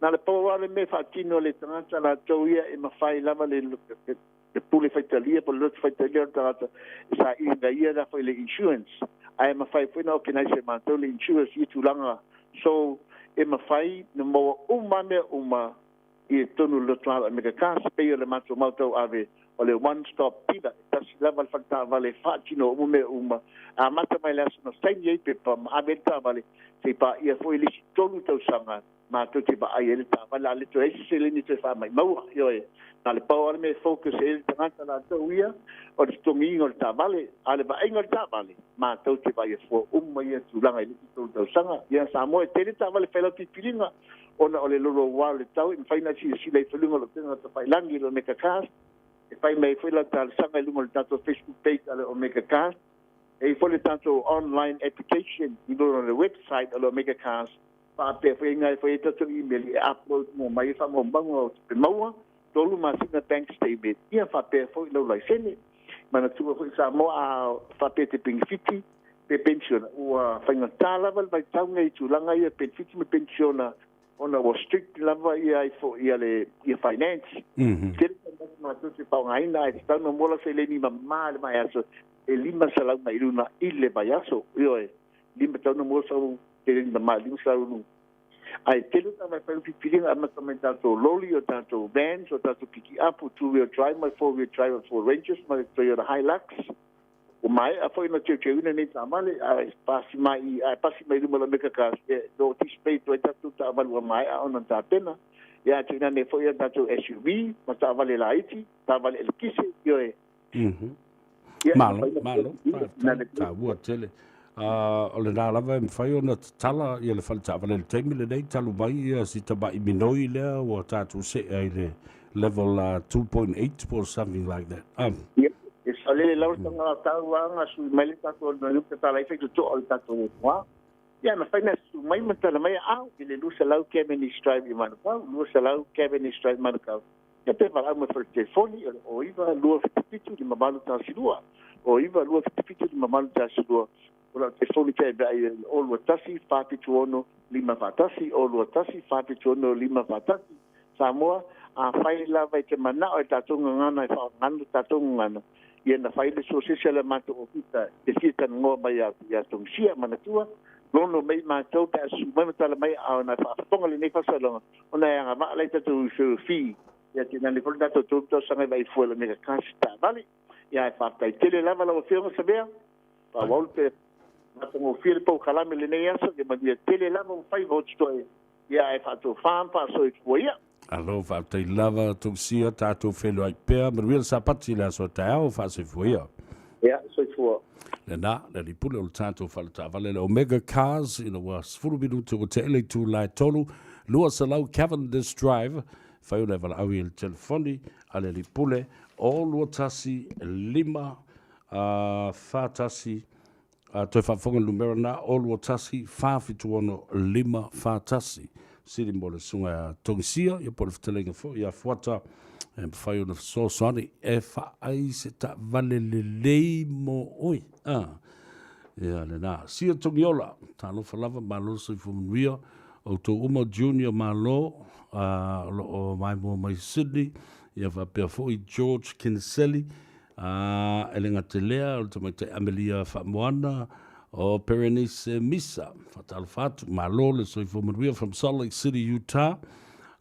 Na le pau lava le mea e faatino e le tagata latou ia e mafai lava le le pule faitalia po o le lotu faitalia o le tagata e saili na ia la foi le insurance ae mafai foi na organise e matou le insurance i tulaga so e mafai na maua uma mea uma i totonu o le lotu alo Omega Cars pei o le matou mau tauave o le one stop dealer e tasi lava le fale taavale e faatino uma mea uma amata mai le aso na saini ai pepa ma ave ai le taavale seia paia foi le isi 3 tausaga matou te vaai ai le taavale a le toe ai se seleni toe faamaimaua. Ioe, na le pau lava le mea e focus ai le tagata latou ia o le totogiina o le taavale, a o le vaaiga o le taavale matou te vaai afua uma ia tulaga i le isi 3 tausaga. Ia Samoa e tele taavale fai lau pilipiliga ona o le louloua o le tau e mafai ona silasila ifo i luga o le upega tafailagi i le Omega Cars e fai mai ai foi lau talosaga i luga o le tatou Facebook page a le Omega Cars. E i ai foi le tatou online application i luga o le website o le Omega Cars faapea foi i ina e fai ai tatou email e upload mo mai ai faamaumauga o tupe maua 3 masina bank statement, ia faapea foi lau laisene. Manatua foi Samoa a faapea te penefiti pe penisiona, ua faigata lava le vaitau nei i tulaga ia penefiti ma penisiona ona ua strict lava ia ai foi ia le ia finance. Tele taumate matou te faaaogaina ae tatau ona mola seleni mama i le vaiaso e 500 mai luna i le vaiaso. Ioe, 5 tau na mola sau seleni mama e 500 Ae tele taavale fai filifiliga amata mai tatou loli, o tatou vans, o tatou pikiapu, 2 wheel drive ma le 4 wheel drive, o Ford Rangers ma le Toyota Hilux. Ua maea foi ona teuteuina nei taavale, ae pasi mai, ae pasi mai luma o le Omega Cars, e lo display atu ai tatou taavale ua maea ona tapena. Ia ae tuuina foi a tatou SUV ma taavale laiti, taavale elekise, ioe. Ia, Malo, malo, faafetai, taua tele. O lena lava e mafai ona tatala ia le fale taavale i le taimi lenei talu mai ia si tamai minoi lea ua tatou see ai i le level 2.8 po o something like that. Ia, e saolele lava le tagata sui mai le tatou na le tatala ai faitotoa o le tatou etoa. Ia, mafai na susu mai ma tala mai au i le 200 Cavendish Drive i Manukau, 200 Cavendish Drive Manukau. Ia pe valaau mai foi i le telefoni o le 09 277 5812. 09 277 5812. O lau telefoni pea e vaai o le 021 476 541, 021 476 541. Samoa, afai lava i te manao e tatou gagana e faaaogana le tatou gagana, ia na fai le suasese a le matou ofisa te fia talanoa mai ia Tongisia, manatua, lono mai matou pe a susu mai ma tala mai a ona e faafofoga lenei faasalalauga, ona e agavaa la i tatou referral fee, ia te nane foi le tatou 3 tausaga e vaai fua i le Omega Cars taavale. Ia ae faafetai tele lava lau Afioga Samea, faaauau le matagofie le polokalame i lenei aso, ia manuia tele lava ua faiva o totoe, ia ae faatofa ma faasoifua ia. Alo, faafetai lava Tongisia, tatou feiloai pea, manuia le Sapati i le aso a taeao, faasoifua ia. Ia, soifua. Lena, le alii pule o le tatou fale taavale le Omega Cars ina ua 10 minute ua tea i le itula e 3, 200 Cavendish Drive, fai ona e valaau i le telefoni a le alii pule o 21 5 4 1 Toe faafofoga i le numera lena, o 21 476 541. Sili mo le susuga ia Togisia, ia po o le fetalaiga foi ia Fuata, e mafai ona fesoasoani e faai se taavale lelei mo oe. Ah, ia lena. Sia Togiola, talofa lava, malo le soifua manuia. Outou uma, Junior Malo, o lo o maimoa mai Sydney, ia faapea foi George Kinsella, Ā, e le gata i lea, o le tamaitai Amelia Faamoana, o Berenice Misa, faatalofa atu, malo le soifua manuia from Salt Lake City, Utah,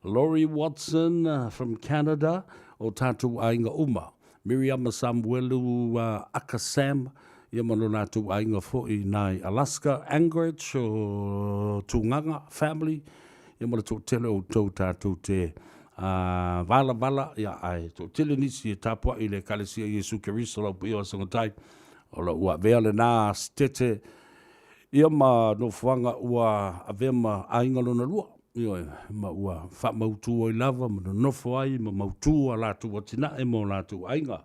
Laurie Watson from Canada, o tātou aiga uma, Miriama Samuelu uh, Aka Sam, ia ma lo latou aiga foi nai Alaska, Anchorage, o Tūgaga family, ia ma le toatele o outou tātou te Ā, valavala, ia, ae toatele nisi e tapuai i le Ekalesia Iesu Keriso lau paia o Asogotai, o lo ua avea lena asitete, ia ma nofoaga ua avea ma aiga lona lua, ioe, ma ua faamautu ai lava ma nonofo ai ma mautu a latou atinae ma o latou aiga.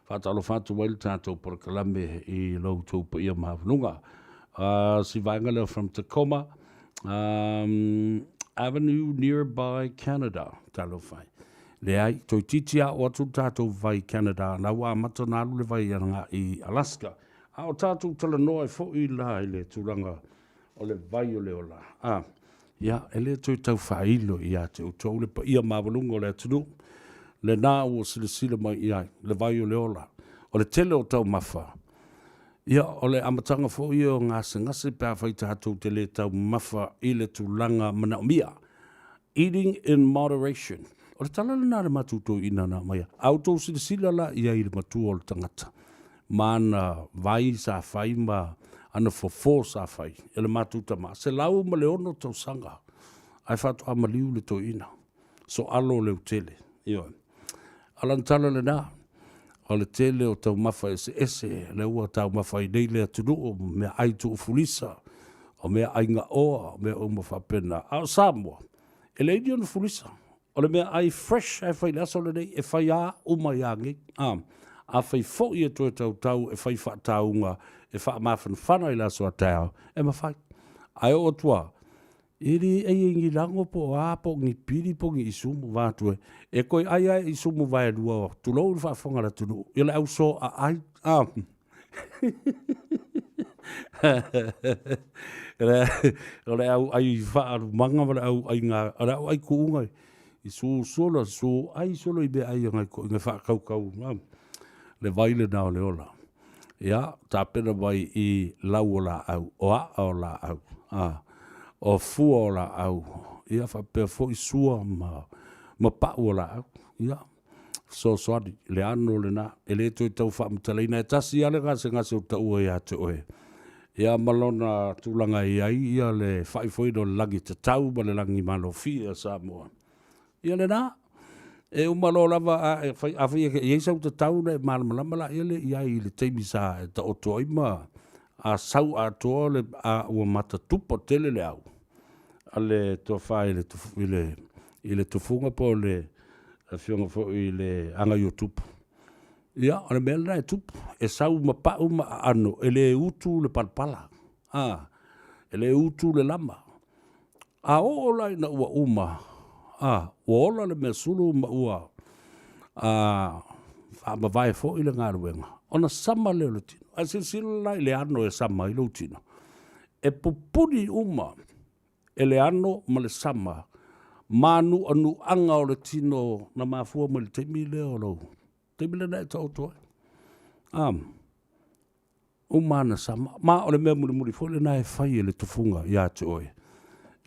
Faatalofa atu ai le tatou polokalame i lo outou paia maualuga. Ā, si vaega lea from Tacoma, um, Avenue nearby Canada. Talofa e. Leai, toeitiiti a oo atu le tatou vai i Canada, na ua amata ona alu le vai i Alaska. A o tatou talanoa ai foi la i le tulaga o le vai o le ola. A, ia, e le toe tau faailo ia te outou le paia maualuga o le atunuu, lena ua silasila mai i ai, le vai o le ola. O le tele o taumafa, Ia, o le amataga foi ia o gasegase pe afai tatou te le taumamafa i le tulaga manaomia. Eating in moderation. O le tala lena a le matou toeaina na aumaia. A outou silasila la i ai i le matua o le tagata, ma ana vai sa fai ma ana fofo sa fai e le matou tama, 106 tausaga ae faatoa maliu le toeaina. Soalo o leutele. Ioe. A o lana tala lena, o le tele o taumafa eseese lea ua taumafa ai nei le atunuu, o meaai tuufulisa, o meaai gaoa, o mea uma faapena. A o Samoa, e leai ni ona fulisa. O le meaai fresh e fai i le aso lenei, e fai a uma ia nei. A, afai foi e toe tautau e fai faatauga e faamafanafana i le aso a taeao, e mafai. Ae oo atu lava, E le ai e ni lago po o a po o ni pili po o ni isumu vaeatu e e toe ai lava i isumu vaelua tulou le faafofoga a le atunuu ia le au soaai a. O le au ai faalumaga ma le au ai o le au ai kuuga i su solo su ai solo i meaai a nai toeaiina e faatautau le vai lena o le ola. Ia, tapena mai i lau o laau, o aa o laau, a, o fua o laau, ia faapea foi sua ma, ma pau o laau. Ia, fesoasoani, le ano lena, e le toe tau faamatalaina, e tasi lava le gasegase ua taua ia te oe. Ia ma lona tulaga e i ai ia le faaifoina o le lagi tatau ma le lagi malofie a Samoa. Ia lena, e uma loa lava a e fai, afai e i ai sau tatau ona e malamalama laia lea i ai i le taimi sa e taoto ai ma a sau atoa le, a ua matatupa tele le au a le tofa i le, i le, i le tufuga po o le afioga foi i le Agaiotupu. Ia, o le mea lena e tupu, e sau ma pau ma aano, e le utu le palapala, a, e le utu le lama. A oo la ina ua uma, a, ua ola le measulu ma ua a, faamavae foi le galuega, ona sama lea o le tino. Ae silasila la i le ano e sama ai lou tino, e pupuni uma e le ano ma le sama mānuʻanuʻaga o le tino na mafua mai le taimi lea o lou taimi lea na e taoto ai. A, uma ana sama. Ma o le mea mulimuli foi lena e fai e le tufuga ia te oe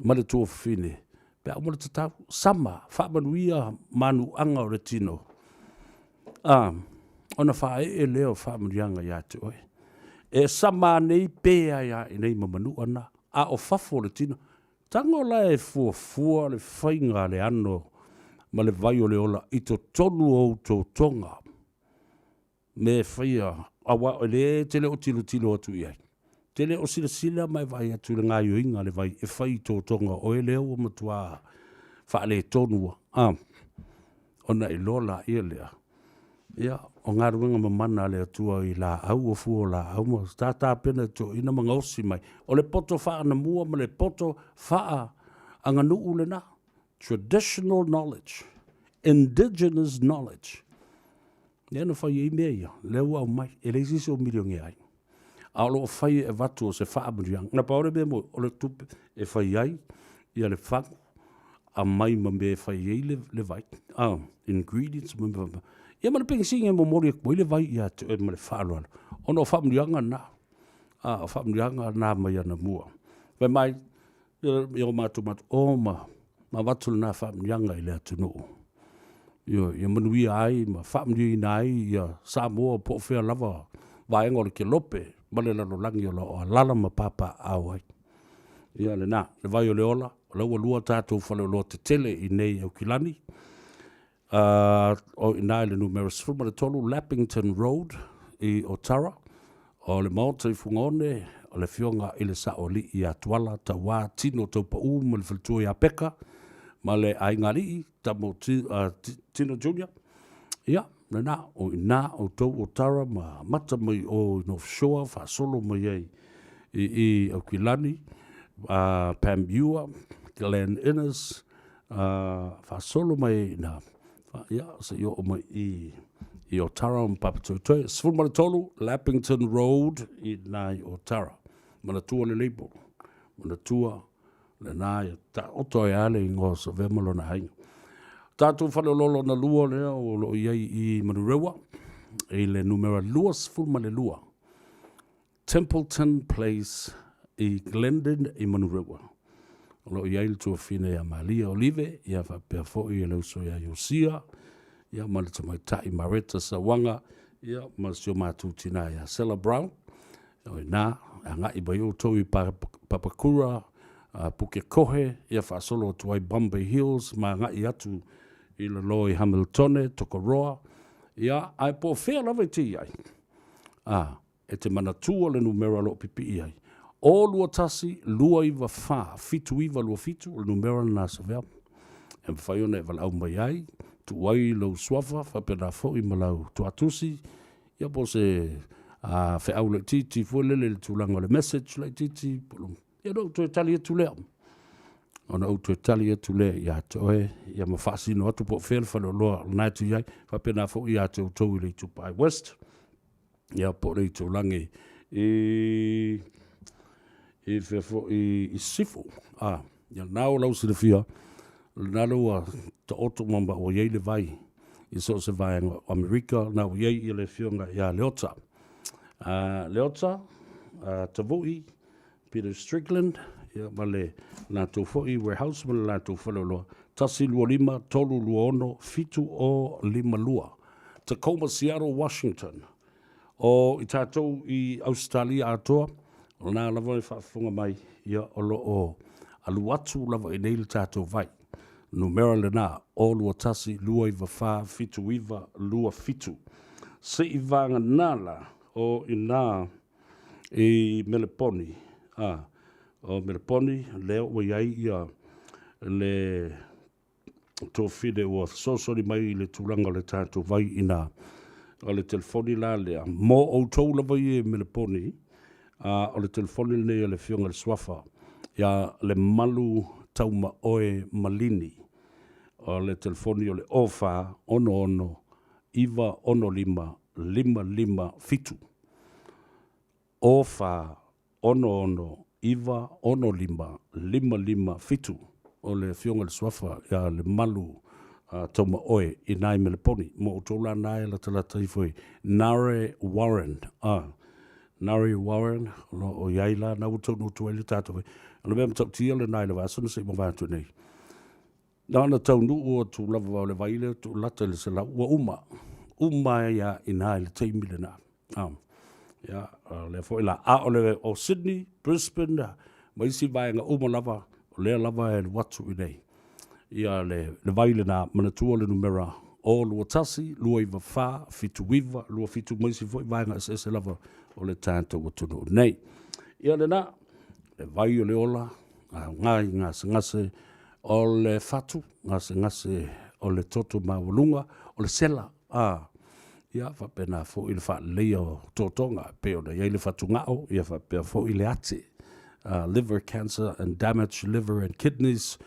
ma le tuafafine pe a uma le tatau. Sama, faamanuia manuaga o le tino, a, ona faaee lea o faamanuiaga ia te oe. E sama nei pe ai a i nei ma manua na, a o fafo o le tino. Tago la e fuafua le faiga a le ano ma le vai o le ola i totonu o ou totoga. Mea e faia, aua o lea e te le o tilotilo atu i ai. Te le o silasila ma e vaai atu i le gaoioiga a le vai e fai i totoga o oe lea ua matua faaletonu a, ona iloa laia lea, ia, o galuega mamana a le Atua i laau, o fua o laau ma sa tapena e toeaiina ma gaosi mai. O le poto faaanamua ma le poto faaaganuu lena, traditional knowledge, indigenous knowledge. Lea na fai ai mea ia, lea ua aumai, e leai se isi o milionea ai. A o lo o fai e avatu o se faamanuiaga. Na pau le mea moni, o le tupe e fai ai ia le fagu, aumai ma mea e fai ai le, le vai, ingredients ma mea faapena. Ia ma le penisini e momoli atu ai le vai ia te oe ma le faaaloalo, ona o faamanuiaga na, o faamanuiaga na mai anamua. Fai mai, Ia o matou matou, o ma avatu lena faamanuiaga i le atunuu. Ioe, ia manuia ai ma faamanuiaina ai ia Samoa po o fea lava vaega o le kelope ma le lalolagi o lo o alaala ma papaaao ai. Ia lena, le vai o le ola, o la ua lua tatou faleoloa tetele i nei i Aukilani, o i ina i le numera 13 Lappington Road i Otara, o le Maota i Fugaone, o le Afioga i le Saoalii ia Tuala Tauā Tino Taupau ma le faletua ia Peka ma le aiga alii Tamo Tino Junior. Ia, lena, o i ina outou Otara ma amata mai o i North Shore, faasolo mai ai i Aukilani, Pam Ewer, Glen Innes, faasolo mai ai i ina, ia, seia oo mai i i Otara ma Papatoetoe. 13 Lappington Road i ina i Otara. Manatua le label, manatua lena ia taoto ai lava le igoa o Savea ma lona aiga. Tatou faleoloa lona lua lea o lo o i ai i Manurewa i le numera 22 Templeton Place i Glendon i Manurewa. O lo o i ai le tuafine ia Malia Olive, ia faapea foi le uso ia Iosia, ia ma le tamaitai Mareta Sauaga, ia ma si o matou tina ia Sela Brown. O i ina, e agai mai outou i Papakura, Pukekohe, ia faasolo atu ai Bombay Hills ma agai atu i lalo i Hamiltone, Tokoroa, ia, ae po o fea lava e te i ai. A, E te manatua le numera o lo o pipii ai. O 21 294 7927, o le numera lena a Savea. E mafai ona e valaau mai ai, tuu ai lou suafa, faapena foi ma lau tuatusi, ia po o se feau laitiiti foi lele i le tulaga o le message laitiiti, ia ona ou toe tali atu lea. Ona ou toe tali atu lea ia te oe, ia ma faasino atu po o fea le faleoloa o lena e te i ai, faapena foi ia te outou i le Itupa West, ia po o le itulagi i i fea foi i Sisifo. A, ia lena ua lau silafia, lena lea ua taoto ma ma ua i ai le vai i so o se vaega o Amerika, lena ua i ai ia le afioga ia Leota. A, Leota, a, Tavui, Peter Strickland, ia, ma le latou foi warehouse ma le latou faleoloa, 125 326 7052, Tacoma, Seattle, Washington. O i tatou i Ausetalia atoa, o lena lava e faafofoga mai, ia, o lo o alu atu lava i inei le tatou vai. Numera lena, 021 294 7927. Se'i vagana la, o ina i Meleponi, a, o Meleponi, lea ua i ai ia le tofine ua fesoasoani mai i le tulaga o le tatou vai ina o le telefoni la lea mo outou lava ia i Meleponi, a, o le telefoni lenei a le Afioga i le Suafa ia Lemalu Taumaoe Malini. O le telefoni o le 04 66 965 557. 0 4 6 6 9 6 5 5 5 7. O le Afioga i le Suafa ia Lemalu Taumaoe i nai Meleponi. Mo outou la na e latalata ifo i Nare Warren. Nare Warren, o lo o i ai la, na ua taunuu atu ai le tatou. O le mea matautia lena i le vaiaso na se i mavae atu nei. Na ona taunuu atu lava o le vai lea tuulata i le 100, ua uma. Uma ai lava i ina i le taimi lena. Ia, o lea foi la, a o le o Sydney, Brisbane, ma isi vaega uma lava, o lea lava e alu atu i inei. Ia le, le vai lena, manatua le numera 021 294 79 27 ma isi foi vaega eseese lava o le tatou atunuu nei. Ia lena, le vai o le ola, aoga i gasegase o le fatu, gasegase o le toto maualuga, o le sela, a, ia faapena foi le faaleleia o totoga, e pei ona i ai le fatugao, ia faapea foi le ate, liver cancer and damaged liver and kidneys,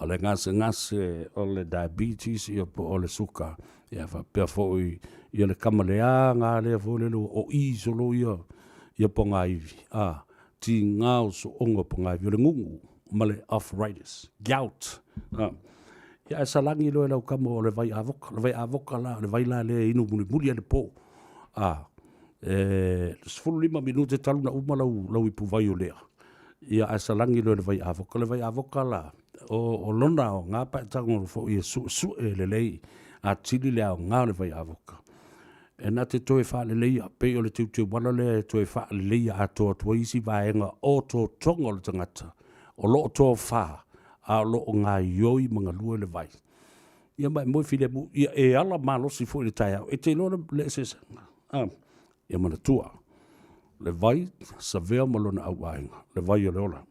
o le gasegase o le diabetes, ia po o le suka, ia faapea foi ia le kama leaga lea foi lele ua o'i solo ia, ia pogaivi, a, tiga o sooga o pogaivi, o le gugu ma le arthritis, gout. Ia ae salagi loa e lau kama o le vai avoka. O le vai avoka la, o le vai la lea e inu mulimuli ai le po. A, e 15 minute talu na uma lau, lau ipu vai o lea. Ia ae salagi loa i le vai avoka. O le vai avoka la, o, o lona aoga paetago foi e suesue lelei atili le aoga o le vai avoka. E na te toe faaleleia, pei o le teuteuala lea e toe faaleleia atoa atu ai isi vaega o totoga o le tagata o lo o tofa a o lo o gaioi ma galue le vai. Ia ma e moe filemu, ia e ala malosi foi i le taeao, e te iloa le eseesega. A, ia manatua, le vai savea ma lona auaiga, le vai o le ola.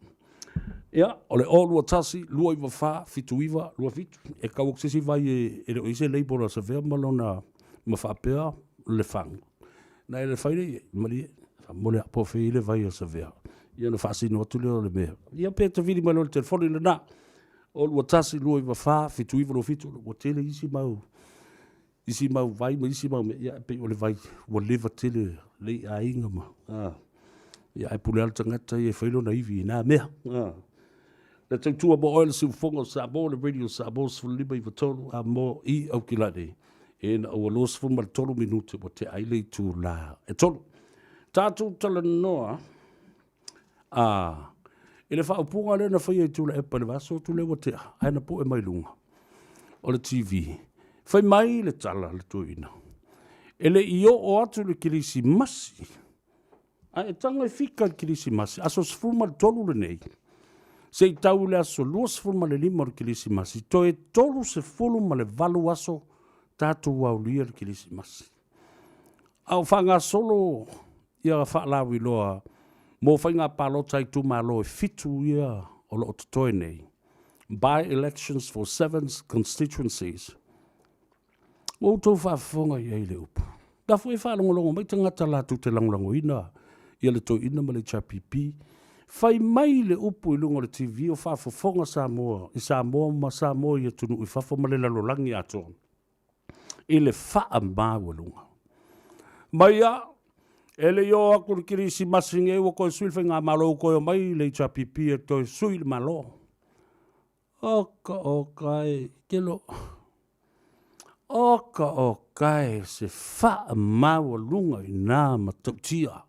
Ia, o le 021 294 79 27, e tau atu se isi vai e, e le o i ai se label a Savea ma lona, ma faapea le fagu. Na e le fai le malie, faamole a po fei le vai a Savea. Ia na faasino atu lea o le mea. Ia pe tavili mai loa le telefoni lena. 021 294 79 27, ua tele isi mau isi mau vai ma isi mau mea, ia e pei o le vai ua leva tele lei aiga ma, a, ia ae pule lava le tagata ia e fai lona ivi i na mea. A. Le tautua mo oe le siufofoga o Samoa, le Radio Samoa 15 93 a mo i Aukilani, ina ua 23 minute ua tea ai le itula e tolu. Tatou talanoa a i le faaupuga lea na faia i Tuilaepa i le vaiaso atu lea ua tea, ae na poe mai luga o le TV. Fai mai le tala a le toeaina, e le i oo atu le Kerisimasi, ae e taga e fika le Kerisimasi, aso 13 lenei, se i tau i le aso 25 o le Kerisimasi, toe 38 aso tatou aulia le Kerisimasi. A o faagasolo ia faalauiloa mo faiga palota a itumalo e fitu ia o lo o totoe nei, by-elections for seven constituencies, ua outou faafofoga i ai i le upu. La foi e faalogologo mai tagata latou te lagolagoina ia le toeaina ma le HRPP. Fai mai le upu i luga o le TV o faafofoga Samoa i Samoa ma Samoa i atunuu i fafo ma le lalolagi atoa i le faamaualuga. Mai a, e le i oo atu le Kerisimasi nei ua toe sui le Faigamalo ua toe omai le HRPP e toe sui le Malo. Oka oka e, kelo. Oka oka e se faamaualuga i nā matautia.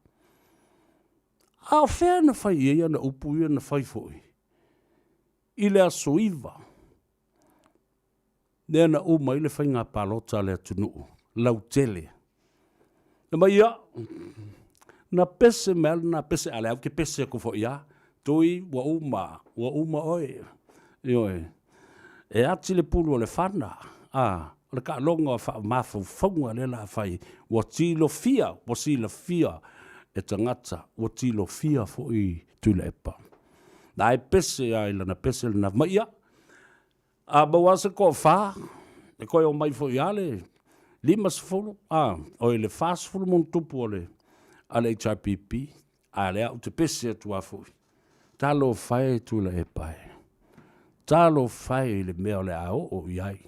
A o fea na fai i ai ana upu ia na fai foi? I le aso 9, lea na uma ai le faiga palota a le atunuu lautele. Na mai ia, na pese mai lena pese, a lea ou te pese atu foi ia, Tui, ua uma, ua uma oe. Ioe. E ati le pulu o le fana, a, o le taaloga o faamafaufauga lea la fai, ua tilofia, ua silafia e tagata, ua tilofia foi Tuilaepa. Na e pese lava i lana pese lena, mai ia, A maua se toafa, e toe omai foi lava le 50, a, oi le 40 ma ona tupu o le, a le HRPP, a lea ou te pese atu lava foi. Talofa e Tuilaepa e. Talofa e i le mea o le a oo i ai.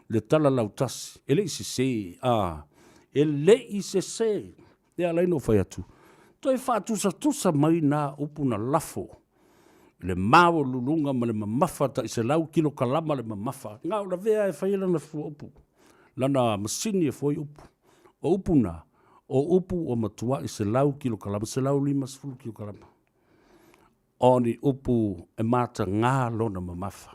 Le tala lautasi, e le i sese, a, e le i sese. Lea ala ai ona ou fai atu, toe faatusatusa mai na upu na lafo i le maualuluga ma le mamafa tai 100 kilokalama le mamafa, na o lavea e fai ai lana fua upu, lana masini e fua ai upu. O upu na, o upu ua matuai 100 kilokalama, 150 kilokalama. O ni upu e mataga lona mamafa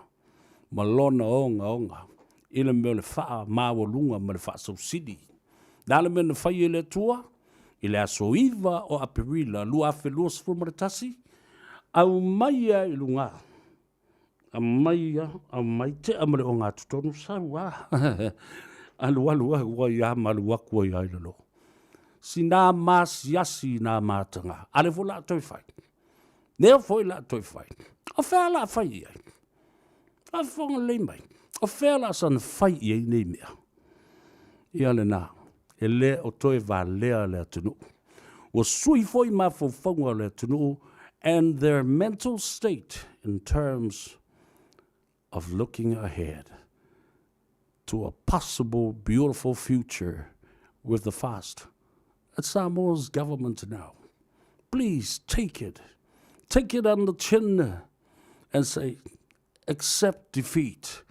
ma lona ogaoga i le mea o le faamaualuga ma le faasausili. Le a le mea na fai e le Atua? I le aso 9 o Aperila 2021, aumaia i luga, aumaia, aumai, tea ma le ogatotonu, sau a, alualu au ai a ma alu atu ai a i lalo. Sina maasiasi nā mataga, a lea foi la toe fai. Lea foi la toe fai. O fea la fai i ai? Faafofoga lelei mai. O fea la sana fai i ai nei mea? Ia lena, e le o toe valea le atunuu. Ua sui foi mafaufauga o le atunuu and their mental state in terms of looking ahead to a possible beautiful future with the fast. At Samoa's government now. Please take it. Take it on the chin and say, accept defeat.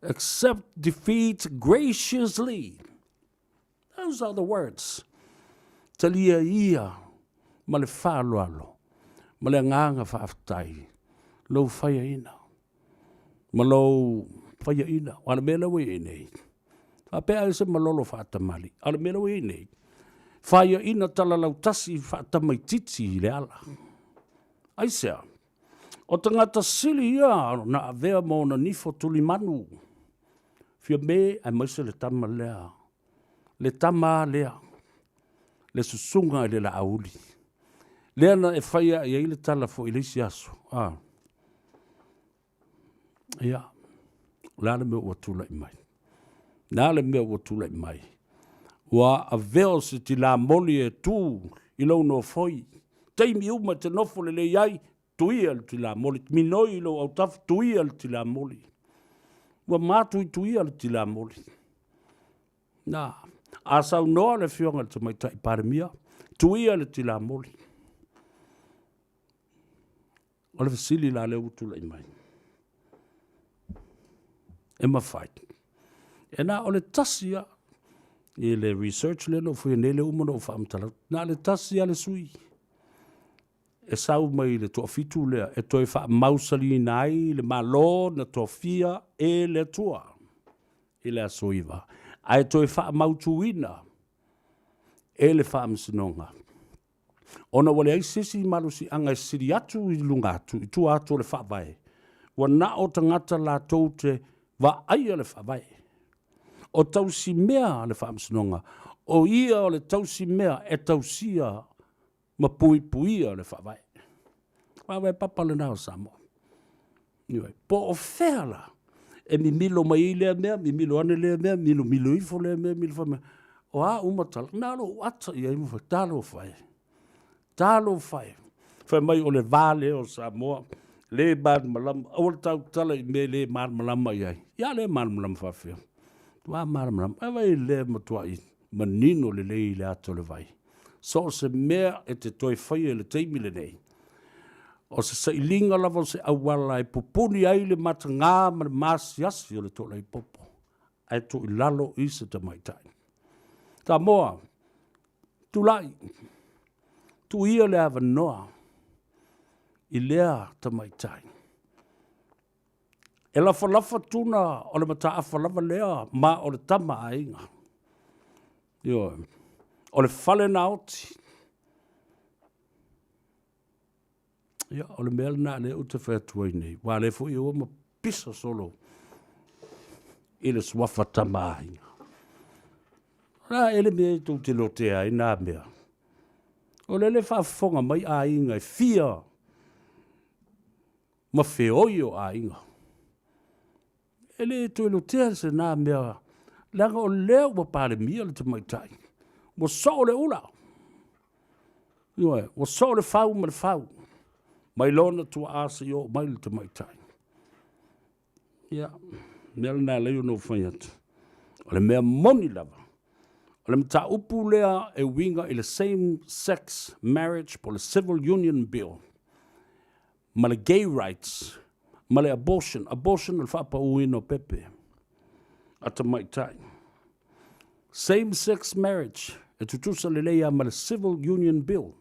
Accept defeat graciously. Those are the words. Talia ia ma le faaaloalo ma le agaga faafetai lou faiaina ma lou faiaina. O le mea lea ua i ai nei, faapea ai se malolo faatamali, a o le mea lea ua i ai nei, faiaina talalautasi faatamaititi i le ala. Aisea? O tagata sili ia na avea ma ona nifo tulimanu, Fiame aemaise le tama lea, le tama lea, le susuga i le Laauli. Lea na e faia i ai le tala foi i le isi aso. A. Ia, o le a le mea ua tulai mai? Le a le mea ua tulai mai? Ua avea o se tilamoli e tu i lou nofoi. Taimi uma e te nofo lelei ai, Tuia le tilamoli, minoi i lou autafa, tuia le tilamoli. Ua matuituia le tilamoli. Na, a saunoa le Afioga i le Tamaitai Palemia, tuia le tilamoli. O le fesili la lea ua tulai mai. E mafai. E na o le tasi lava i le research lea na ou faia nei lea ua uma ona ou faamatala atu. Na o le tasi lava le sui e sau mai le toafitu lea e toe faamausaliina ai le Malo na tofia e le Atua i le aso 9, ae toe faamautuina e le Faamasinoga, ona ua leai se isi malosiaga e sili atu i luga atu i tua atu o le Faavae, ua na o tagata latou te vaaia le Faavae. O tausimea a le Faamasinoga, o ia o le tausimea e tausia ma puipuia le Faavae. Faavae papa lena o Samoa. Ioe. Po o fea la e mimilo mai ai lea mea, mimilo ane lea mea, milomilo ifo lea mea, milo fai mai. O a uma tala, na o lou ata i ai ma fai, talofa e, talofa e. Fai mai o le va lea o Samoa, le malamalama, aua le tautala i mea e le malamalama i ai. Ia le malamalama faafefea. Matua malamalama. Ae vai lea matuai manino lelei i le ata o le vai. So o se mea e te toe faia i le taimi lenei, o se sailiga lava o se auala e pupuni ai le matagā ma le maasiasi o le toolaipopo, ae tuu i lalo i se tamaitai. Samoa, tulai, tuu ia le avanoa i lea tamaitai. E lafalafa tuna o le mataafa lava lea ma o le tama a aiga. Ioe. O le fale na oti. Ia, o le mea lena lea ou te fai atu ai nei, ua lea foi ua ma pisa solo i le suafa tama a aiga. La e le mea e tou te lotea ai nā mea. O le le faafofoga mai aiga e fia ma feoi o aiga. E le toe lotea se nā mea, leaga o lea ua palemia le tamaitai. Ua soo le ula. Ioe, ua soo le fau ma le fau. Mai lona tuaa seia oo mai le tamaitai. Ia, mea lena e ala ai ona ou fai atu. O le mea moni lava, o le mataupu lea e uiga i le same sex marriage po o le Civil Union Bill, ma le gay rights ma le abortion. Abortion o le faapauina o pepe a tamaitai. Same sex marriage e tutusa lelei lava ma le Civil Union Bill.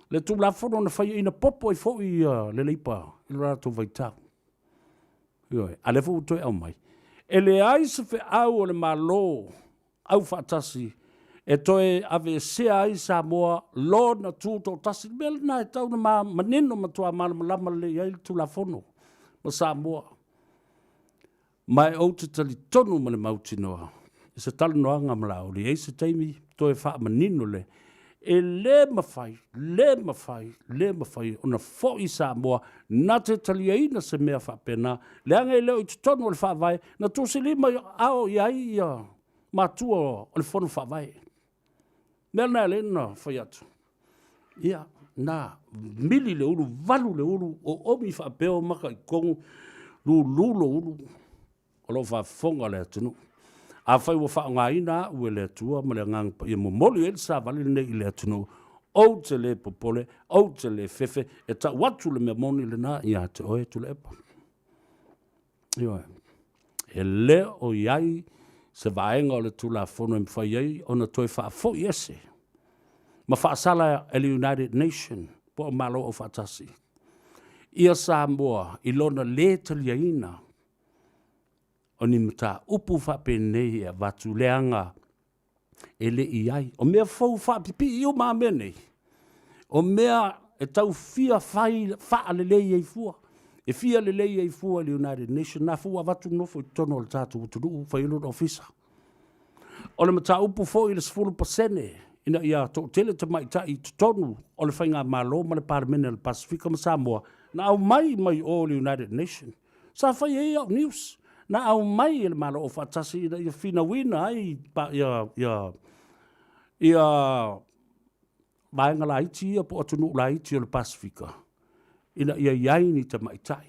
Le Tulafono na faia ina popo ai foi ia le Leipa i lo latou vaitau. Ioe, a lea foi ua toe aumai. E leai se feau o le Malo aufaatasi e toe aveesea ai Samoa lona tutoatasi. Le mea lena e tatau ona manino matua malamalama lelei ai le Tulafono ma Samoa. Ma e ou te talitonu ma le mautinoa i se talanoaga ma Laauli, e i ai se taimi toe faamanino le e le mafai, le mafai, le mafai ona foi Samoa na te taliaina se mea faapena, leaga e le o i totonu o le Faavae na tusilima ao i ai ia matua o le Fono Faavae. Mea lena e ala ai ona fai atu, ia, na mili le ulu, valu le ulu, oomi faapea o maka i totonu, lulu lo ulu, o lo o faafofoga le atunuu. Afai ua faaaogaina au e le Atua ma le Agaga Paia momoli ai le savali lenei i le atunuu, ou te le popole, ou te le fefe, e tau atu le mea moni lena ia te oe Tuilaepa. Ioe. E le o i ai se vaega o le Tulafono e mafai ai ona toe faafoi ese ma faasala e le United Nation po o Malo Aufaatasi ia Samoa i lona lē taliaina o ni mataupu faapenei e avatu leaga e le i ai. O mea fou faapipii uma a mea nei, o mea e tau fia fai faalelei ai fua, e fia lelei ai fua i le United Nation, na foi ua avatu nofo i totonu o le tatou atunuu fai ai lona ofisa. O le mataupu foi i le 10% ina ia toatele tamaitai i totonu o le Faigamalo ma le Palemene o le Pasefika ma Samoa, na aumai mai o le United Nation. Sa fai ai au news, na aumai e le Malo Aufaatasi ina ia finauina ai ia, ia, ia vaega laiti ia po o atunuu laiti o le Pasefika ina ia i ai ni tamaitai.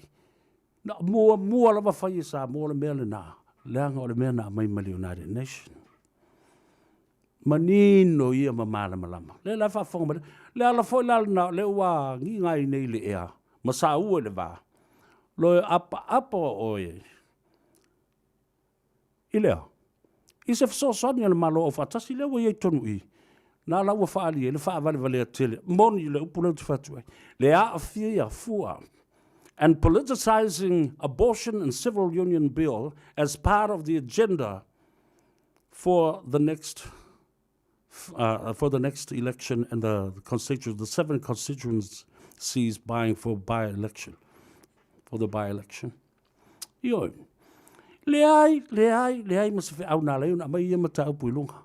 Na muamua lava fai e Samoa le mea lena, leaga o le mea na aumai mai le United Nation. Manino ia ma malamalama. Lea la e faafofoga mai. Le ala foi la lena o lea ua agiga ai nei i le ea ma saua i le va, loe apaapa oe i le a? I se fesoasoani a le Malo Aufaatasi lea ua i ai tonu i i. Na la ua faaali ai le faavalevalea tele. Moni le upu lea ou te fai atu ai. Le aafia fua and politicizing abortion and civil union bill as part of the agenda for the next for the next election and the constituents, the seven constituencies buying for by-election, for the by-election. Ioe, leai, leai, leai ma se feau na ala ai ona aumai ia mataupu i luga.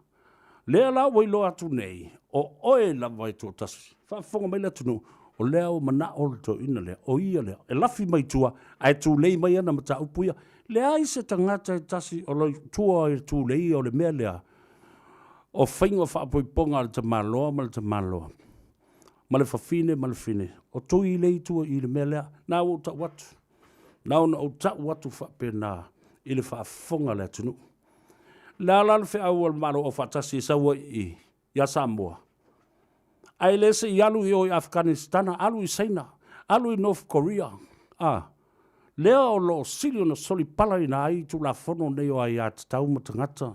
Lea la ua iloa atu nei, o oe lava e toatasi. Faafofoga mai le atunuu, o lea ua manao le toeaina lea, o ia lea, e lafi mai tua, ae tulei mai ana mataupu ia. Leai se tagata e tasi o lo tua i le tuleia o le mea lea, o faiga faapoipoga a le tamaloa ma le tamaloa. ma le fafine ma le fine, o tui le itua i le mea lea, na ua ou tau atu. Na ona ou tau atu faapena i le faafofoga a le atunuu. Le a la le feau a le Malo Aufaatasi e sau ai i i ia Samoa? Ae le se i alu i o i Afakanistana, alu i Saina, alu i North Korea, a, lea o lo o sili ona solipalaina ai Tulafono nei o aiatatau ma tagata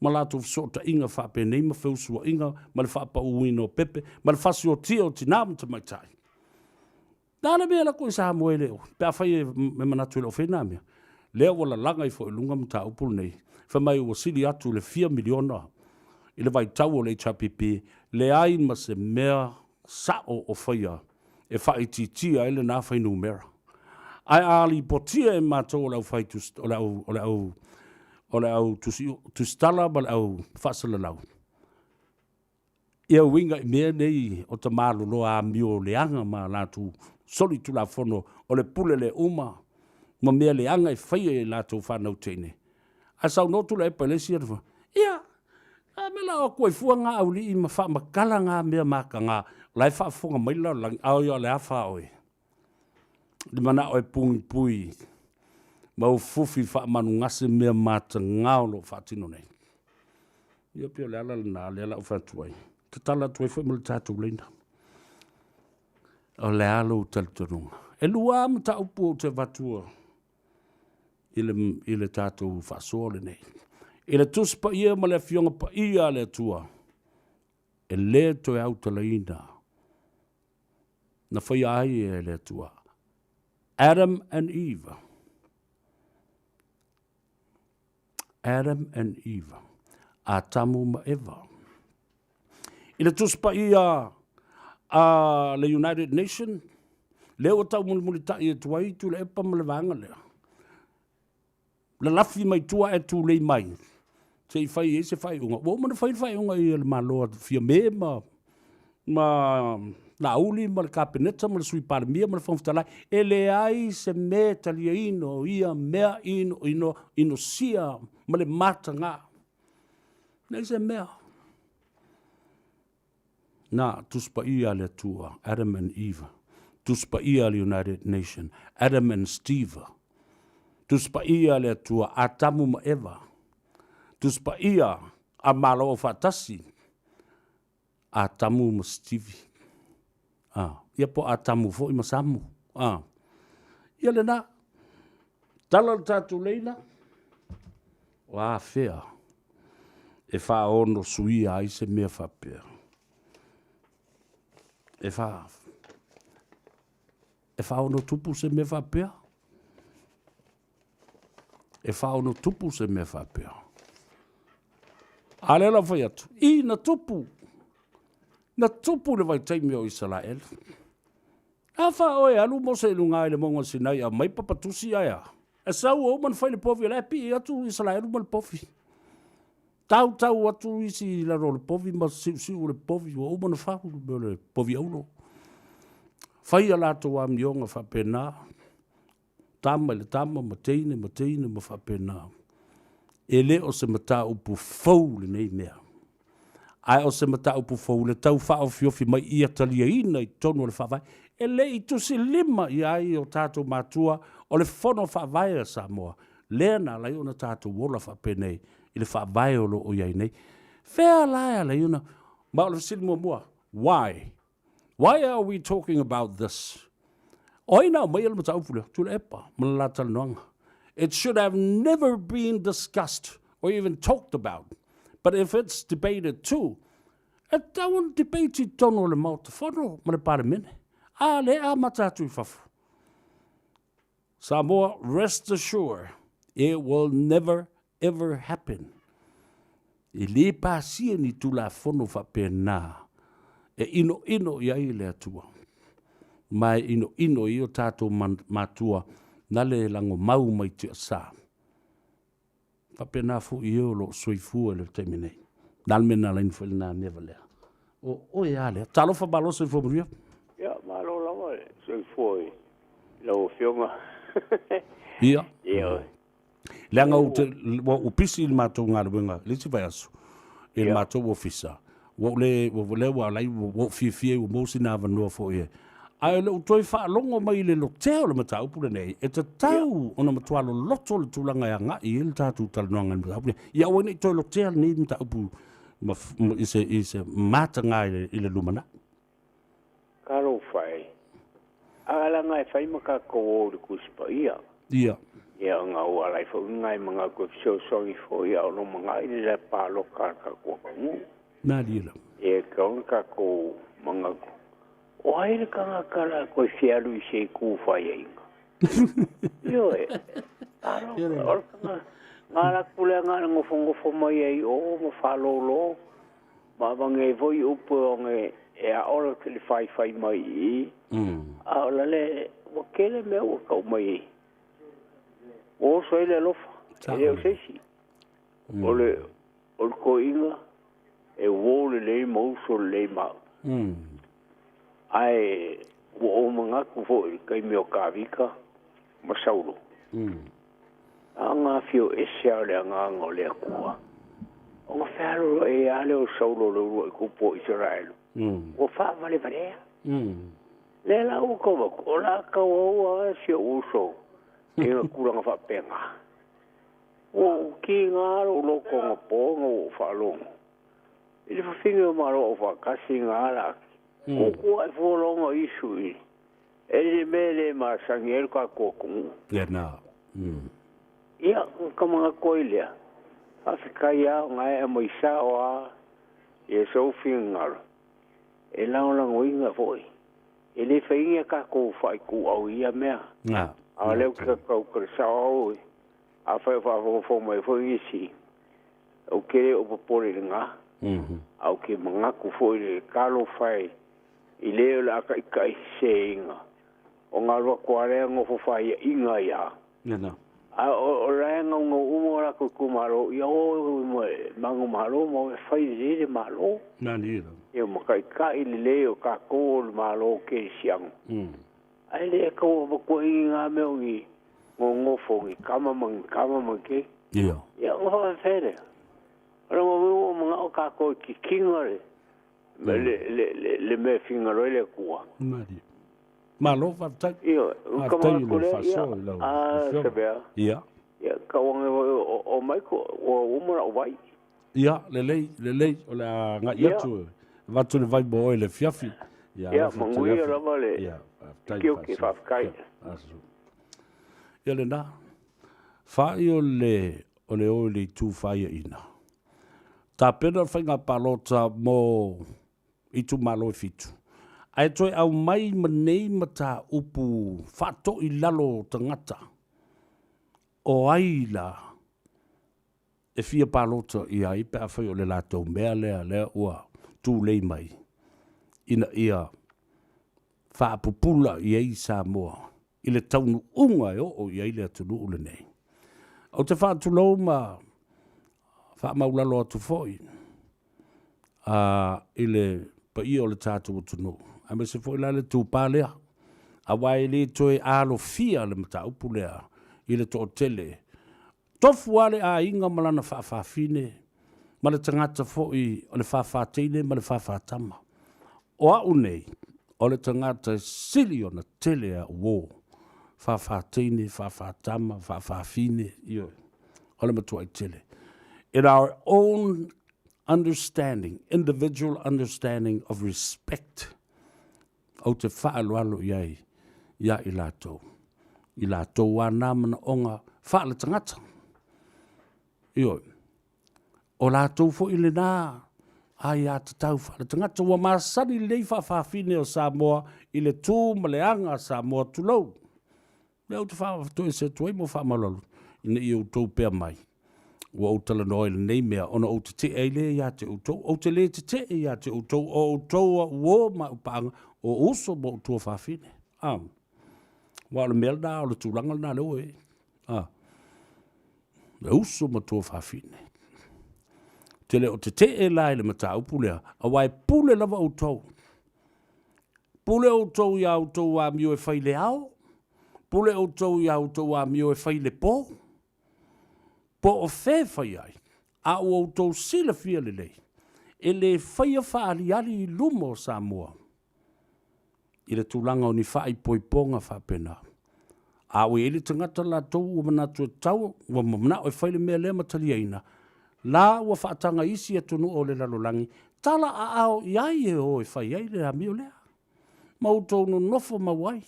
ma latou fesootaiga faapenei ma feusuaiga ma le faapauina o pepe ma le fasiotia o tina ma tamaitai. Le a le mea e lako i Samoa e le o, pe afai e manatu e le o faia na mea, lea ua lalaga ifo i luga mataupu lenei, fai mai ua sili atu le fia miliona i le vaitau o le HRPP, leai ma se mea sao o faia e faaitiitia ai lena fuainumera. Ae a lipotia e matou o le aufai o le au o le au o le au tusi tusitala ma le au faasalalau, Ia uiga i mea nei o tamaloloa amio leaga ma latou solitulafono o le pule le uma ma mea leaga e faia i latou fanau teine. Ae saunoa Tuilaepa i le isi alu, ia, a mea la o atu ai fua ngā auli'i ma faamatala ngā mea mataga o la e faafofoga mai le lalolagi, a o le a fa oe? Le manao e pugipui ma ufufi faamanugase mea mataga o lo o faatino nei. Ia pei o le ala lena lea la ou fai atu ai. Tatala atu ai foi ma le tatou laina. O le a lou talitonuga? E lua lava mataupu ou te avatua i le, i le tatou faasoa lenei. I le Tusi Paia ma le Afioga Paia a le Atua, e le toe autalaina na faia ai e le Atua. Adam and Eve. Adam and Eve, Atamu ma Eva. I le Tusi Paia a le United Nation, lea ua taumulimulitai atu ai Tuilaepa ma le vaega lea, lalafi mai tua ae tulei mai se i fai ai se faaiuga. Ua uma ona fai le faaiuga i le Malo a Fiame ma ma Laauli ma le Kapeneta ma le Sui Palemia ma le Fofoga Fetalai, e leai se mea e taliaina o ia mea ino, ino, inosia ma le mataga. Leai se mea. Na, Tusi Paia a le Atua, Adam and Eve. Tusi Paia a le United Nation, Adam and Steve. Tusi Paia a le Atua, Atamu ma Eva. Tusi Paia a Malo Aufaatasi, Atamu ma Sitivi. A, ia po o Atamu foi ma Samu. A, ia lena. Tala le tatou leina, o afea e faaono suia ai se mea faapea. E fa, e faaono tupu se mea faapea. E faaono tupu se mea faapea. A lea la fai atu, i na tupu, na tupu le vaitaimi o Isaraelu. A fa oe alu Mose i luga i le mauga o Sinai aumai papatusi ae a? E sau ua uma ona fai le povi o la e pii atu Isaraelu ma le povi. Tautau atu isi i lalo o le povi ma siusiu o le povi ua uma ona fau le mea o le povi auro. Fai a latou amioga faapena. Tama i le tama ma teine ma teine ma faapena. E le o se mataupu fou lenei mea. Ae o se mataupu fou le tau faaofiofi mai ia taliaina i totonu o le Faavae. E le i tusilima i ai o tatou matua o le Fono Faavae a Samoa, lea na ala ai ona tatou ola faapenei i le Faavae o lo o i ai nei. Fea la e ala ai ona... Ma o le fesili muamua, why? Why are we talking about this? O ai na aumaia le mataupu lea? Tuilaepa ma le la talanoaga. It should have never been discussed or even talked about. But if it's debated too, e tatau ona debate i totonu o le Maota Fono ma le Palemene. A lea e amata atu i fafo. Samoa, rest assured, it will never ever happen. E le pasia ni Tulafono faapena e inoino i ai le Atua, ma e inoino i o tatou matua na le lagomau mai tiasa. Faapena foi e o lo o soifua i le taimi nei. Na le mea na alaina foi lena mea valea. O oe a lea. Talofa malo soifua manuia. Ia, malo lava le soifua i lau Afioga. Ia. Ia. Leaga ou te, ua ou pisi i le matou galuega i le isi vaiaso, i le matou ofisa. Ua ou le, ua lea ua alai ua ou fiafia ai ua maua sina avanoa foi e. Ae o le ou toe faalogo mai i le lotea o le mataupu lenei, e tatau ona matua loloto le tulaga e agai i ai le tatou talanoaga i le mataupu lenei. Ia aua ne i toe lotea lenei mataupu ma, i se, i se mataga i le, i le lumanai. Talofa e. A laga e fai ma tatou o i le Tusi Paia. Ia. Ia ona ua alai foi nai manatu e fesoasoani foi a o lo manai le la palota a le tatou atunuu. Malie lava. Ia e tatau ona tatou manatu, o ai le tagata la toe fia alu i se itu faiaina? Ioe. Talofa, o le tagata, na alu atu lea na o le nofonofo mai ai i o ma faalolo ma avane ai foi upu e one e ao le faifai mai i i. A o la le, ua tele mea ua tau mai ai. Ua oso ai le alofa, e le o se isi. O le, o le toeaina, e uo lelei ma uso lelei ma au. Ae ua ou manatu foi i le taimi o Tavita ma Saulo, a na afio ese lava o le Agaga o le Atua, ona fealoloai lava lea o Saulo le uluai tupu o Isaraelu, ua faavalevalea. Lea la ua tau atu, o le a tauaua lava si ou uso i le tulaga faapena. Ua ou tiga lou loto anapo ona ua ou faalogo i le fafine o Malo Aufaatasi na ala atu. Kuku ae fua loa ona isu i e le mea e le masani ai lo tatou atunuu. Ia na. Ia, ka manatu ai lea, faafetai lava ona e aumai sao lava ia sou finagalo e lagolagoina foi. E le fai ni a tatou faaituau i ia mea. A o lea ou te tau tala sao au, afai o faafogafoga mai foi nisi, ou te le o popole i lena, ae ou te manatu foi i le talofa e i le o le a taitaiseseina, ona alu atu lava lea nofo faiaina ai lava. A o la e naunau uma o latou itumalo, ia o manumalo ma o e fai lelei le Malo. Ia ma taitai lelei o tatou o le Malo kerisiano. Ae le tau avatua i ngā mea o ni nonofo, ni tama ma ni tama ma ni keiki. Ia. Ia, ona faafefea lea. O le mea ua manao tatou e kikina le, le, le, le, le mea e finagalo ai le Atua. Malie. Malo faafetai. Ioe, Faafetai i le faasoa i lau afioga. Afioga. Ia. Ia, tau ane o, o Michael, ua uma lau vai. Ia, lelei, lelei, o le a agai atu, avatu le vai mo oe i le afiafi. Ia, Ia, manuia lava le Ia, faafetai. Tiute, faafetai. Ia, ia lena. Fa'i o le, o le o i le itu faiaina. Tapena le faiga palota mo itumalo e fitu. Ae toe aumai ma nei mataupu faatoilalo o tagata, o ai la e fia palota i ai pe afai o le latou mea lea lea ua tulei mai ina ia faapupula i ai Samoa i le taunuuga e oo i ai le atunuu lenei. Ou te faatulou ma faamaulalo atu foi i le paia o le tatou atunuu, aemaise foi la le itupa lea, aua e le toe alofia le mataupu lea i le toatele. Tofu lava le aiga ma lana faafafine, ma le tagata foi o le faafateine ma le faafatama. O au nei, o le tagata e sili ona tele au uo, faafateine, faafatama, faafafine, ioe, o le matuai tele. In our own understanding, individual understanding of respect, ou te faaaloalo i ai ia i latou, i latou lava na manaoga faaletagata. Ioe, o latou foi lena aiatatau faaletagata ua masani lelei faafafine o Samoa i le tu ma le aga a Samoa, tulou. Lea ou te faatoese atu ai mo faamaualalo, ina ia outou pea mai, ua ou talanoa i lenei mea, ona ou tetee ai lea ia te outou. Ou te lē tetee ia te outou, o outou au uo ma au paaga, o uso ma ou tuafafine. A, aua o le mea lena, o le tulaga lena lea ua i ai. A, le uso ma tuafafine. Te le o tetee la i le mataupu lea, aua e pule lava outou. Pule outou i a outou amio e fai i le ao, pule outou i a outou amio e fai i le po, po o fea e fai ai, a ua outou silafia lelei, E le faia faaaliali i luma o Samoa i le tulaga o ni faaipoipoga faapena. A ua i ai le tagata latou ua manatu e tatau, ua manao e fai le mea lea ma taliaina, la ua faataga i isi atunuu o le lalolagi, tala aao i ai e o e fai ai le amio lea, ma outou nonofo mau ai.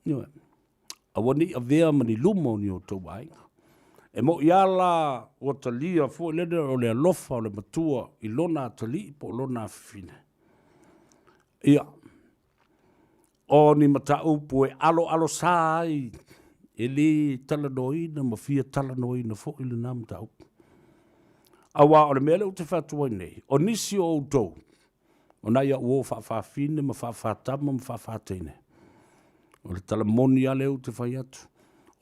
Ioe. Aua ne i avea ma ni luma o ni outou aiga. E mo'i lava la ua talia foi lele o le alofa o le matua i lona atalii po o lona afafine. Ia, o ni mataupu e aloalosa ai, e le talanoaina ma fia talanoaina foi lena mataupu. Aua o le mea lea ou te fai atu ai nei, o nisi o outou, o nai au uo faafaafine ma faafaatama ma faafateine, o le tala moni lava lea ou te fai atu,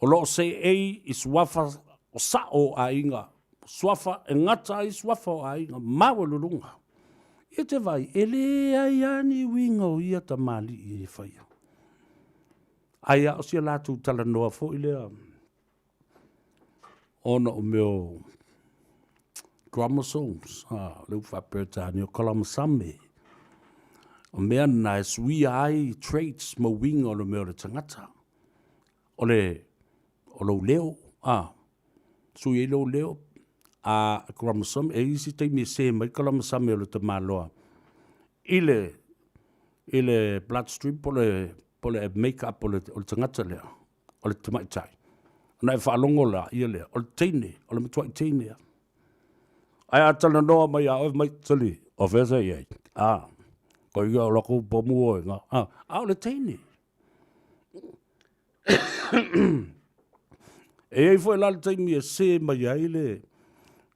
o lo o seei i suafa o sao o aiga, suafa e gata ai suafa o aiga maualuluga. Ia te vaai, e leai lava ni uiga o ia tamalii e faia. Ai a o si a latou talanoa foi lea ona o mea o chromosomes, a, lea ua faa-Peretania, o kalamasame. O mea na e suia ai traits ma uiga o le mea o le tagata. O le, o lou leo, a, sui ai lou leo, a chromosome, e i ai isi taimi e se mai kalamasame o le tamaloa i le, i le bloodstream po le, po le make up o le, o le tagata lea, o le tamaitai. Ona e faalogo laia lea, o le teine, o le matuai teine lava. Ae a talanoa mai ia oe, mai, sali, o fea sa i ai? A, ko ia o lako pomu oe nga. A, a o le teine. E i ai foi la le taimi e se mai ai le,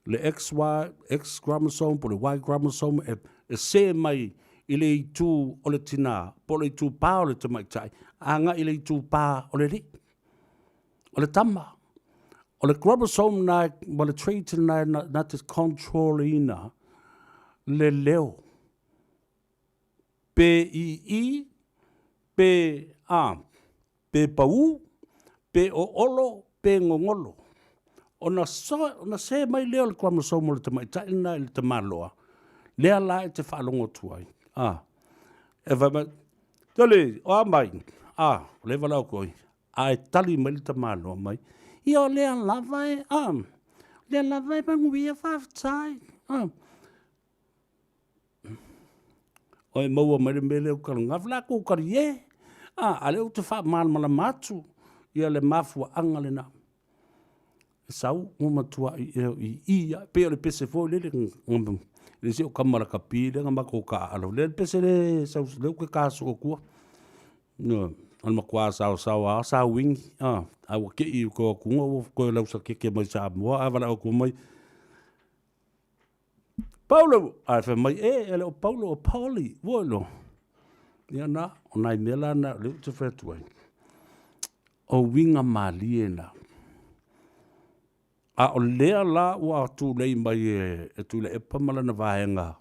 le XY, X chromosome po o le Y chromosome e, e se mai i le itu o le tinā po o le itupā o le tamaitai agai i le itupā o le alii, o le tama. O le chromosome na ma le trait na na te control ina le leo pe ii, pe a, pe paū, pe oolo, pe gogolo. Ona, so, ona se mai lea o le chromosome o le tamaitai lena i le tamaloa, lea la e te faalogo atu ai. A, e fai mai, Tali, o a mai? A, o lea e valaau atu ai. A e tali mai le tamaloa mai, ia o lea lava e, a, lea lava e manuia faafetai. A, Oi maua mai le mea lea o kalagafa la kou kali e. A, a lea ou te faamalamalama atu ia le mafuaaga lena. E sau ua matuai e i i a pei o le pese foi lele le isi o kama lakapi lea na matou taaalo lea le pese le sau lea ou te taso atua. No, o le matua saosaoa lava sa uigi, a, a ua te i ko atu ua toe lausa keke mai Samoa, a valaau atu mai Paulo, ae fai mai, e, e le o Paulo, o Pauli, ua iloa. Ia na, o nai mea la na, lea ou te fai atu ai. O uiga malie na. A o lea la ua tulei mai e, e Tuilaepa ma lana vaega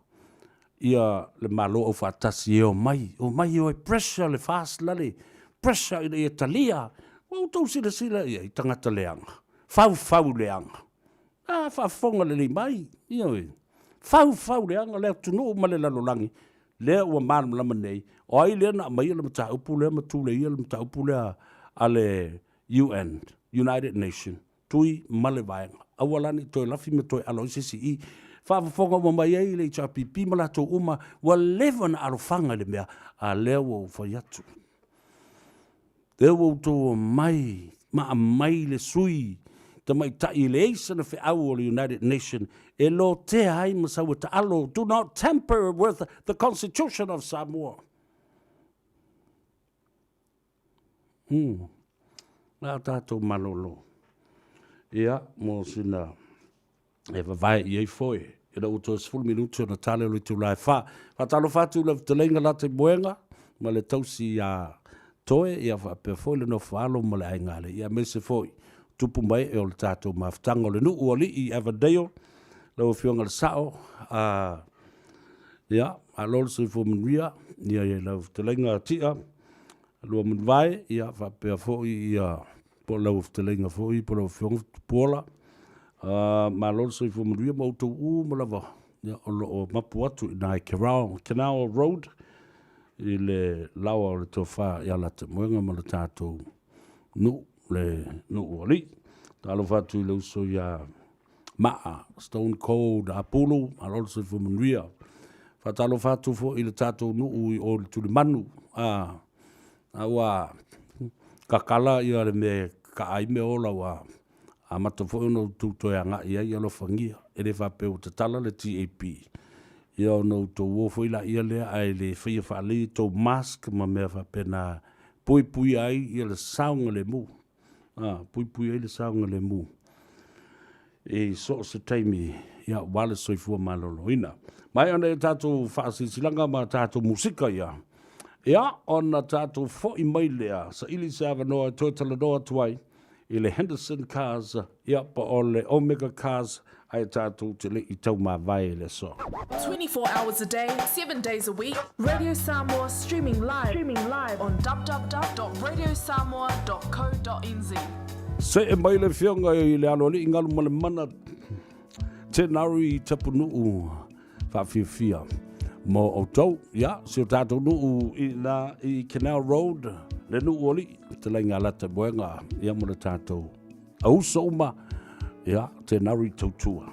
ia le Malo Aufaatasi e omai, omai e o e pressure le FAST lale, pressure ina ia talia. Ua outou silasila i ai, tagata leaga, faufau leaga. A, faafofoga lelei mai, ioe, faufau leaga le atunuu ma le lalolagi, lea ua malamalama nei, o ai lea na aumaia le mataupu lea ma tuleia le mataupu lea a le UN, United Nation, Tui ma le Vaega. Aua la ne i toe lafi ma toe alo ai se isi i faafofoga uma mai ai le HRPP ma latou uma, ua leva ona alofaga i le mea, a lea ua ou fai atu. Lea ua outou omai ma aumai le sui tamaitai e leai sana feau o le United Nation e lotea ai ma sau e taalo, do not tamper with the constitution of Samoa. A tatou malolo. Ia, mo sina e vavae i ai foi. Ina ua toe 10 minute ona tale o le itula e wha. Faatalofa atu i lau fetalaiga Lataimoega ma le tausi ia Toe, ia faapea foi le nofo alo ma le aiga alii, ia aemaise foi tupu ma ee o le tatou mafutaga o le nuu o alii i Avondale, lau Afioga i le Sao, a, ia, malo le soifua manuia, ia i lau fetalaiga Tia, Luamanuvai, ia faapea foi ia po o lau fetalaiga foi po o lau Afioga Tupuola. Malo le soifua manuia ma outou uma lava. Ia, o lo o mapu atu i ina i Kerao, Canal Road, i le laoa o le tofa ia Latamoega ma le tatou nuu, le nuu o alii. Talofa atu i le uso ia Maa, Stone Cold, Apulu, malo le soifua manuia. Faatalofa atu foi i le tatou nuu i o i le Tulimanu, a, a ua kakala ia le mea e kakaa ai meaola ua amata foi ona outou toe agai ai, alofagia, e le faapea ua tatala le TAP, ia ona outou o foi laia lea ae le faia faalelei tou mask ma mea faapena e puipuia ai ia le saogalemu, a, puipuia ai le saogalemu i so o se taimi, ia, aua le soifua maloloina. Maea ona e tatou faasilasilaga ma tatou musika ia, ia, ona tatou foi mai lea, saili se avanoa e toe talanoa atu ai i le Henderson Cars, ia, po o le Omega Cars, ae tatou te le i taumavae i le aso. 24 hours a day, 7 days a week, Radio Samoa streaming live, streaming live on www.radiosamoa.co.nz. Se'e mai le Afioga i le Aloalii Galumalemana Tenari Tapunuu faafiafia mo outou. Ia, si o tatou nuu i na i Canal Road, le nuu o alii, fetalaiga a Latamoega, ia mo le tatou auso uma, ia, Tenari tautua.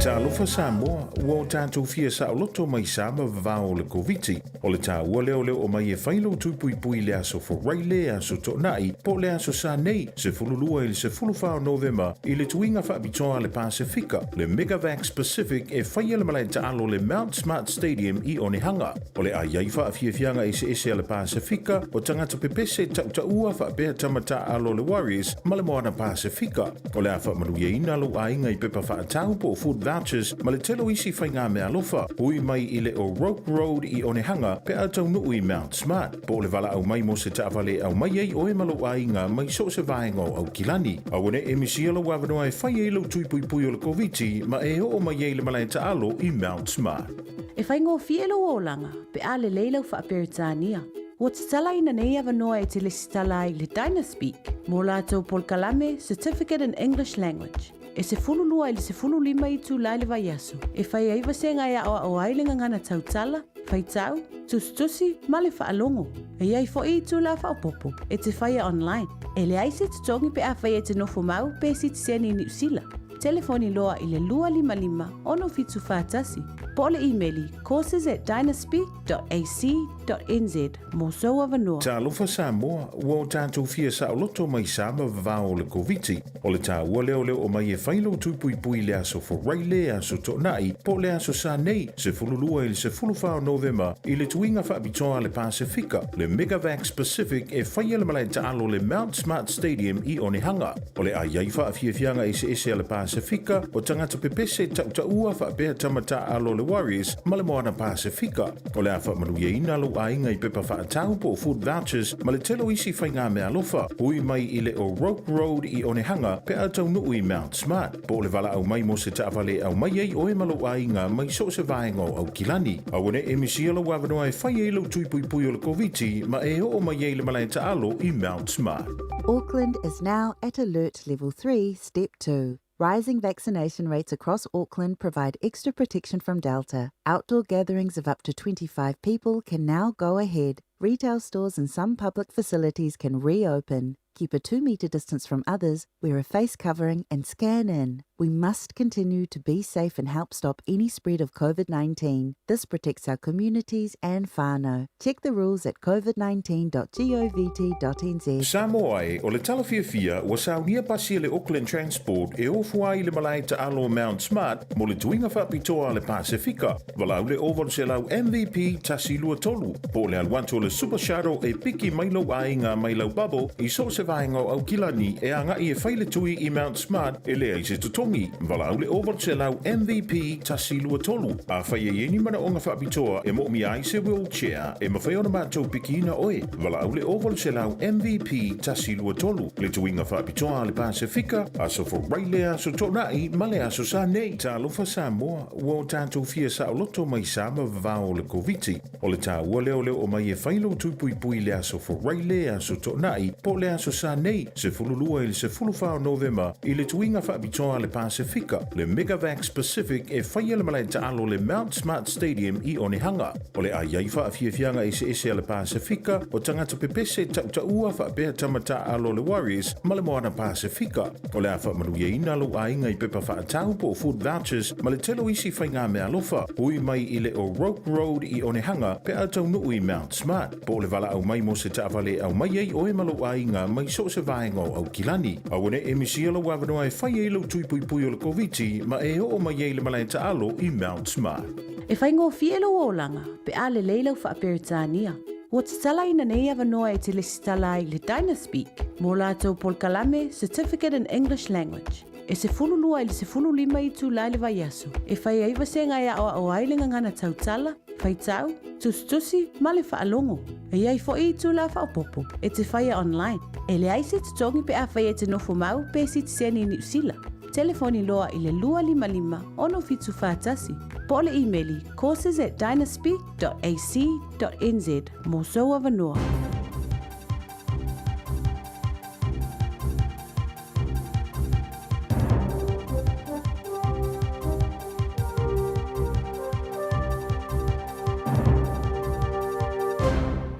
Talofa Samoa, ua o tatou fia saoloto mai sa ma vavao o le Koviti. O le taua lea o le oo mai e fai lou tui puipui i le aso Faraile, aso Toonai, po o le aso Sa nei, 12 i le 14 o Novema, i le tuiga faapitoa a le Pasefika, le Megavax Pacific e faia i le malae taalo le Mount Smart Stadium i Onehunga. O le a i ai faafiafiaga eseese a le Pasefika, o tagata pepese tautaua faapea tama taaalo a le Warriors ma le Moana Pasefika. O le a faamanuiaina lou aiga i pepa faatau po o food vouchers ma le tele o isi faigameaalofa. Hui mai i le O'Rourke Road i Onehunga pe a taunuu i Mount Smart, po o le valaau mai mo se taavale e aumai ai oe ma lou aiga mai so o se vaega o Aukilani. Aua ne i misia lou avanoa e fai ai lou tui puipui o le Koviti ma e oo mai ai i le malae taalo i Mount Smart. E faigofie lou olaga pe a lelei lau Faa-Peretania. Ua tatalaina nei avanoa e te lesitala ai le Dynaspeak mo latou polokalame Certificate in English Language. E 12 i le 15 itula i le vaiaso e fai ai vasega e aoao ai le gagana tautala, faitau, tusitusi ma le faalogo. E i ai foi itula faaopoopo e te faia online. E leai se totogi pe afai e te nofo mau pe sitiseni i Niu Sila. Telefoni loa i le 255 6741 po o le imeli courses at dynaspeak www.ac.nz mo sou avanoa. Talofa Samoa, ua o tatou fia saoloto mai sa ma vavao o le Koviti. O le taua lea o le oo mai e fai lou tui puipui i le aso Faraile, aso Toonai, po o le aso Sa nei, 12 i le 14 o Novema, i le tuiga faapitoa a le Pasefika, le Megavax Pacific e faia i le malae taalo le Mount Smart Stadium i Onehunga. O le a i ai faafiafiaga eseese a le Pasefika, o tagata pepese tautaua faapea tama taaalo a le Warriors ma le Moana Pasefika. O le a faamanuiaina lou aiga i pepa faatau po o food vouchers ma le tele o isi faigameaalofa. Hui mai i le O'Rourke Road i Onehunga pe a taunuu i Mount Smart, po o le valaau mai mo se taavale e aumai ai oe ma lou aiga mai so o se vaega o Aukilani. Aua ne i misia lou avanoa e fai ai lou tui puipui o le Koviti ma e oo mai ai i le malae taalo i Mount Smart. Auckland is now at alert level 3, step 2. Rising vaccination rates across Auckland provide extra protection from Delta. Outdoor gatherings of up to 25 people can now go ahead. Retail stores and some public facilities can reopen. Keep a 2 metre distance from others, wear a face covering, and scan in. We must continue to be safe and help stop any spread of COVID 19. This protects our communities and whānau. Check the rules at covid19.govt.nz. Samoa e, o le tala fiafia, ua saunia pasi a le Auckland Transport e ofu ai i le malae taalo o Mount Smart mo le tuiga faapitoa a le Pasefika, valaau le 800 MVP 123, po o le alu atu o le Super Shuttle e piki mai lou aiga mai lau bubble i so o se vaega o Aukilani e agai e fai le tui i Mount Smart e leai se totogi. Valaau le 800 MVP 123. Afai e i ai ni manaoga faapitoa e moomia ai se wheelchair, e mafai ona matou pikiina oe. Valaau le 800 MVP 123. Le tuiga faapitoa a le Pasefika, Aso Faraile, Aso Toonai ma le Aso Sa nei. Talofa Samoa, ua o tatou fia saoloto mai sa ma vavao o le Koviti. O le taua lea o le oo mai e fai lou tui puipui i le aso Faraile, aso Toonai, po o le aso Sa nei, 12 i le 14 o Novema, i le tuiga faapitoa a le Pasefika, le Megavax Pacific e faia i le malae taalo le Mount Smart Stadium i Onehunga. O le a i ai faafiafiaga eseese a le Pasefika, o tagata pepese tautaua faapea tama taaalo a le Warriors ma le Moana Pasefika. O le a faamanuiaina lou aiga i pepa faatau po o food vouchers ma le tele o isi faigameaalofa. Hui mai i le O'Rourke Road i Onehunga pe a taunuu i Mount Smart, po o le valaau mai mo se taavale e aumai ai oe ma lou aiga mai so o se vaega o Aukilani. Aua ne i misia lou avanoa e fai ai lou tui puipui o le Koviti ma e oo mai ai i le malae taalo i Mount Smart. E faigofie lou olaga pe a lelei lau Faa-Peretania. Ua tatalaina nei avanoa e te lesitala ai le Dynaspeak mo latou polokalame Certificate in English Language. E 12 i le 15 itula i le vaiaso e fai ai vasega e aoao ai le gagana tautala, faitau, tusitusi ma le faalogo. E i ai foi itula faaopoopo e te faia online. E leai se totogi pe afai e te nofo mau pe sitiseni i Niu Sila. Telefoni loa i le 255 6741 po o le imeli courses at dynaspeak www.ac.nz mō sou avanoa.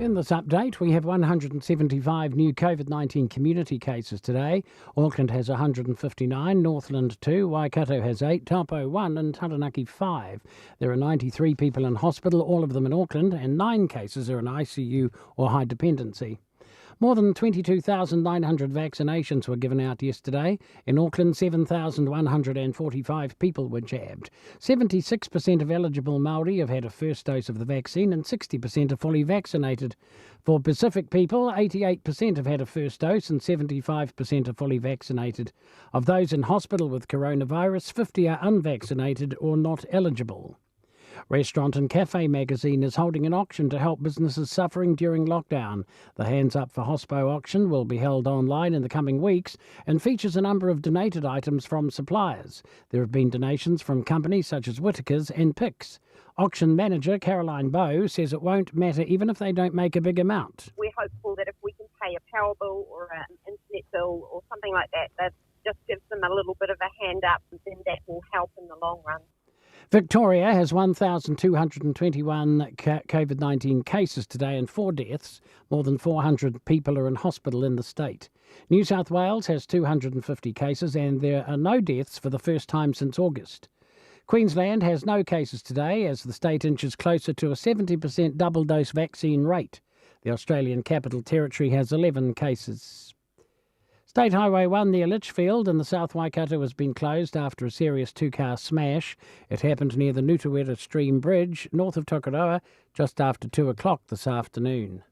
In this update, we have 175 new COVID 19 community cases today. Auckland has 159, Northland 2, Waikato has 8, Taupo 1, and Taranaki 5. There are 93 people in hospital, all of them in Auckland, and 9 cases are in ICU or high dependency. More than 22,900 vaccinations were given out yesterday. In Auckland, 7,145 people were jabbed. 76% of eligible Māori have had a first dose of the vaccine and 60% are fully vaccinated. For Pacific people, 88% have had a first dose and 75% are fully vaccinated. Of those in hospital with coronavirus, 50 are unvaccinated or not eligible. Restaurant and Cafe magazine is holding an auction to help businesses suffering during lockdown. The Hands Up for Hospo auction will be held online in the coming weeks and features a number of donated items from suppliers. There have been donations from companies such as Whittaker's and Pix. Auction manager Caroline Bow says it won't matter even if they don't make a big amount. We're hopeful that if we can pay a power bill or an internet bill or something like that, that just gives them a little bit of a hand up, and then that will help in the long run. Victoria has 1,221 COVID 19 cases today and four deaths. More than 400 people are in hospital in the state. New South Wales has 250 cases and there are no deaths for the first time since August. Queensland has no cases today as the state inches closer to a 70% double dose vaccine rate. The Australian Capital Territory has 11 cases. State Highway 1 near Lichfield in the South Waikato has been closed after a serious two car smash. It happened near the Nutawera Stream Bridge, north of Tokoroa, just after 2 o'clock this afternoon.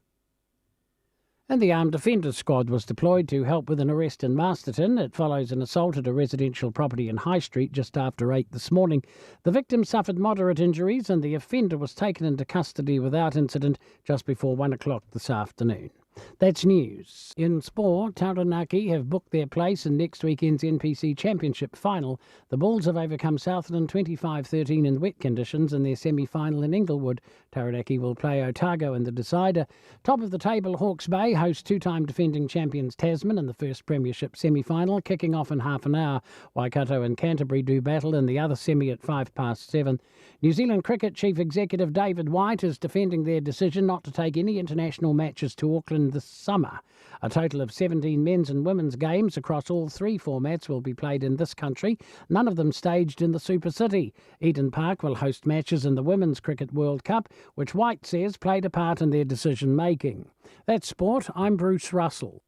And the Armed Defenders Squad was deployed to help with an arrest in Masterton. It follows an assault at a residential property in High Street just after 8 this morning. The victim suffered moderate injuries and the offender was taken into custody without incident just before 1 o'clock this afternoon. That's news. In sport, Taranaki have booked their place in next weekend's NPC Championship final. The Bulls have overcome Southland 25-13 in wet conditions in their semi-final in Inglewood. Taranaki will play Otago in the decider. Top of the table, Hawke's Bay host two-time defending champions Tasman in the first Premiership semi-final, kicking off in half an hour. Waikato and Canterbury do battle in the other semi at 7:05. New Zealand Cricket Chief Executive David White is defending their decision not to take any international matches to Auckland this summer. A total of 17 men's and women's games across all three formats will be played in this country, none of them staged in the Super City. Eden Park will host matches in the Women's Cricket World Cup, which White says played a part in their decision making. That's sport. I'm Bruce Russell.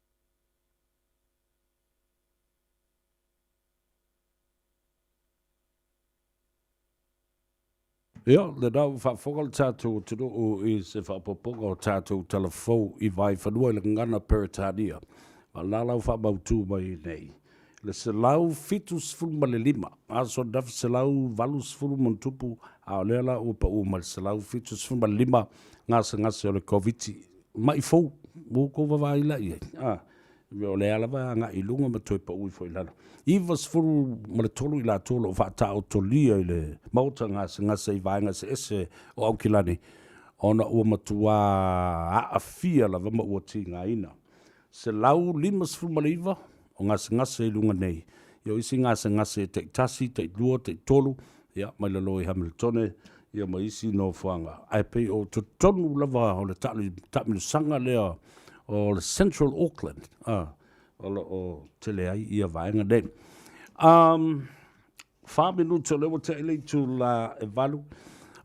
Ia, lena ua faafofoga le tatou atunuu i se faaopoopoga o tatou tala fou i Vaiffanua i le gagana Peretania. Ma o lena la ua faamautu mai nei le 175, aso 980 ma a o lea la ua pau mai le 175 gasegase o le Koviti ma'i fou. Ua outou vavaai la i ai, a? O lea lava e agai i luga ma toe pau ifo i lalo. 93 i latou o lo o faataotolia i le maota gasegase i vaega eseese o Aukilani ona ua matuā aafia lava ma ua tigaina. 159 o gasegase i luga nei. Ia o isi gasegase e taitasi, taitlua, taitolu, ia, mai lalo i Hamiltone, ia ma isi nofoaga. Ae pei o totonu lava o le taamilosaga lea o le Central Auckland, a, o lo o tele ai ia vaega nei. Um, fa minute o lea ua tea i le itulā e valu,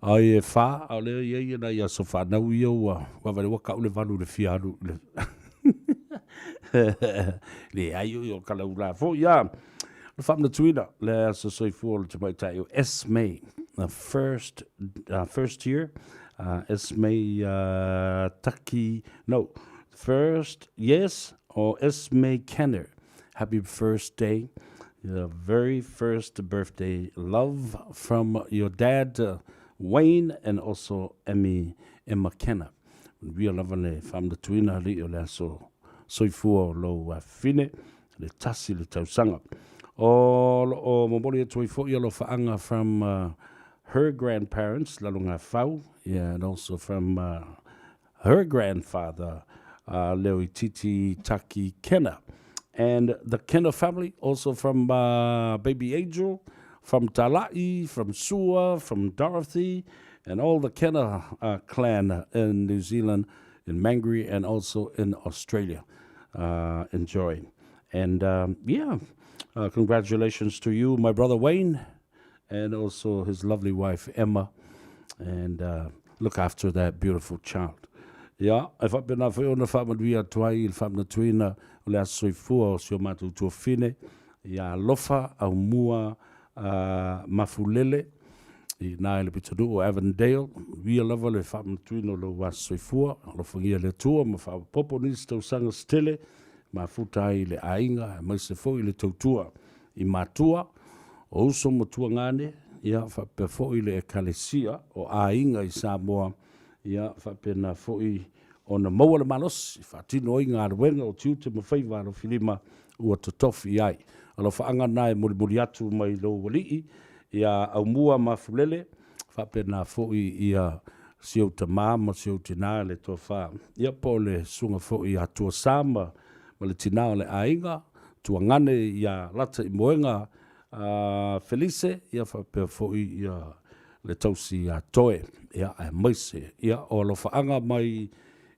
ai e fa, a o lea i ai nai aso fanau ia ua vavale ua kau le valu i le fia alu i le leai o o kalaula foi a. Le faamanatuina le aso soifua o le tamaitai o Esme, the first, first year, Esme Taki, no, first, yes, or Esme Kenner. Happy first day, your very first birthday. Love from your dad, Wayne, and also Emmy Emma Kenner. Manuia lava le faamanatuina alii o le aso soifua o lou afafine, le tasi le tausaga. O lo o momoli atu ai foi alofaaga from her grandparents, Lalogafau, yeah, and also from her grandfather, Leoititi Taki Kenner. And the Kenner family, also from baby Angel, from Tala'i, from Sua, from Dorothy, and all the Kenner clan in New Zealand. in Mangere and also in Australia. Uh, enjoy. And um, yeah, uh, congratulations to you, my brother Wayne, and also his lovely wife Emma. And uh, look after that beautiful child. Ia, e faapena foi ona faamanuia atu ai i le faamanatuina o le Aso Soifua o si o matou tuafine, ia Alofa Aumua Mafulele, i ina i le pitonuu o Avondale. Manuia lava le faamanatuina o lou Aso Soifua, alofagia e le Atua ma faaopoopo nisi tausaga se tele, mafuta ai i le aiga aemaise foi i le tautua i matua, o uso ma tuagane, ia faapea foi le Ekalesia o aiga i Samoa, ia faapena foi ona maua le malosi e faatino ai galuega o tiute ma faiva alofilima ua totofi ai. Alofaaga na e mulimuli atu mai lou alii ia Aumua Mafulele, faapena foi ia si ou tama ma si ou tina le toafa, ia po o le susuga foi ia Tuasa ma le tina o le aiga, Tuagane ia Lataimoega Felise, ia faapea foi ia le tausi ia Toe, ia aemaise ia o alofaaga mai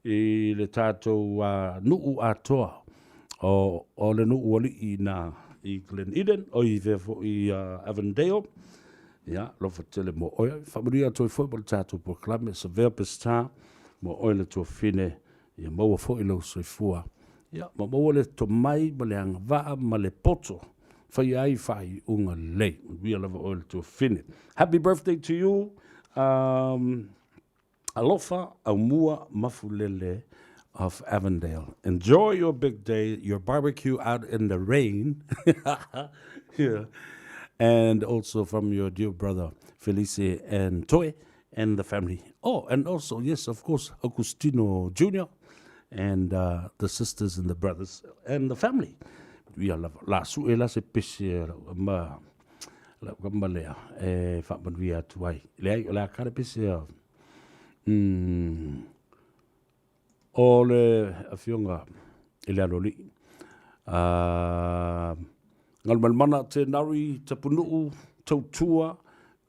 i le tatou nuu atoa o, o le nuu alii na i Glen Eden, o i fea foi i Avondale, ia alofa tele mo oe. Faamanuia atu ai foi mo le tatou polokalame Savea Peseta mo oe le tuafine, ia maua foi lou soifua, ia ma maua le tomai ma le agavaa ma le poto faia ai faaiuga lelei. Manuia lava oe le tuafine. Happy birthday to you. Um, Alofa Aumua Mafulele of Avondale. Enjoy your big day, your barbecue out in the rain. yeah. And also from your dear brother Felice and Toi and the family. Oh, and also, yes, of course, Agustino Jr. and uh, the sisters and the brothers and the family. Ia lava, la su e la se pese ma lau kama lea e faamanuia atu ai. Leai, o le a kare pese a mm, o le afioga i le aloalii. Uh, Galumalemana te nari tapunuu tautua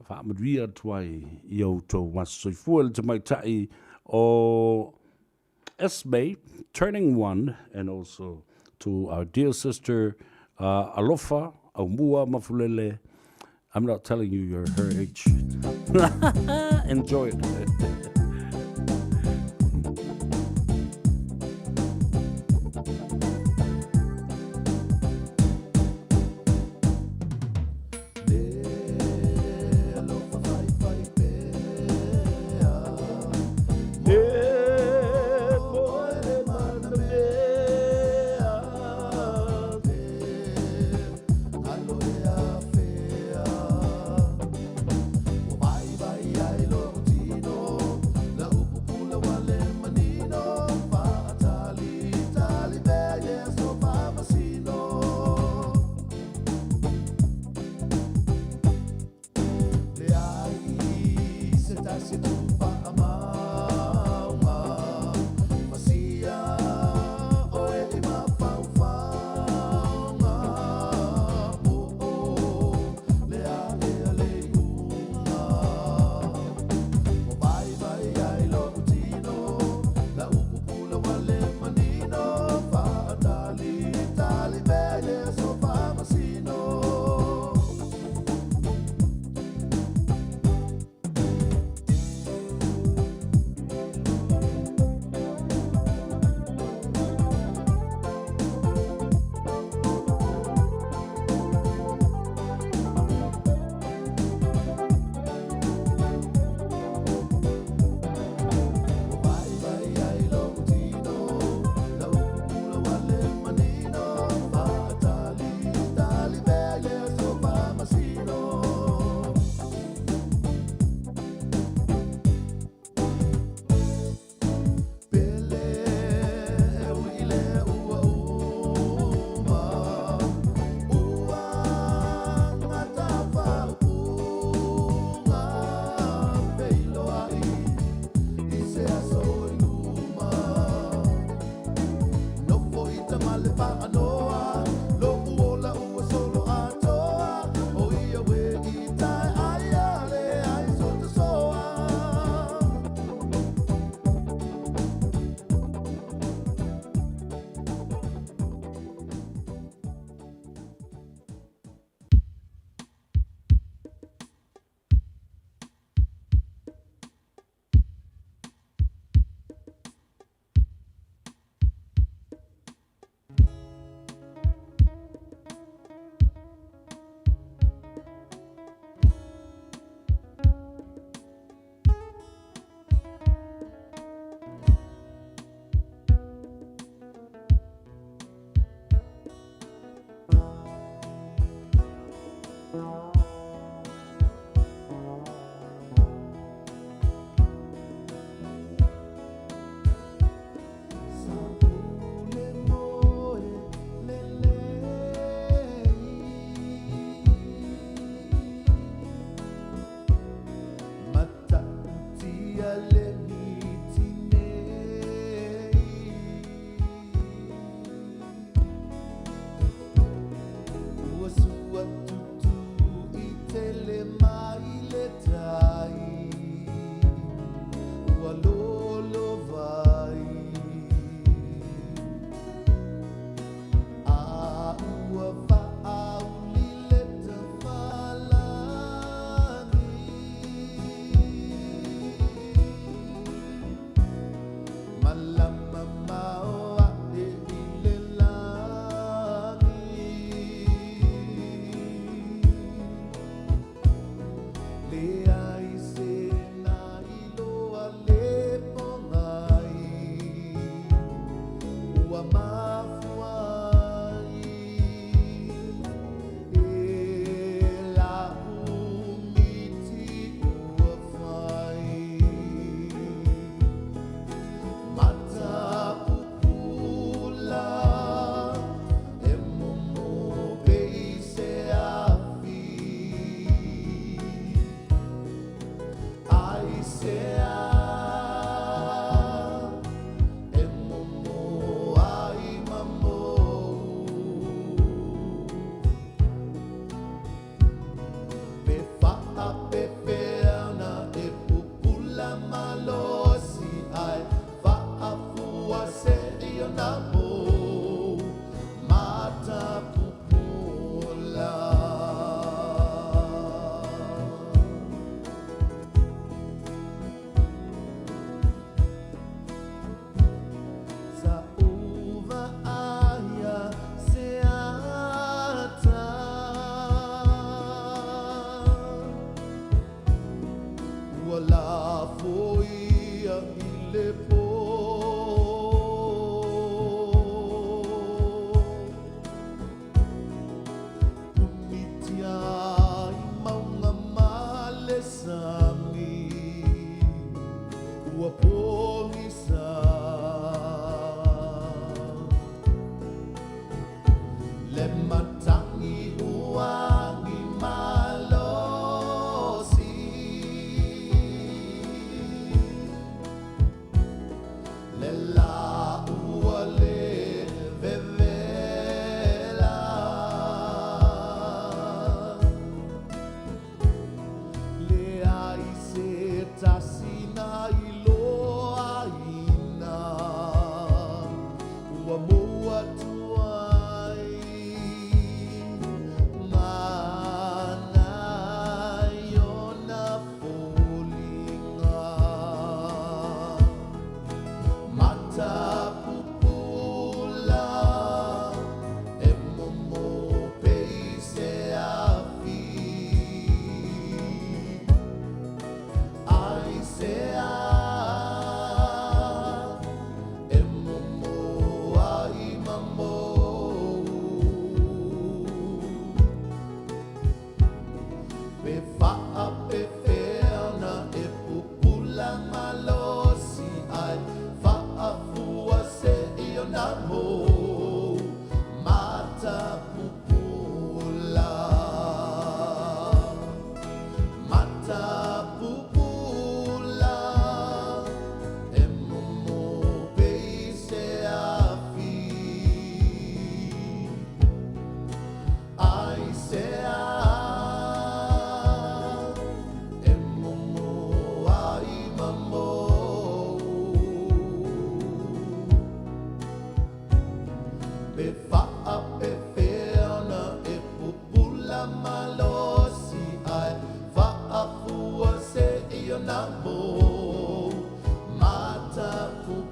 faamanuia atu ai i outou aso soifua i le tamaitai o Esme, turning one, and also to our dear sister uh, Alofa Aumua Mafulele. I'm not telling you you're her age. Enjoy it. le pō. Punitia i maunga ma le sami, ua pogisa. Le matangi uagi malosi. Le la ua le vevela. Le ai se tasi na iloaina, ua maua atu ai mana i ona foliga. Matapupula e momo pei se afi. Ai se a e momo ai ma mou. Pe faapefea ona e pupula malosi ai, faafua se i ona mou. Matapupula. Matapupula e momo pei se afi. Ai se a e momo ai ma mou. Pe faapefea ona e pupula malosi ai, faafua se i ona mou. Matapupula.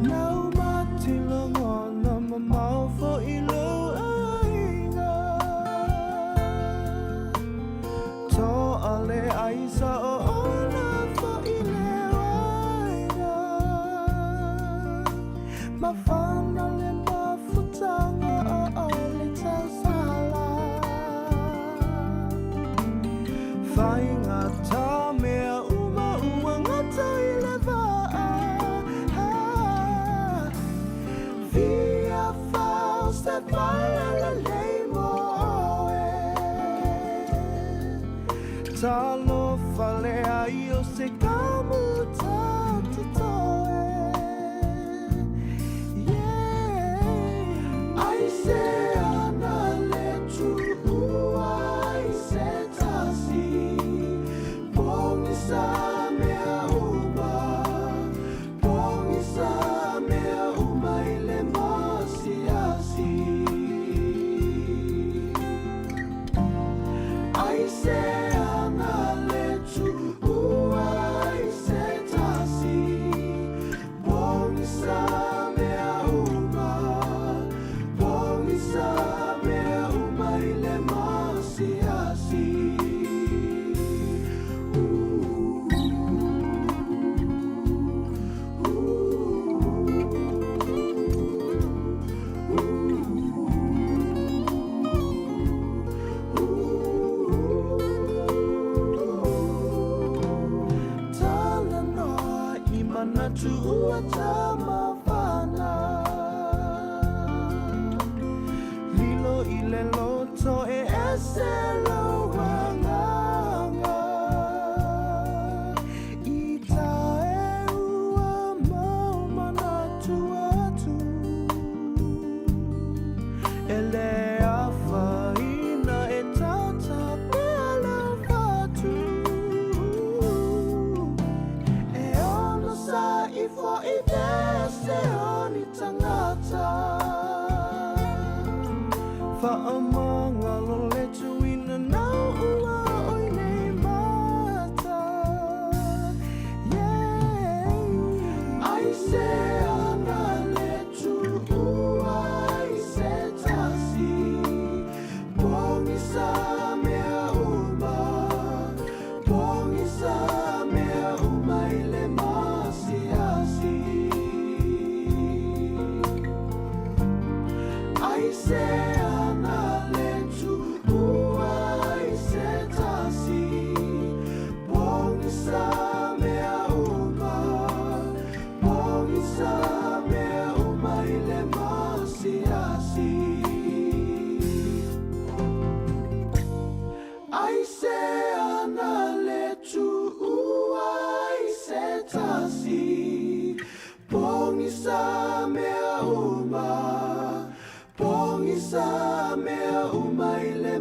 Nau mati lagona mamao foi lou aiga. Toa le aisa o ona foi le uaina. Mafana le mafutaga o le tausala. Faigata mea uma ua gata i le vaa. Fia fao se fale lelei mo oe. Talofa leai o se kamuta totoe. Yeah. Aisea na le tuua ai se tasi. Pogisa mea uma. Pogisa mea uma i le masiasi. Aisea na le tuua ai se tasi. Pogisa mea uma. Pogisa mea uma i le masiasi. Talanoa i manatu ua tamafana. Lilo i le loto e ese lou agaga.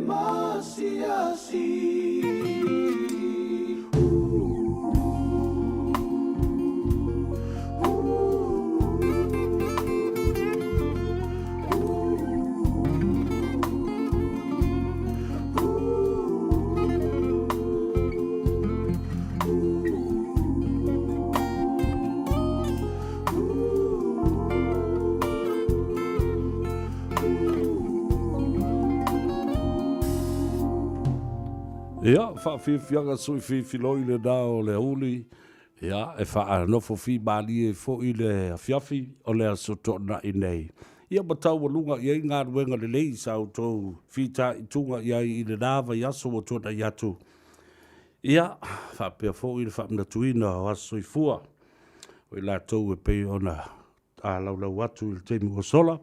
masiasi. Ia, faafiafiaga sui fifiloi lenā o le aoauli, ia, e faanofo fimalie ai foi le afiafi o le Aso Toonai nei. Ia ma taualuga i ai galuega lelei sa outou fitaituga i ai i lenā vaiaso ua tuanai atu. Ia, faapea foi le faamanatuina o aso soifua o i latou e pei ona laulau atu i le taimi ua sola.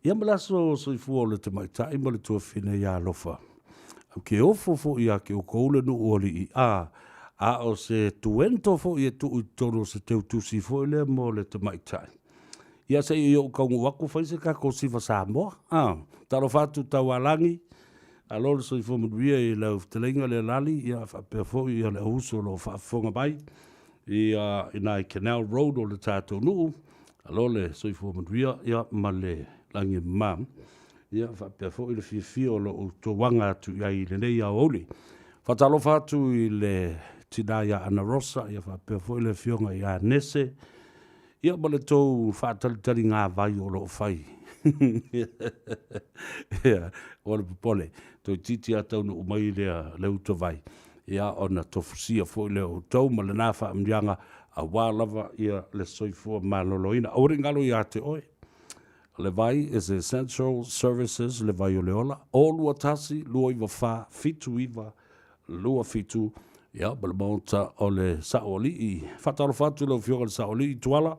Ia ma le aso soifua o le tamaitai ma le tuafine ia alofa. Au ke ofo foi ia te outou le nuu o alii, a, a o se tuento foi e tuu i totonu o se teutusi foi lea mo le tamaitai. Ia se i ou taunuu atu fai se tatou siva Samoa. A, talofa atu Taualagi, alo le soifua manuia i lau fetalaiga Lealali, ia faapea foi ia le auuso o lo o faafofoga mai ia i na i Canal Road o le tatou nuu. Alo le soifua manuia ia ma le lagi e mama. Ia faapea foi le fiafia o lo outou aga atu i ai i lenei aoauli. Faatalofa atu i le tina ia Ana Rosa, ia faapea foi le afioga ia Nese, Ia ma le tou faatalitaliga vai o lo o fai. Ia, ua le popole, toeitiiti lava taunuu mai lea le utavai, ia ona tofusia foi lea o outou ma lena faamanuiaga aua lava ia le soifua maloloina. Aua ne i galo ia te oe, le vai is essential services, le vai o le ola, 0 2 1 2 9 4 7 9 27, ia, ma le Maota o le Saoalii. Faatalofa atu i lau Afioga i le Saoalii Tuala,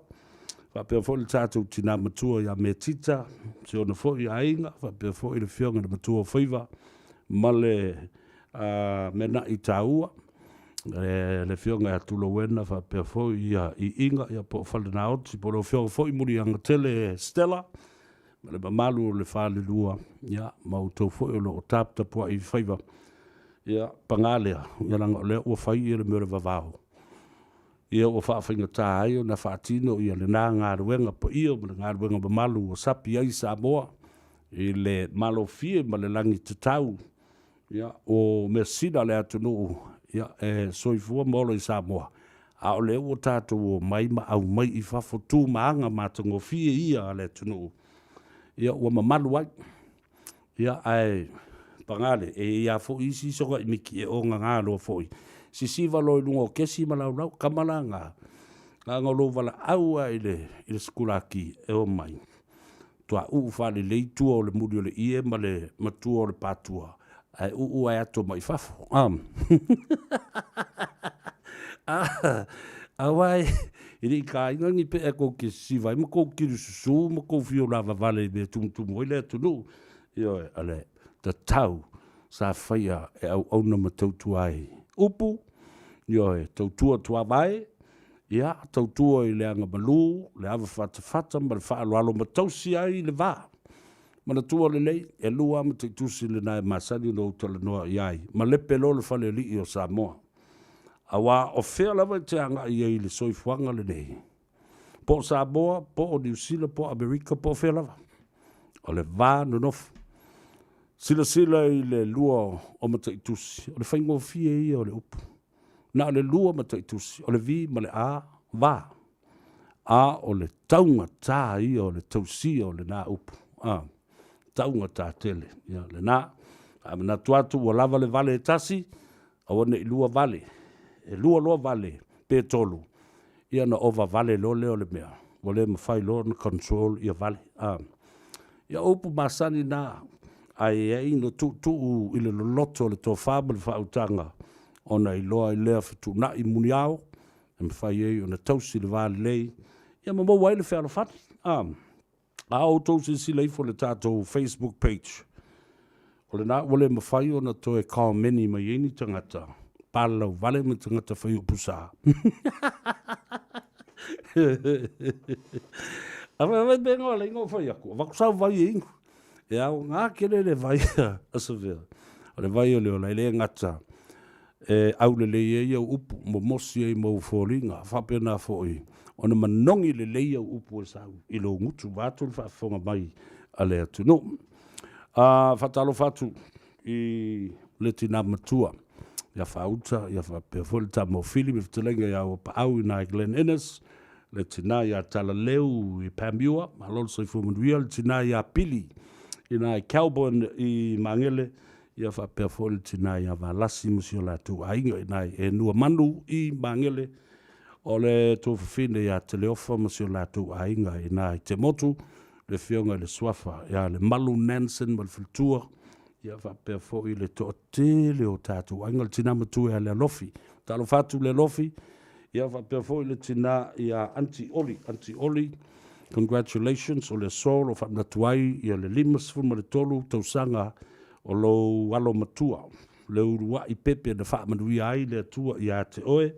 faapea foi le tatou tinā matua ia Metita, si ona foi aiga, faapea foi le Afioga i le Matua o Faiva ma le Mena'i taua, le Afioga ia Tulouena faapea foi ia Iiga, ia po o Falenaoti, po o lau Afioga foi Muliagatele Stella, ma le mamalu o le falelua, ia, ma outou foi o lo o taputapuai i faiva, ia, paga lea, ia leaga o lea ua fai ia le mea o le vavao, ia ua faafaigata ai ona faatino ia lena galuega paia ma le galuega mamalu ua sapi ai Samoa i le malofie ma le lagi tatau, ia, o measina a le atunuu, ia, e soifua ma ola i Samoa, a o lea ua tatou omai ma aumai i fafo tu ma aga matagofie ia a le atunuu, ia, ua mamalu ai. Ia, ae paga lea, e i ai lava foi isi sogaimiti e ogaga loa foi, sisiva loa i luga o kesi ma laulau, kama la na, na o lou valaau lava i le sikulaki e omai, Tuauu faalelei tua o le muli o le ie ma le matua o le patua, ae uu ae ato mai fafo. Aua e le i taina ni pea tou te sisiva ai ma tou kilu susu ma tou fio lavavale i mea e tumutumu ai le atunuu. Ioe, o le tatau sa faia e auauna ma tautua ai. Upu, ioe, tautua tuavae, Ia, tautua i le agamalu, le avafatafata ma le faaaloalo ma tausi ai le va. Manatua lelei, e lua lava mataitusi lena e masani ona ou talanoa i ai, malepe loa le falealii o Samoa. Aua o fea lava e te agai ai i le soifuaga lenei, po o Samoa, po o Niu Sila, po o Amerika, po o fea lava, o le va nonofo. Silasila i le lua o mataitusi, o le faigofie ia o le upu. Na o le lua mataitusi, o le V ma le A, va. A o le taugata ia o le tausia o lena upu, a, taugata tele. Ia, lena. A manatu atu ua lava le vale e tasi, aua ne i lua vale. E lua loa vale, pe tolu, ia ona ova vale loa lea o le mea, ua le mafai loa ona control ia vale. A. Ia, o upu masani na, ae i ai no tuutuu i le loloto o le tofa ma le faautaga, ona iloa ai lea fetuunai muniao e mafai ai ona tausi le va lelei, ia ma maua ai le fealofani. A, a outou silasila ifo i le tatou Facebook page, o lena ua le mafai ona toe komeni mai ai ni tagata palalauvale ma tagata faiupu sa. A fai mai pe ngoa le ingo fai aku, avatu sau vai e inu. E aoga tele le vai a Savea. O le vai o le ola, e le gata e aulelei ai au upu, momosi ai ma ou foliga, faapena foi ona manogi lelei au upu e sau i lou gutu vaeatu le faafofoga mai a le atunuu. A faatalofa atu i le tina matua ia Faauta, ia faapea foi le tama o Fili ma le fetalaiga ia Uapaau i na i Glen Innes, le tina ia Talaleu i Panmure, malo le soifua manuia, le tina ia Pili i na i Kelburn i Magele, ia faapea foi le tina ia Valasi ma si o latou aiga i na i Enuamanu i Magele, o le tuafafine ia Teleofa ma si o latou aiga i na i Temotu, le afioga i le Suafa ia Lemalu Nansen ma le faletua, ia faapea foi le toatele o tatou aiga, le tina matua ia Lealofi. Talofa atu Lealofi, ia faapea foi le tina ia Aunty Oli. Aunty Oli, congratulations, o le aso o lo o faamanatu ai ia le 53 tausaga o lou alo matua, le uluai pepe na faamanuia ai le Atua ia te oe,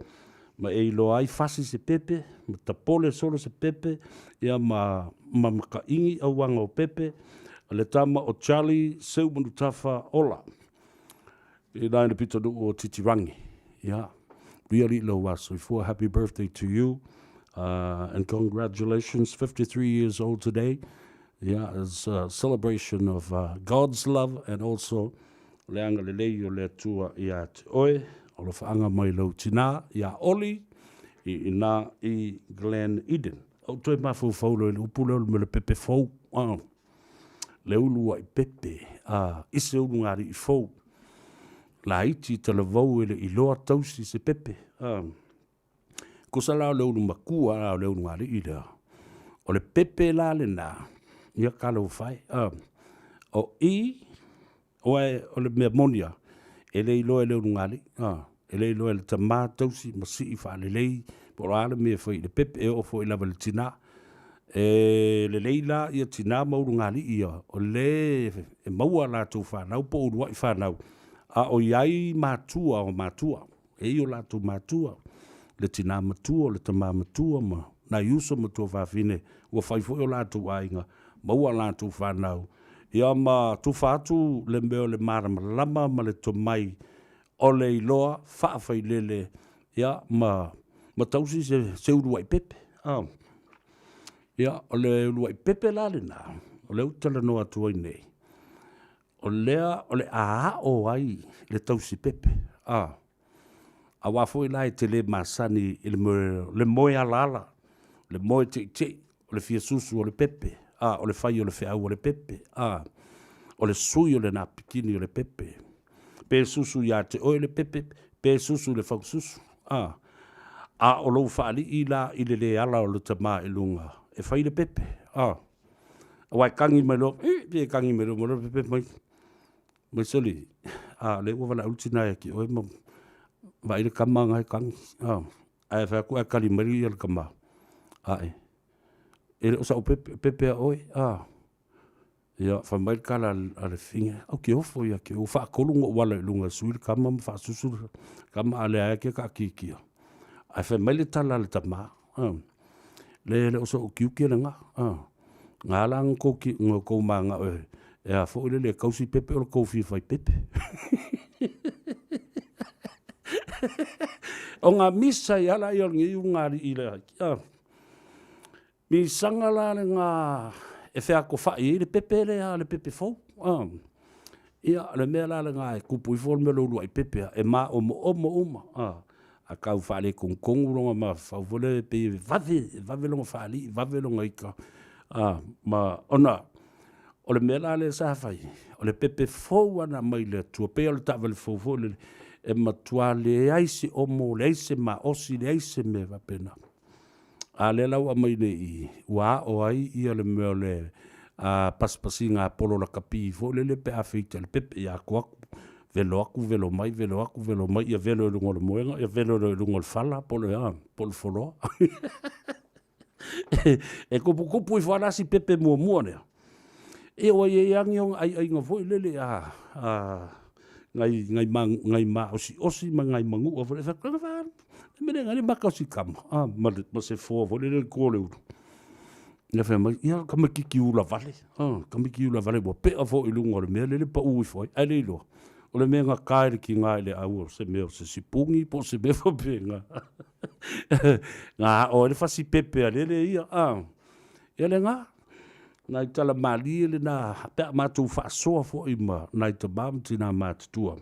ma e iloa ai fasi se pepe, ma tapole solo se pepe, ia ma ma makaigi auaga o pepe, le tama o Charlie Seumanutafa Ola, i nai le pitonuu o Titirangi. Ia, really lou aso soifua, happy birthday to you, and congratulations, 53 years old today, yeah, it's a celebration of God's love and also le agalelei o le Atua ia te oe, o lofaaga mai lou tinā ia Oli i ina i Glen Eden. Ou toe mafaufau loa i le upu lea o le mea o le pepe fou, le uluai pepe, i se ulugalii fou, laiti talavou e le i iloa tausi se pepe. Tusa la o le ulu matua la o le ulugalii lea, o le pepe la lena, ia talofa e, o i, aua o le mea moni lava, e le iloa e le ulugalii, e le iloa e le tama tausi ma sii faalelei, po o le a le mea e fai i le pepe, e oo foi lava i le tina. E lelei la ia tina ma ulugalii ia, o le e maua a latou fanau po o uluai fanau, a o i ai matua o matua. E i o latou matua, le tinā matua, le tamā matua ma nai uso ma tuafafine ua fai foi o latou aiga, maua a latou fanau, ia ma tufa atu le mea o le malamalama ma le tomai o le iloa faafailele, ia ma ma tausi se, se uluai pepe. Ah. Ia, o le uluai pepe la lena, o lea ou te talanoa atu ai nei, o lea o le a aʻo ai le tausi pepe, a, auā foi la e te lē masani i le moe, le moe alaala, le moe teʻiteʻi, o le fia susu o le pepe, a, o le fai o le feau a le pepe, a, o le sui o le napikini o le pepe, pe susu iā te oe le pepe, pe susu i le faususu, a, a o lou faalii la i le lē ala o le tamā i luga e fai le pepe, a. Aua e kagi mai loa, ii, pei e kagi mai loa ma loa pepe mai. Mai soli, a, lea ua valaau le tina ia te oe ma vaai le kama na e kagi. A, ae fai atu ae kali mai ia le kama. Ae, e le o sa'u pepe, pepe a oe, a. Ia, fai mai le tala a le fafine, au ke ofo ia te oe, ua faatolu ona ou ala i luga e sui le kama ma faasusu le kama, a lea e taatitia. Ae fai mai le tala a le tama, a. Le le o soʻu tiute lena, a. Na ala ona tou ki, ona tou manao e, e a foi lele e tausi pepe o le tou fia fai pepe. O nga misa i ala ia o lenei ulugalii lea, a. Misaga la lena e featofai ai le pepe lea, le pepe fou, a. Ia, o le mea la lena e tupu ifo le mea o le uluai pepe a, e maomoomo uma, a. A tau faaletonutonu lona mafaufau foi lea pei e vave, e vave lona faalii, vave lona ita, a, ma ona o le mea la lea sa fai, o le pepe fou lava na aumai le Atua, pei lava o le taavale fou foi lele, e matua leai se omo, leai se maosi, leai se mea faapena. A lea la ua aumai nei i i, ua aʻo ai ia le mea o le pasipasiga polo lakapi foi lele pe a feita i le pepe, ia atu atu, velo atu, velo mai, velo atu, velo mai, ia velo i luga o le moega, ia velo loa i luga o le fala po o le a, po o le foloa. E tuputupu ifo lava la si pepe muamua lea. Ia ua i ai lava ni ona aiaiga foi lele a, a, nai, nai, ma, nai maosi'osi ma nai manu'a foi lele, fai atu, le mea lea na le maka o si kama, a, ma, ma se foa foi lele i tua o le ulu. Ia fai mai, ia tamaititi ula vale, ah, tamaititi ula vale ua pea foi i luga o le mea lele pau ifo ai, ae le iloa. O le mea gata i le tiga i le au o se mea o se sipuni po o se mea faapena. Na ao ai le fasi pepe a lele ia, ah. Ia lena, nai tala malie lena pe a matou faasoa foi ma nai tama ma tina matutua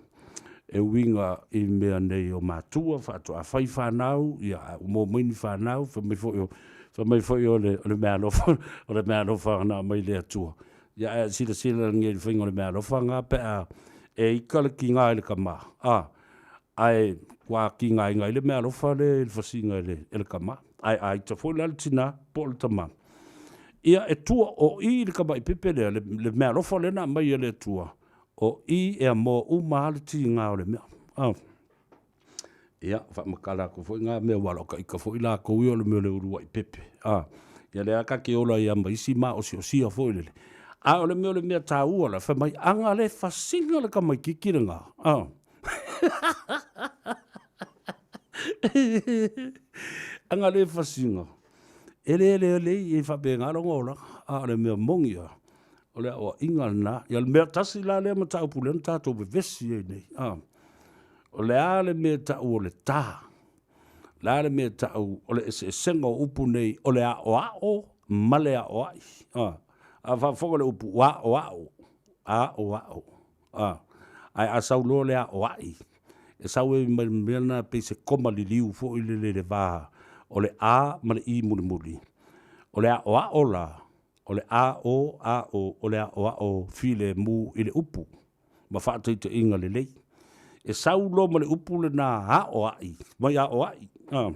e uiga i mea nei o matua faatoa fai fanau, ia a ua maua mai ni fanau, fai mai foi o, fai mai foi o le, o le meaalofa, o le meaalofa na aumai le Atua. Ia ae silasila nei i le faiga o le meaalofa na pe a e ita le tiga i le tama, a, ae ua tigaina ai le meaalofa lea i le fasiga e le, e le tama. Ae a ita foi la le tina po o le tama, ia e tua o i le tamaipepe lea, le, le meaalofa lea na aumai e le Atua, O i e amoa uma lava le tiga o le mea. Oh. Ia, faamatala atu foi ngā mea ua aloa ita foi latou ia o le mea o le uluai pepe. Ah. Ia lea ta te ola ia ma isi maosiosia foi lele. A o le mea o le mea tāua la, fai mai, aga le fasiga le tamaititi lena. Ah. Aga le fasiga. E le le le i e faapena lona olaga. A o le mea moni a, o le aoaiga lena. Ia le mea tasi la lea mataupu lea na tatou vevesi ai nei. A, o le a le mea tau o le tā? O le a le mea tau o le eseesega o upu nei o le aoao ma le aoai? A, a faafofoga le upu aoao, aoao. A, ae a sau loa le aoai, e sau ai ma le mea lena pei se koma liliu foi lele i le va o le A ma le I mulimuli. O le aoao la, o le A O A O, o le aoao filemu i le upu ma faataitaiga lelei. E sau loa ma le upu lena aoai, mai aoai, a,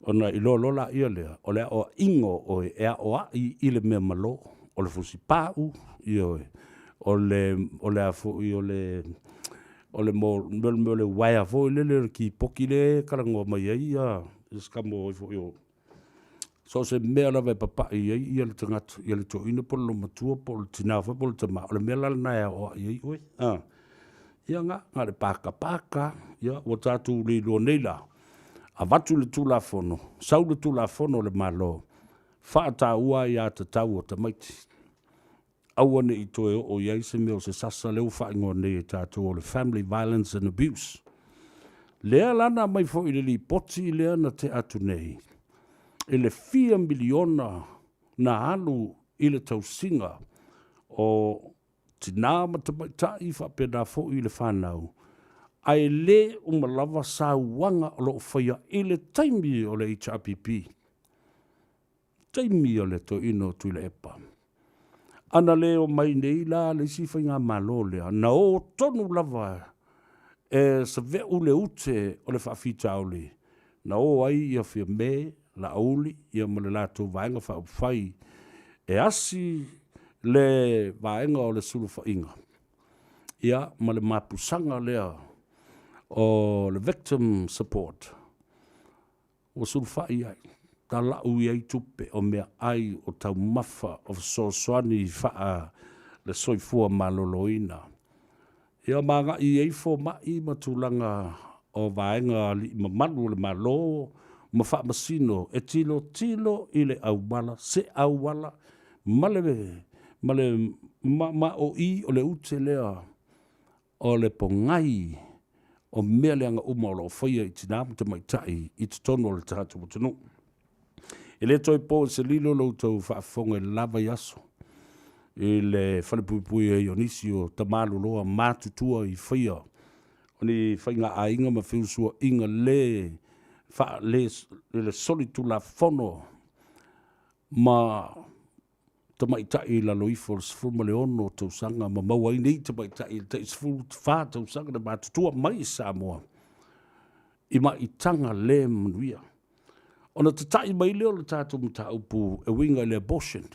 ona iloa loa laia lea, o le aoaiga o oe e aoai i le mea malo, o le fusipau, ioe, o le, o le a foi, o le, o le mo, mea o le uaea foi lele, o le kipoti lea e talanoa mai ai ia, ia se tama o ai foi o, so o se mea lava e papai ai ia le tagata, ia le toeaina po o le olomatua po o le tina foi po o le tama, o le mea la lena e aoai ai oe. A, ia na, na o le pakapaka, ia ua tatou le iloa nei la, avatu le Tulafono, sau le Tulafono a le Malo, faataua aiatatau a tamaiti. Aua ne i toe oo i ai se mea o se sasa lea ua faaigoa nei e tatou o le Family Violence and Abuse. Lea la na aumai foi i le lipoti lea na tea atu nei, i le fia miliona na alu i le tausiga o tinā ma tamaitai faapena foi i le fanau, ae le uma lava sauaga o lo o faia i le taimi o le HRPP. Taimi o le toeaina o Tuilaepa. Ana le omai nei la le isi faigamalo lea, na o tonu lava e save'u le ute o le faafitauli, na o ai ia Fiame, Laauli ia ma le latou Vaega Faaupufai e asi le vaega o le sulufaiga ia ma le mapusaga lea o le Victim Support. Ua sulufai ai, talau i ai tupe o meaai, o taumafa, o fesoasoani faa le soifua maloloina. Ia ma agai i ai fomai ma tulaga o vaega alii mamalu o le Malo ma faamasino e tilotilo i le auala, se auala ma le ma le ma ma o i o le ute lea o le pogai o mea leaga uma o lo o faia i tinā ma tamaitai i totonu o le tatou atunuu. E le toe po i se lilo lo outou faafofoga i le la vaiaso i le falepuipui ai o nisi o tamaloloa matutua i faia o ni faigaaiga ma feusuaiga le faale le solitulafono ma tamaitai i lalo ifo o le 16 tausaga ma maua ai nei tamaitai i le tai 14 tausaga le matutua mai i Samoa i maitaga le manuia. Ona tata'i mai lea o le tatou mataupu e uiga i le abortion,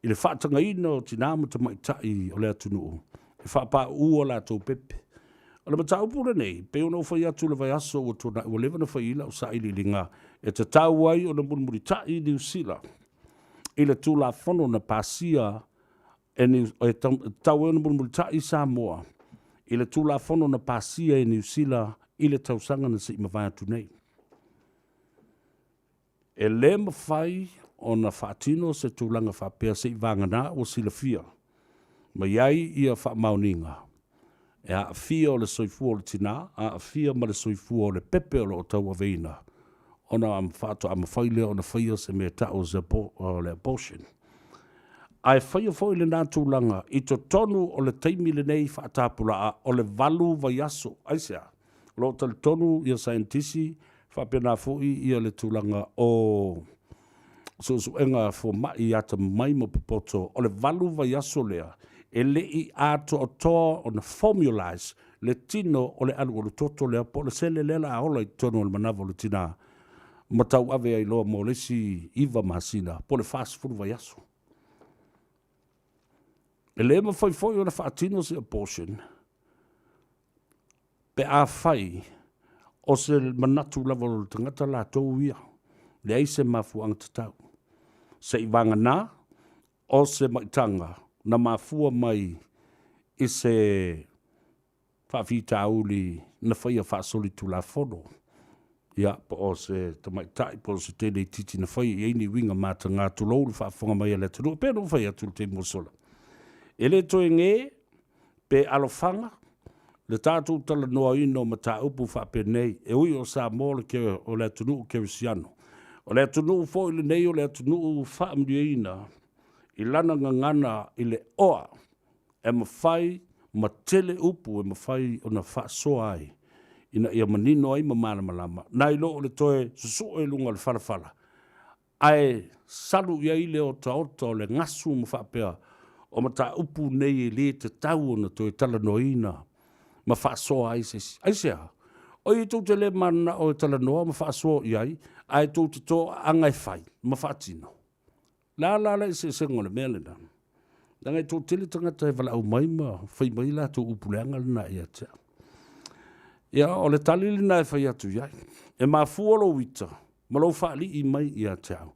i le faatagaina o tinā ma tamaitai o le atunuu e faapāu'u a latou pepe. O le mataupu lenei, pei ona ou fai atu i le vaiaso ua tuanai, ua leva ona fai i ai lau sailiiliga e tatau ai ona mulimulita'i Niu Sila i le Tulafono na pasia e Niu, e tatau ai ona mulimulita'i Samoa i le Tulafono na pasia e Niu Sila i le tausaga na se i mavae atu nei. E le mafai ona faatino se tulaga faapea seivaganā ua silafia mai ai ia faamaoniga e aafia o le soifua o le tinā, aafia ma le soifua o le pepe o lo o tauaveina, ona faatoa mafai lea ona faia se mea e ta'u o le abortion. Ae faia foi lenā tulaga i totonu o le taimi lenei faatapulaa o le 8 vaiaso. Aisea? O lo o talitonu ia saienitisi faapena foi ia le tulaga o suesuega fomai atamamai ma popoto, o le 8 vaiaso lea e le i atoatoa ona formulize le tino o le alualu toto lea po o le sele lea la a ola i totonu o le manava o le tinā ma tauave ai loa mo le isi 9 masina po o le 40 vaiaso. E le mafai foi ona faatino se abortion pe afai o se manatu lava o le tagata latou ia, leai se mafuaaga tatau. Seivaganā o se maitaga na mafua mai i se faafitauli na faia faasolitulafono, ia, po o se tamaitai po o se teine itiiti na faia i ai ni uiga mataga, tulou le faafofoga mai a le atunuu. E pei ona ou fai atu i le taimi ua sola, e le toe gē pe alofaga le tatou talanoaina o mataupu faapenei, e ui o Samoa o le atunuu kerisiano. O le atunuu foi lenei o le atunuu faamanuiaina i lana gagana i le oa e mafai ma tele upu e mafai ona faasoa ai ina ia manino ai ma malamalama, nai lo o le toe susue i luga o le falafala, ae salu i ai le otaota o le gasu ma faapea o mataupu nei e le tatau ona toe talanoaina ma faasoa ai se isi. Aisea? Oi tou te le mananao e talanoa ma faasoa i ai, ae tou te toaaga e fai ma faatino. Le a la le eseesega o le mea lena? Leaga e toatele tagata e valaau mai ma fai mai latou upu leaga lena ia te au. Ia, o le tali lena e fai atu i ai. E mafua lou ita ma lou faalii mai ia te au,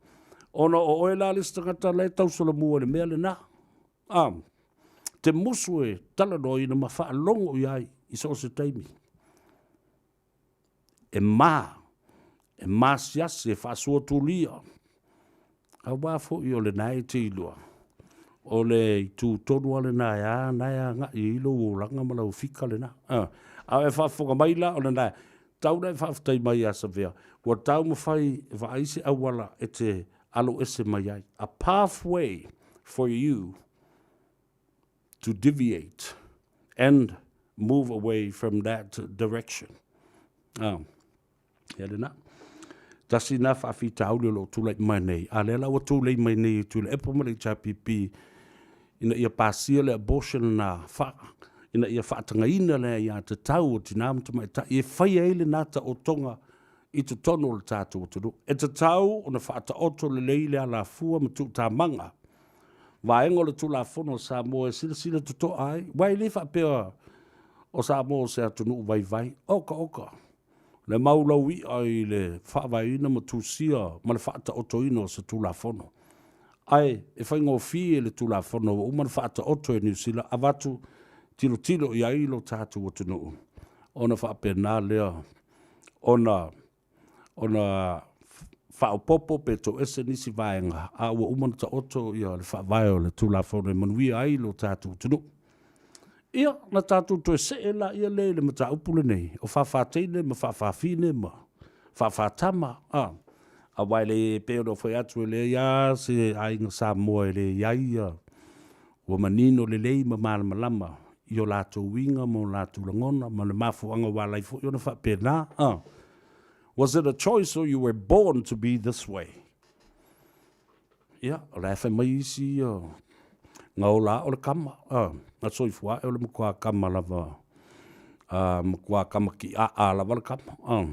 ona o oe la le isi tagata la e tausolomua i le mea lena. A, te musu e talanoaina ma faalogo i ai i so o se taimi. E ma, e masiasi, e faasuatulia, aua foi o lena e te iloa, o le itu tonu lava lena e a, na e agai i ai lou olaga ma lau fika lena. A, a o e faafofoga mai la o lena, tau la e faafetai mai ia Savea, ua taumafai e vaai se auala e te alo ese mai ai. A pathway for you to deviate and move away from that direction. Ah, ia lena. Tasi nā faafitauli o lo o tulai mai nei, a lea la ua tulei mai nei e Tuilaepa ma le HRPP ina ia pasia le abortion na fa, ina ia faatagaina le aiatatau o tinā ma tamaitai e fai ai lenā taotoga i totonu o le tatou atunuu. E tatau ona faataoto lelei le alafua ma tuutamaga vaega o le Tulafono a Samoa e silasila totoa ai, aua e le faapea o Samoa o se atunuu vaivai, oka oka le mau laui'a i le faavaeina ma tusia ma le faataotoina o se Tulafono. Ae e faigofie le Tulafono ua uma ona faataoto e Niu Sila avatu tilotilo i ai lo tatou atunuu ona faapena lea ona ona faaopoopo pe toese nisi vaega, a ua uma ona taoto ia le faavae o le Tulafono e manuia ai lo tatou atunuu. Ia, na tatou toe see laia lea i le mataupu lenei o faafateine ma faafafine ma faafatama, a, aua e le pei ona fai atu e leai lava se aiga Samoa e le i ai ia ua manino lelei ma malamalama i o latou uiga ma o latou lagona ma le mafuaaga ua ala ai foi ona faapena, a. Was it a choice or you were born to be this way? Ia, o la e fai mai isi ia, na ola o le kama, a, na soifua ae o le matua kama lava, a, matua kama ki a a lava le kama, a.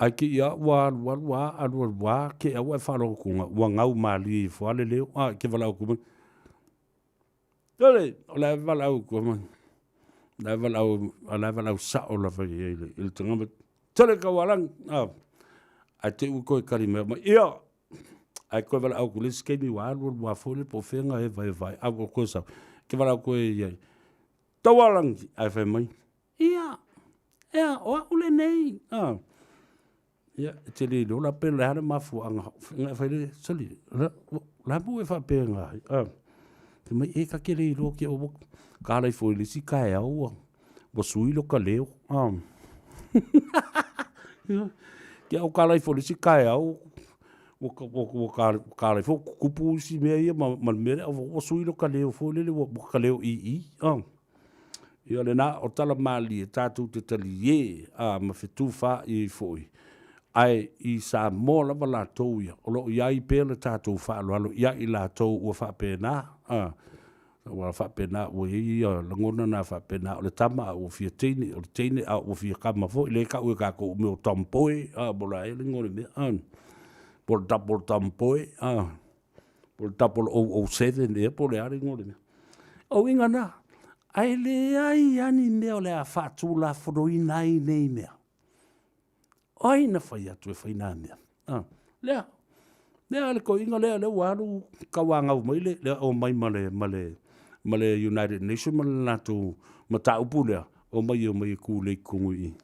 Ae ke ia ua alu alu a, alu alu a, ke au e whalogo kunga, ua ngau malie i fua le leo, a, ke walau ku mai. Ele, o le walau ku mai. Le walau, le walau sao lava i le, i le tanga Tele ka walang, a, ai te ui koe kari mea mai, ia, ai koe wala au ku le isi keimi wa alu alu wa foi le po whenga e vai vai, au o koe sau, ke wala au koe i ai. Taualangi, ai whai mai, ia, ea, o au le nei, a. Ia, e te le iloa la pe le a le mafuaaga na e fai le soli. La, la mu e faapea nga ai. Ah. Te mai e ka ke le iloa ke o ka lai fo i le isi taeao ua ua sui lo ka leo. Ah. Ke au ka lai fo i le isi taeao ua ka ua ua ka ka lai fo kupu isi mea ia ma ma le mea lea ua sui lo ka leo foi lele ua ua ka leo ii. Ah. Ia lena, o tala malie tatou te taliē a ma fetufaai ai foi, ae i Samoa lava latou ia, o lo o i ai pea le tatou faaaloalo ia i latou ua faapena, a, ua faapena, ua i ai ia lagona na faapena, o le tama a ua fia teine, o le teine a ua fia tama foi, lea e tau e tatou o mea o tomboy, a, po o le a ea le igoa o le mea, a, po o le double tomboy, a. po o le 0007 ea po o le a le igoa o le mea. O uiga na, ae leai lava ni mea o le a faatulafonoina ai nei mea. O ai na fai atu e fai nā mea? Ah, lea, lea le toeaina lea, lea ua alu tauanau mai le, le omai ma le, ma le, ma le United Nation ma le latou mataupu lea, omai omai e tulei i totonu i i.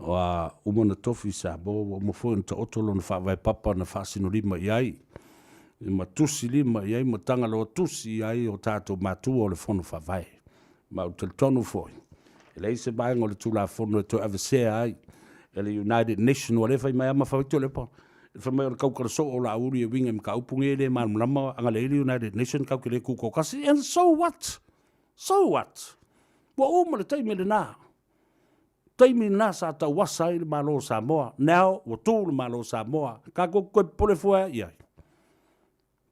Ua uma ona tofi Samoa, ua uma foi ona taoto lona faavae papa na faasinolima i ai, ma tusi lima i ai ma tagaloa tusi i ai o tatou matua o le Fono Faavae. Ma ou te talitonu foi, e leai se vaega o le Tulafono e toe avesea ai e le United Nation, ua le fai mai lava ma fai Tuilaepa, fai mai o le tautala soo o Laauli e uiga i mataupu nei e le malamalama agalelei le United Nation tatou te le tutoatasi. And so what? So what? Ua uma le taimi lena. Taimi lena sa tauasa ai le Malo o Samoa. Now ua tu le Malo o Samoa. Tatou te toe popole fua i ai.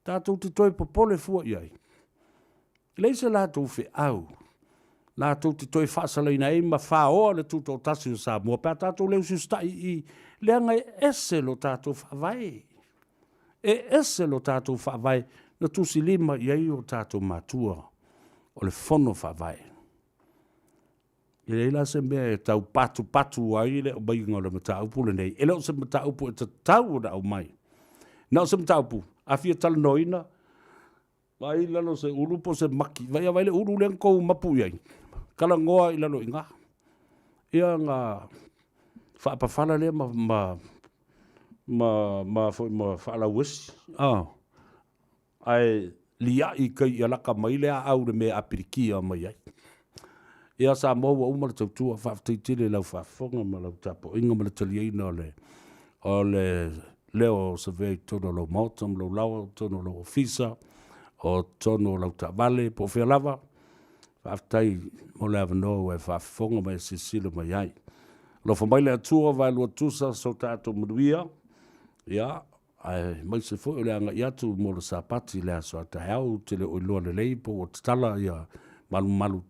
Tatou te toe popole fua i ai. E leai se latou feau latou te toe faasalaina ai ma faoa le tutoatasi o Samoa pe a tatou le usiusitai i leaga e ese lo tatou faavae. E ese lo tatou faavae na tusilima i ai o tatou matua o le Fono Faavae. E leai la se mea e tau patupatu ai le aumaiga o le mataupu lenei. E le o se mataupu e tatau ona aumai. Na o se mataupu a fia talanoaina, vaai i lalo o se ulu po o se maki, vaai a vaai le ulu lea na tou mapu i ai, talanoa i lalo i ina. Ia na faapafala lea ma, ma, ma, ma, foi ma faalauesi. Ah. Ae liaʻi i kai ia laka mai le aau i le mea e apilikia mai ai. Ia Samoa ua uma le tautua, faafetai tele i lau faafofoga ma lau tapuaiga ma le taliaina o le o le leo o Savea i totonu o lou maota ma lou laoa, o totonu o lou ofisa, o totonu o lau taavale, po o fea lava. Faafetai mo le avanoa ua e faafofoga ma e silasila mai ai. Alofa mai le Atua, vaelua tusa so tatou manuia. Ia, aemaise foi o le agai atu mo le Sapati i le aso a taeao, ou te le o iloa lelei po ua tatala ia malumalu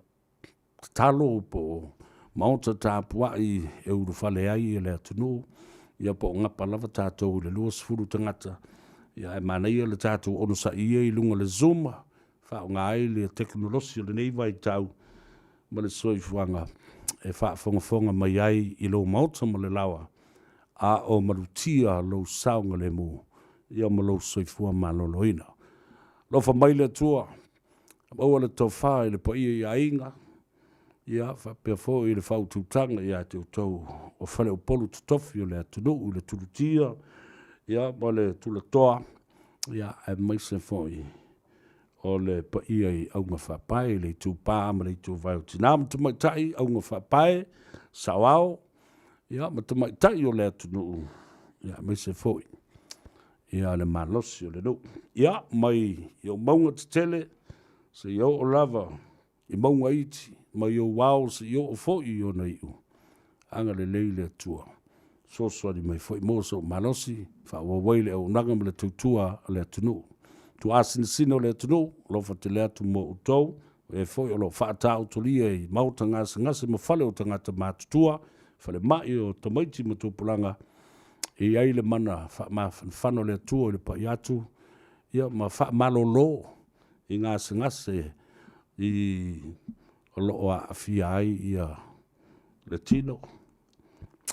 tatalo po o maota tapuai e ulufale ai le atunuu, ia po o gapa lava tatou i le 20 tagata, ia ae manaia le tatou onosai ia i luga o le Zoom, faaaoga ai le tekonolosi o lenei vaitau ma le soifuaga e faafogafoga mai ai i lou maota ma le laoa, a o malutia lou saogalemu, ia ma lou soifua maloloina. Alofa mai le Atua, maua le tofa i le paia i aiga, ia faapea foi le faautautaga ia te outou o faleupolu totofi o le atunuu i le tulutia, ia ma le tulatoa, ia aemaise foi o le paia i auga faapae i le itupa ma le ituvai o tina ma tamaitai, auga faapae, saoao, ia ma tamaitai o le atunuu, ia aemaise foi ia le malosi o le nuu. Ia mai i ou mauga tetele seia oo lava i mauga iti, mai ou ao seia oo foi i ona iu, agalelei le Atua. Fesoasoani mai foi mo sou malosi, faaauau ai le auaunaga ma le tautua a le atunuu. Tuaasinasina o le atunuu, alofa tele atu mo outou, o e foi o lo o faataotolia i maota gasegase ma fale o tagata matutua, falemai o tamaiti ma tupulaga, e i ai le mana faamafanafana o le Atua i le pai atu, ia ma faamalolo i gasegase i o lo o aafia ai ia le tino,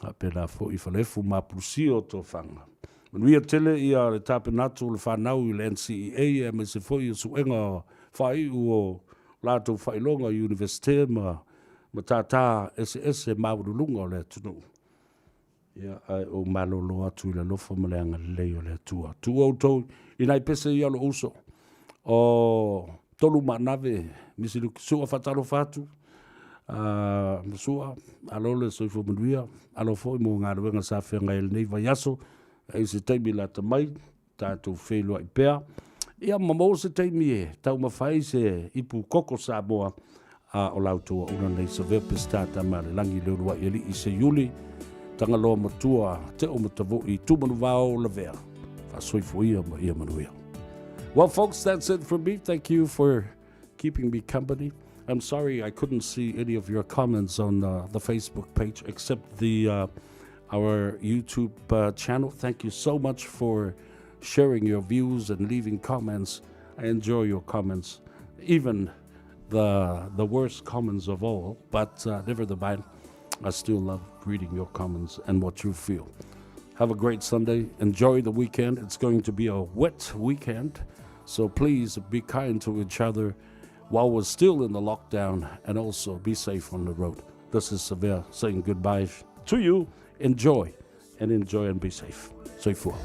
faapena foi Falefu ma Apulusia o Tofaga. Manuia tele ia le tapena atu o le fanau i le NCEA aemaise foi o suega faaiu o latou faailoga i Iunivesite ma matata eseese maualuluga o le atunuu. Ia, ae ou malolo atu i le alofa ma le agalelei o le Atua. Tuu outou i nai pese ia lou uso. O Tolu Maanave, Misi Luki Sua faatalofa atu. Uh, Sua, alo le soifua manuia, alo foi mo galuega sa feagai i lenei vaiaso. E se taimi lata mai, tatou feiloai pea. Ia ma maua se taimi e taumafai se ipu koko Samoa a o la outou auauna nei Savea Peseta tama a le lagi le uluai alii Seiuli Tagaloa matua Teo Matavoi Tumanuvao Lavea faasoifua ia ma ia manuia. Well folks, that's it from me. Thank you for keeping me company. I'm sorry I couldn't see any of your comments on the Facebook page except the our YouTube channel. Thank you so much for sharing your views and leaving comments. I enjoy your comments, even the the worst comments of all. But never the mind, I still love reading your comments and what you feel. Have a great Sunday. Enjoy the weekend. It's going to be a wet weekend. So please be kind to each other while we're still in the lockdown and also be safe on the road. This is Savea saying goodbye to you. Enjoy and enjoy and be safe. Soifua.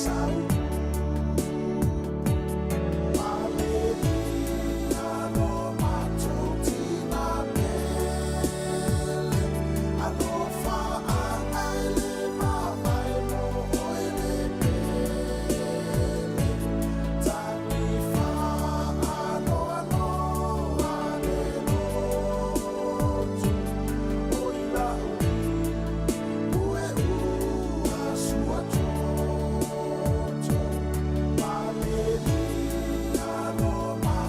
Sau.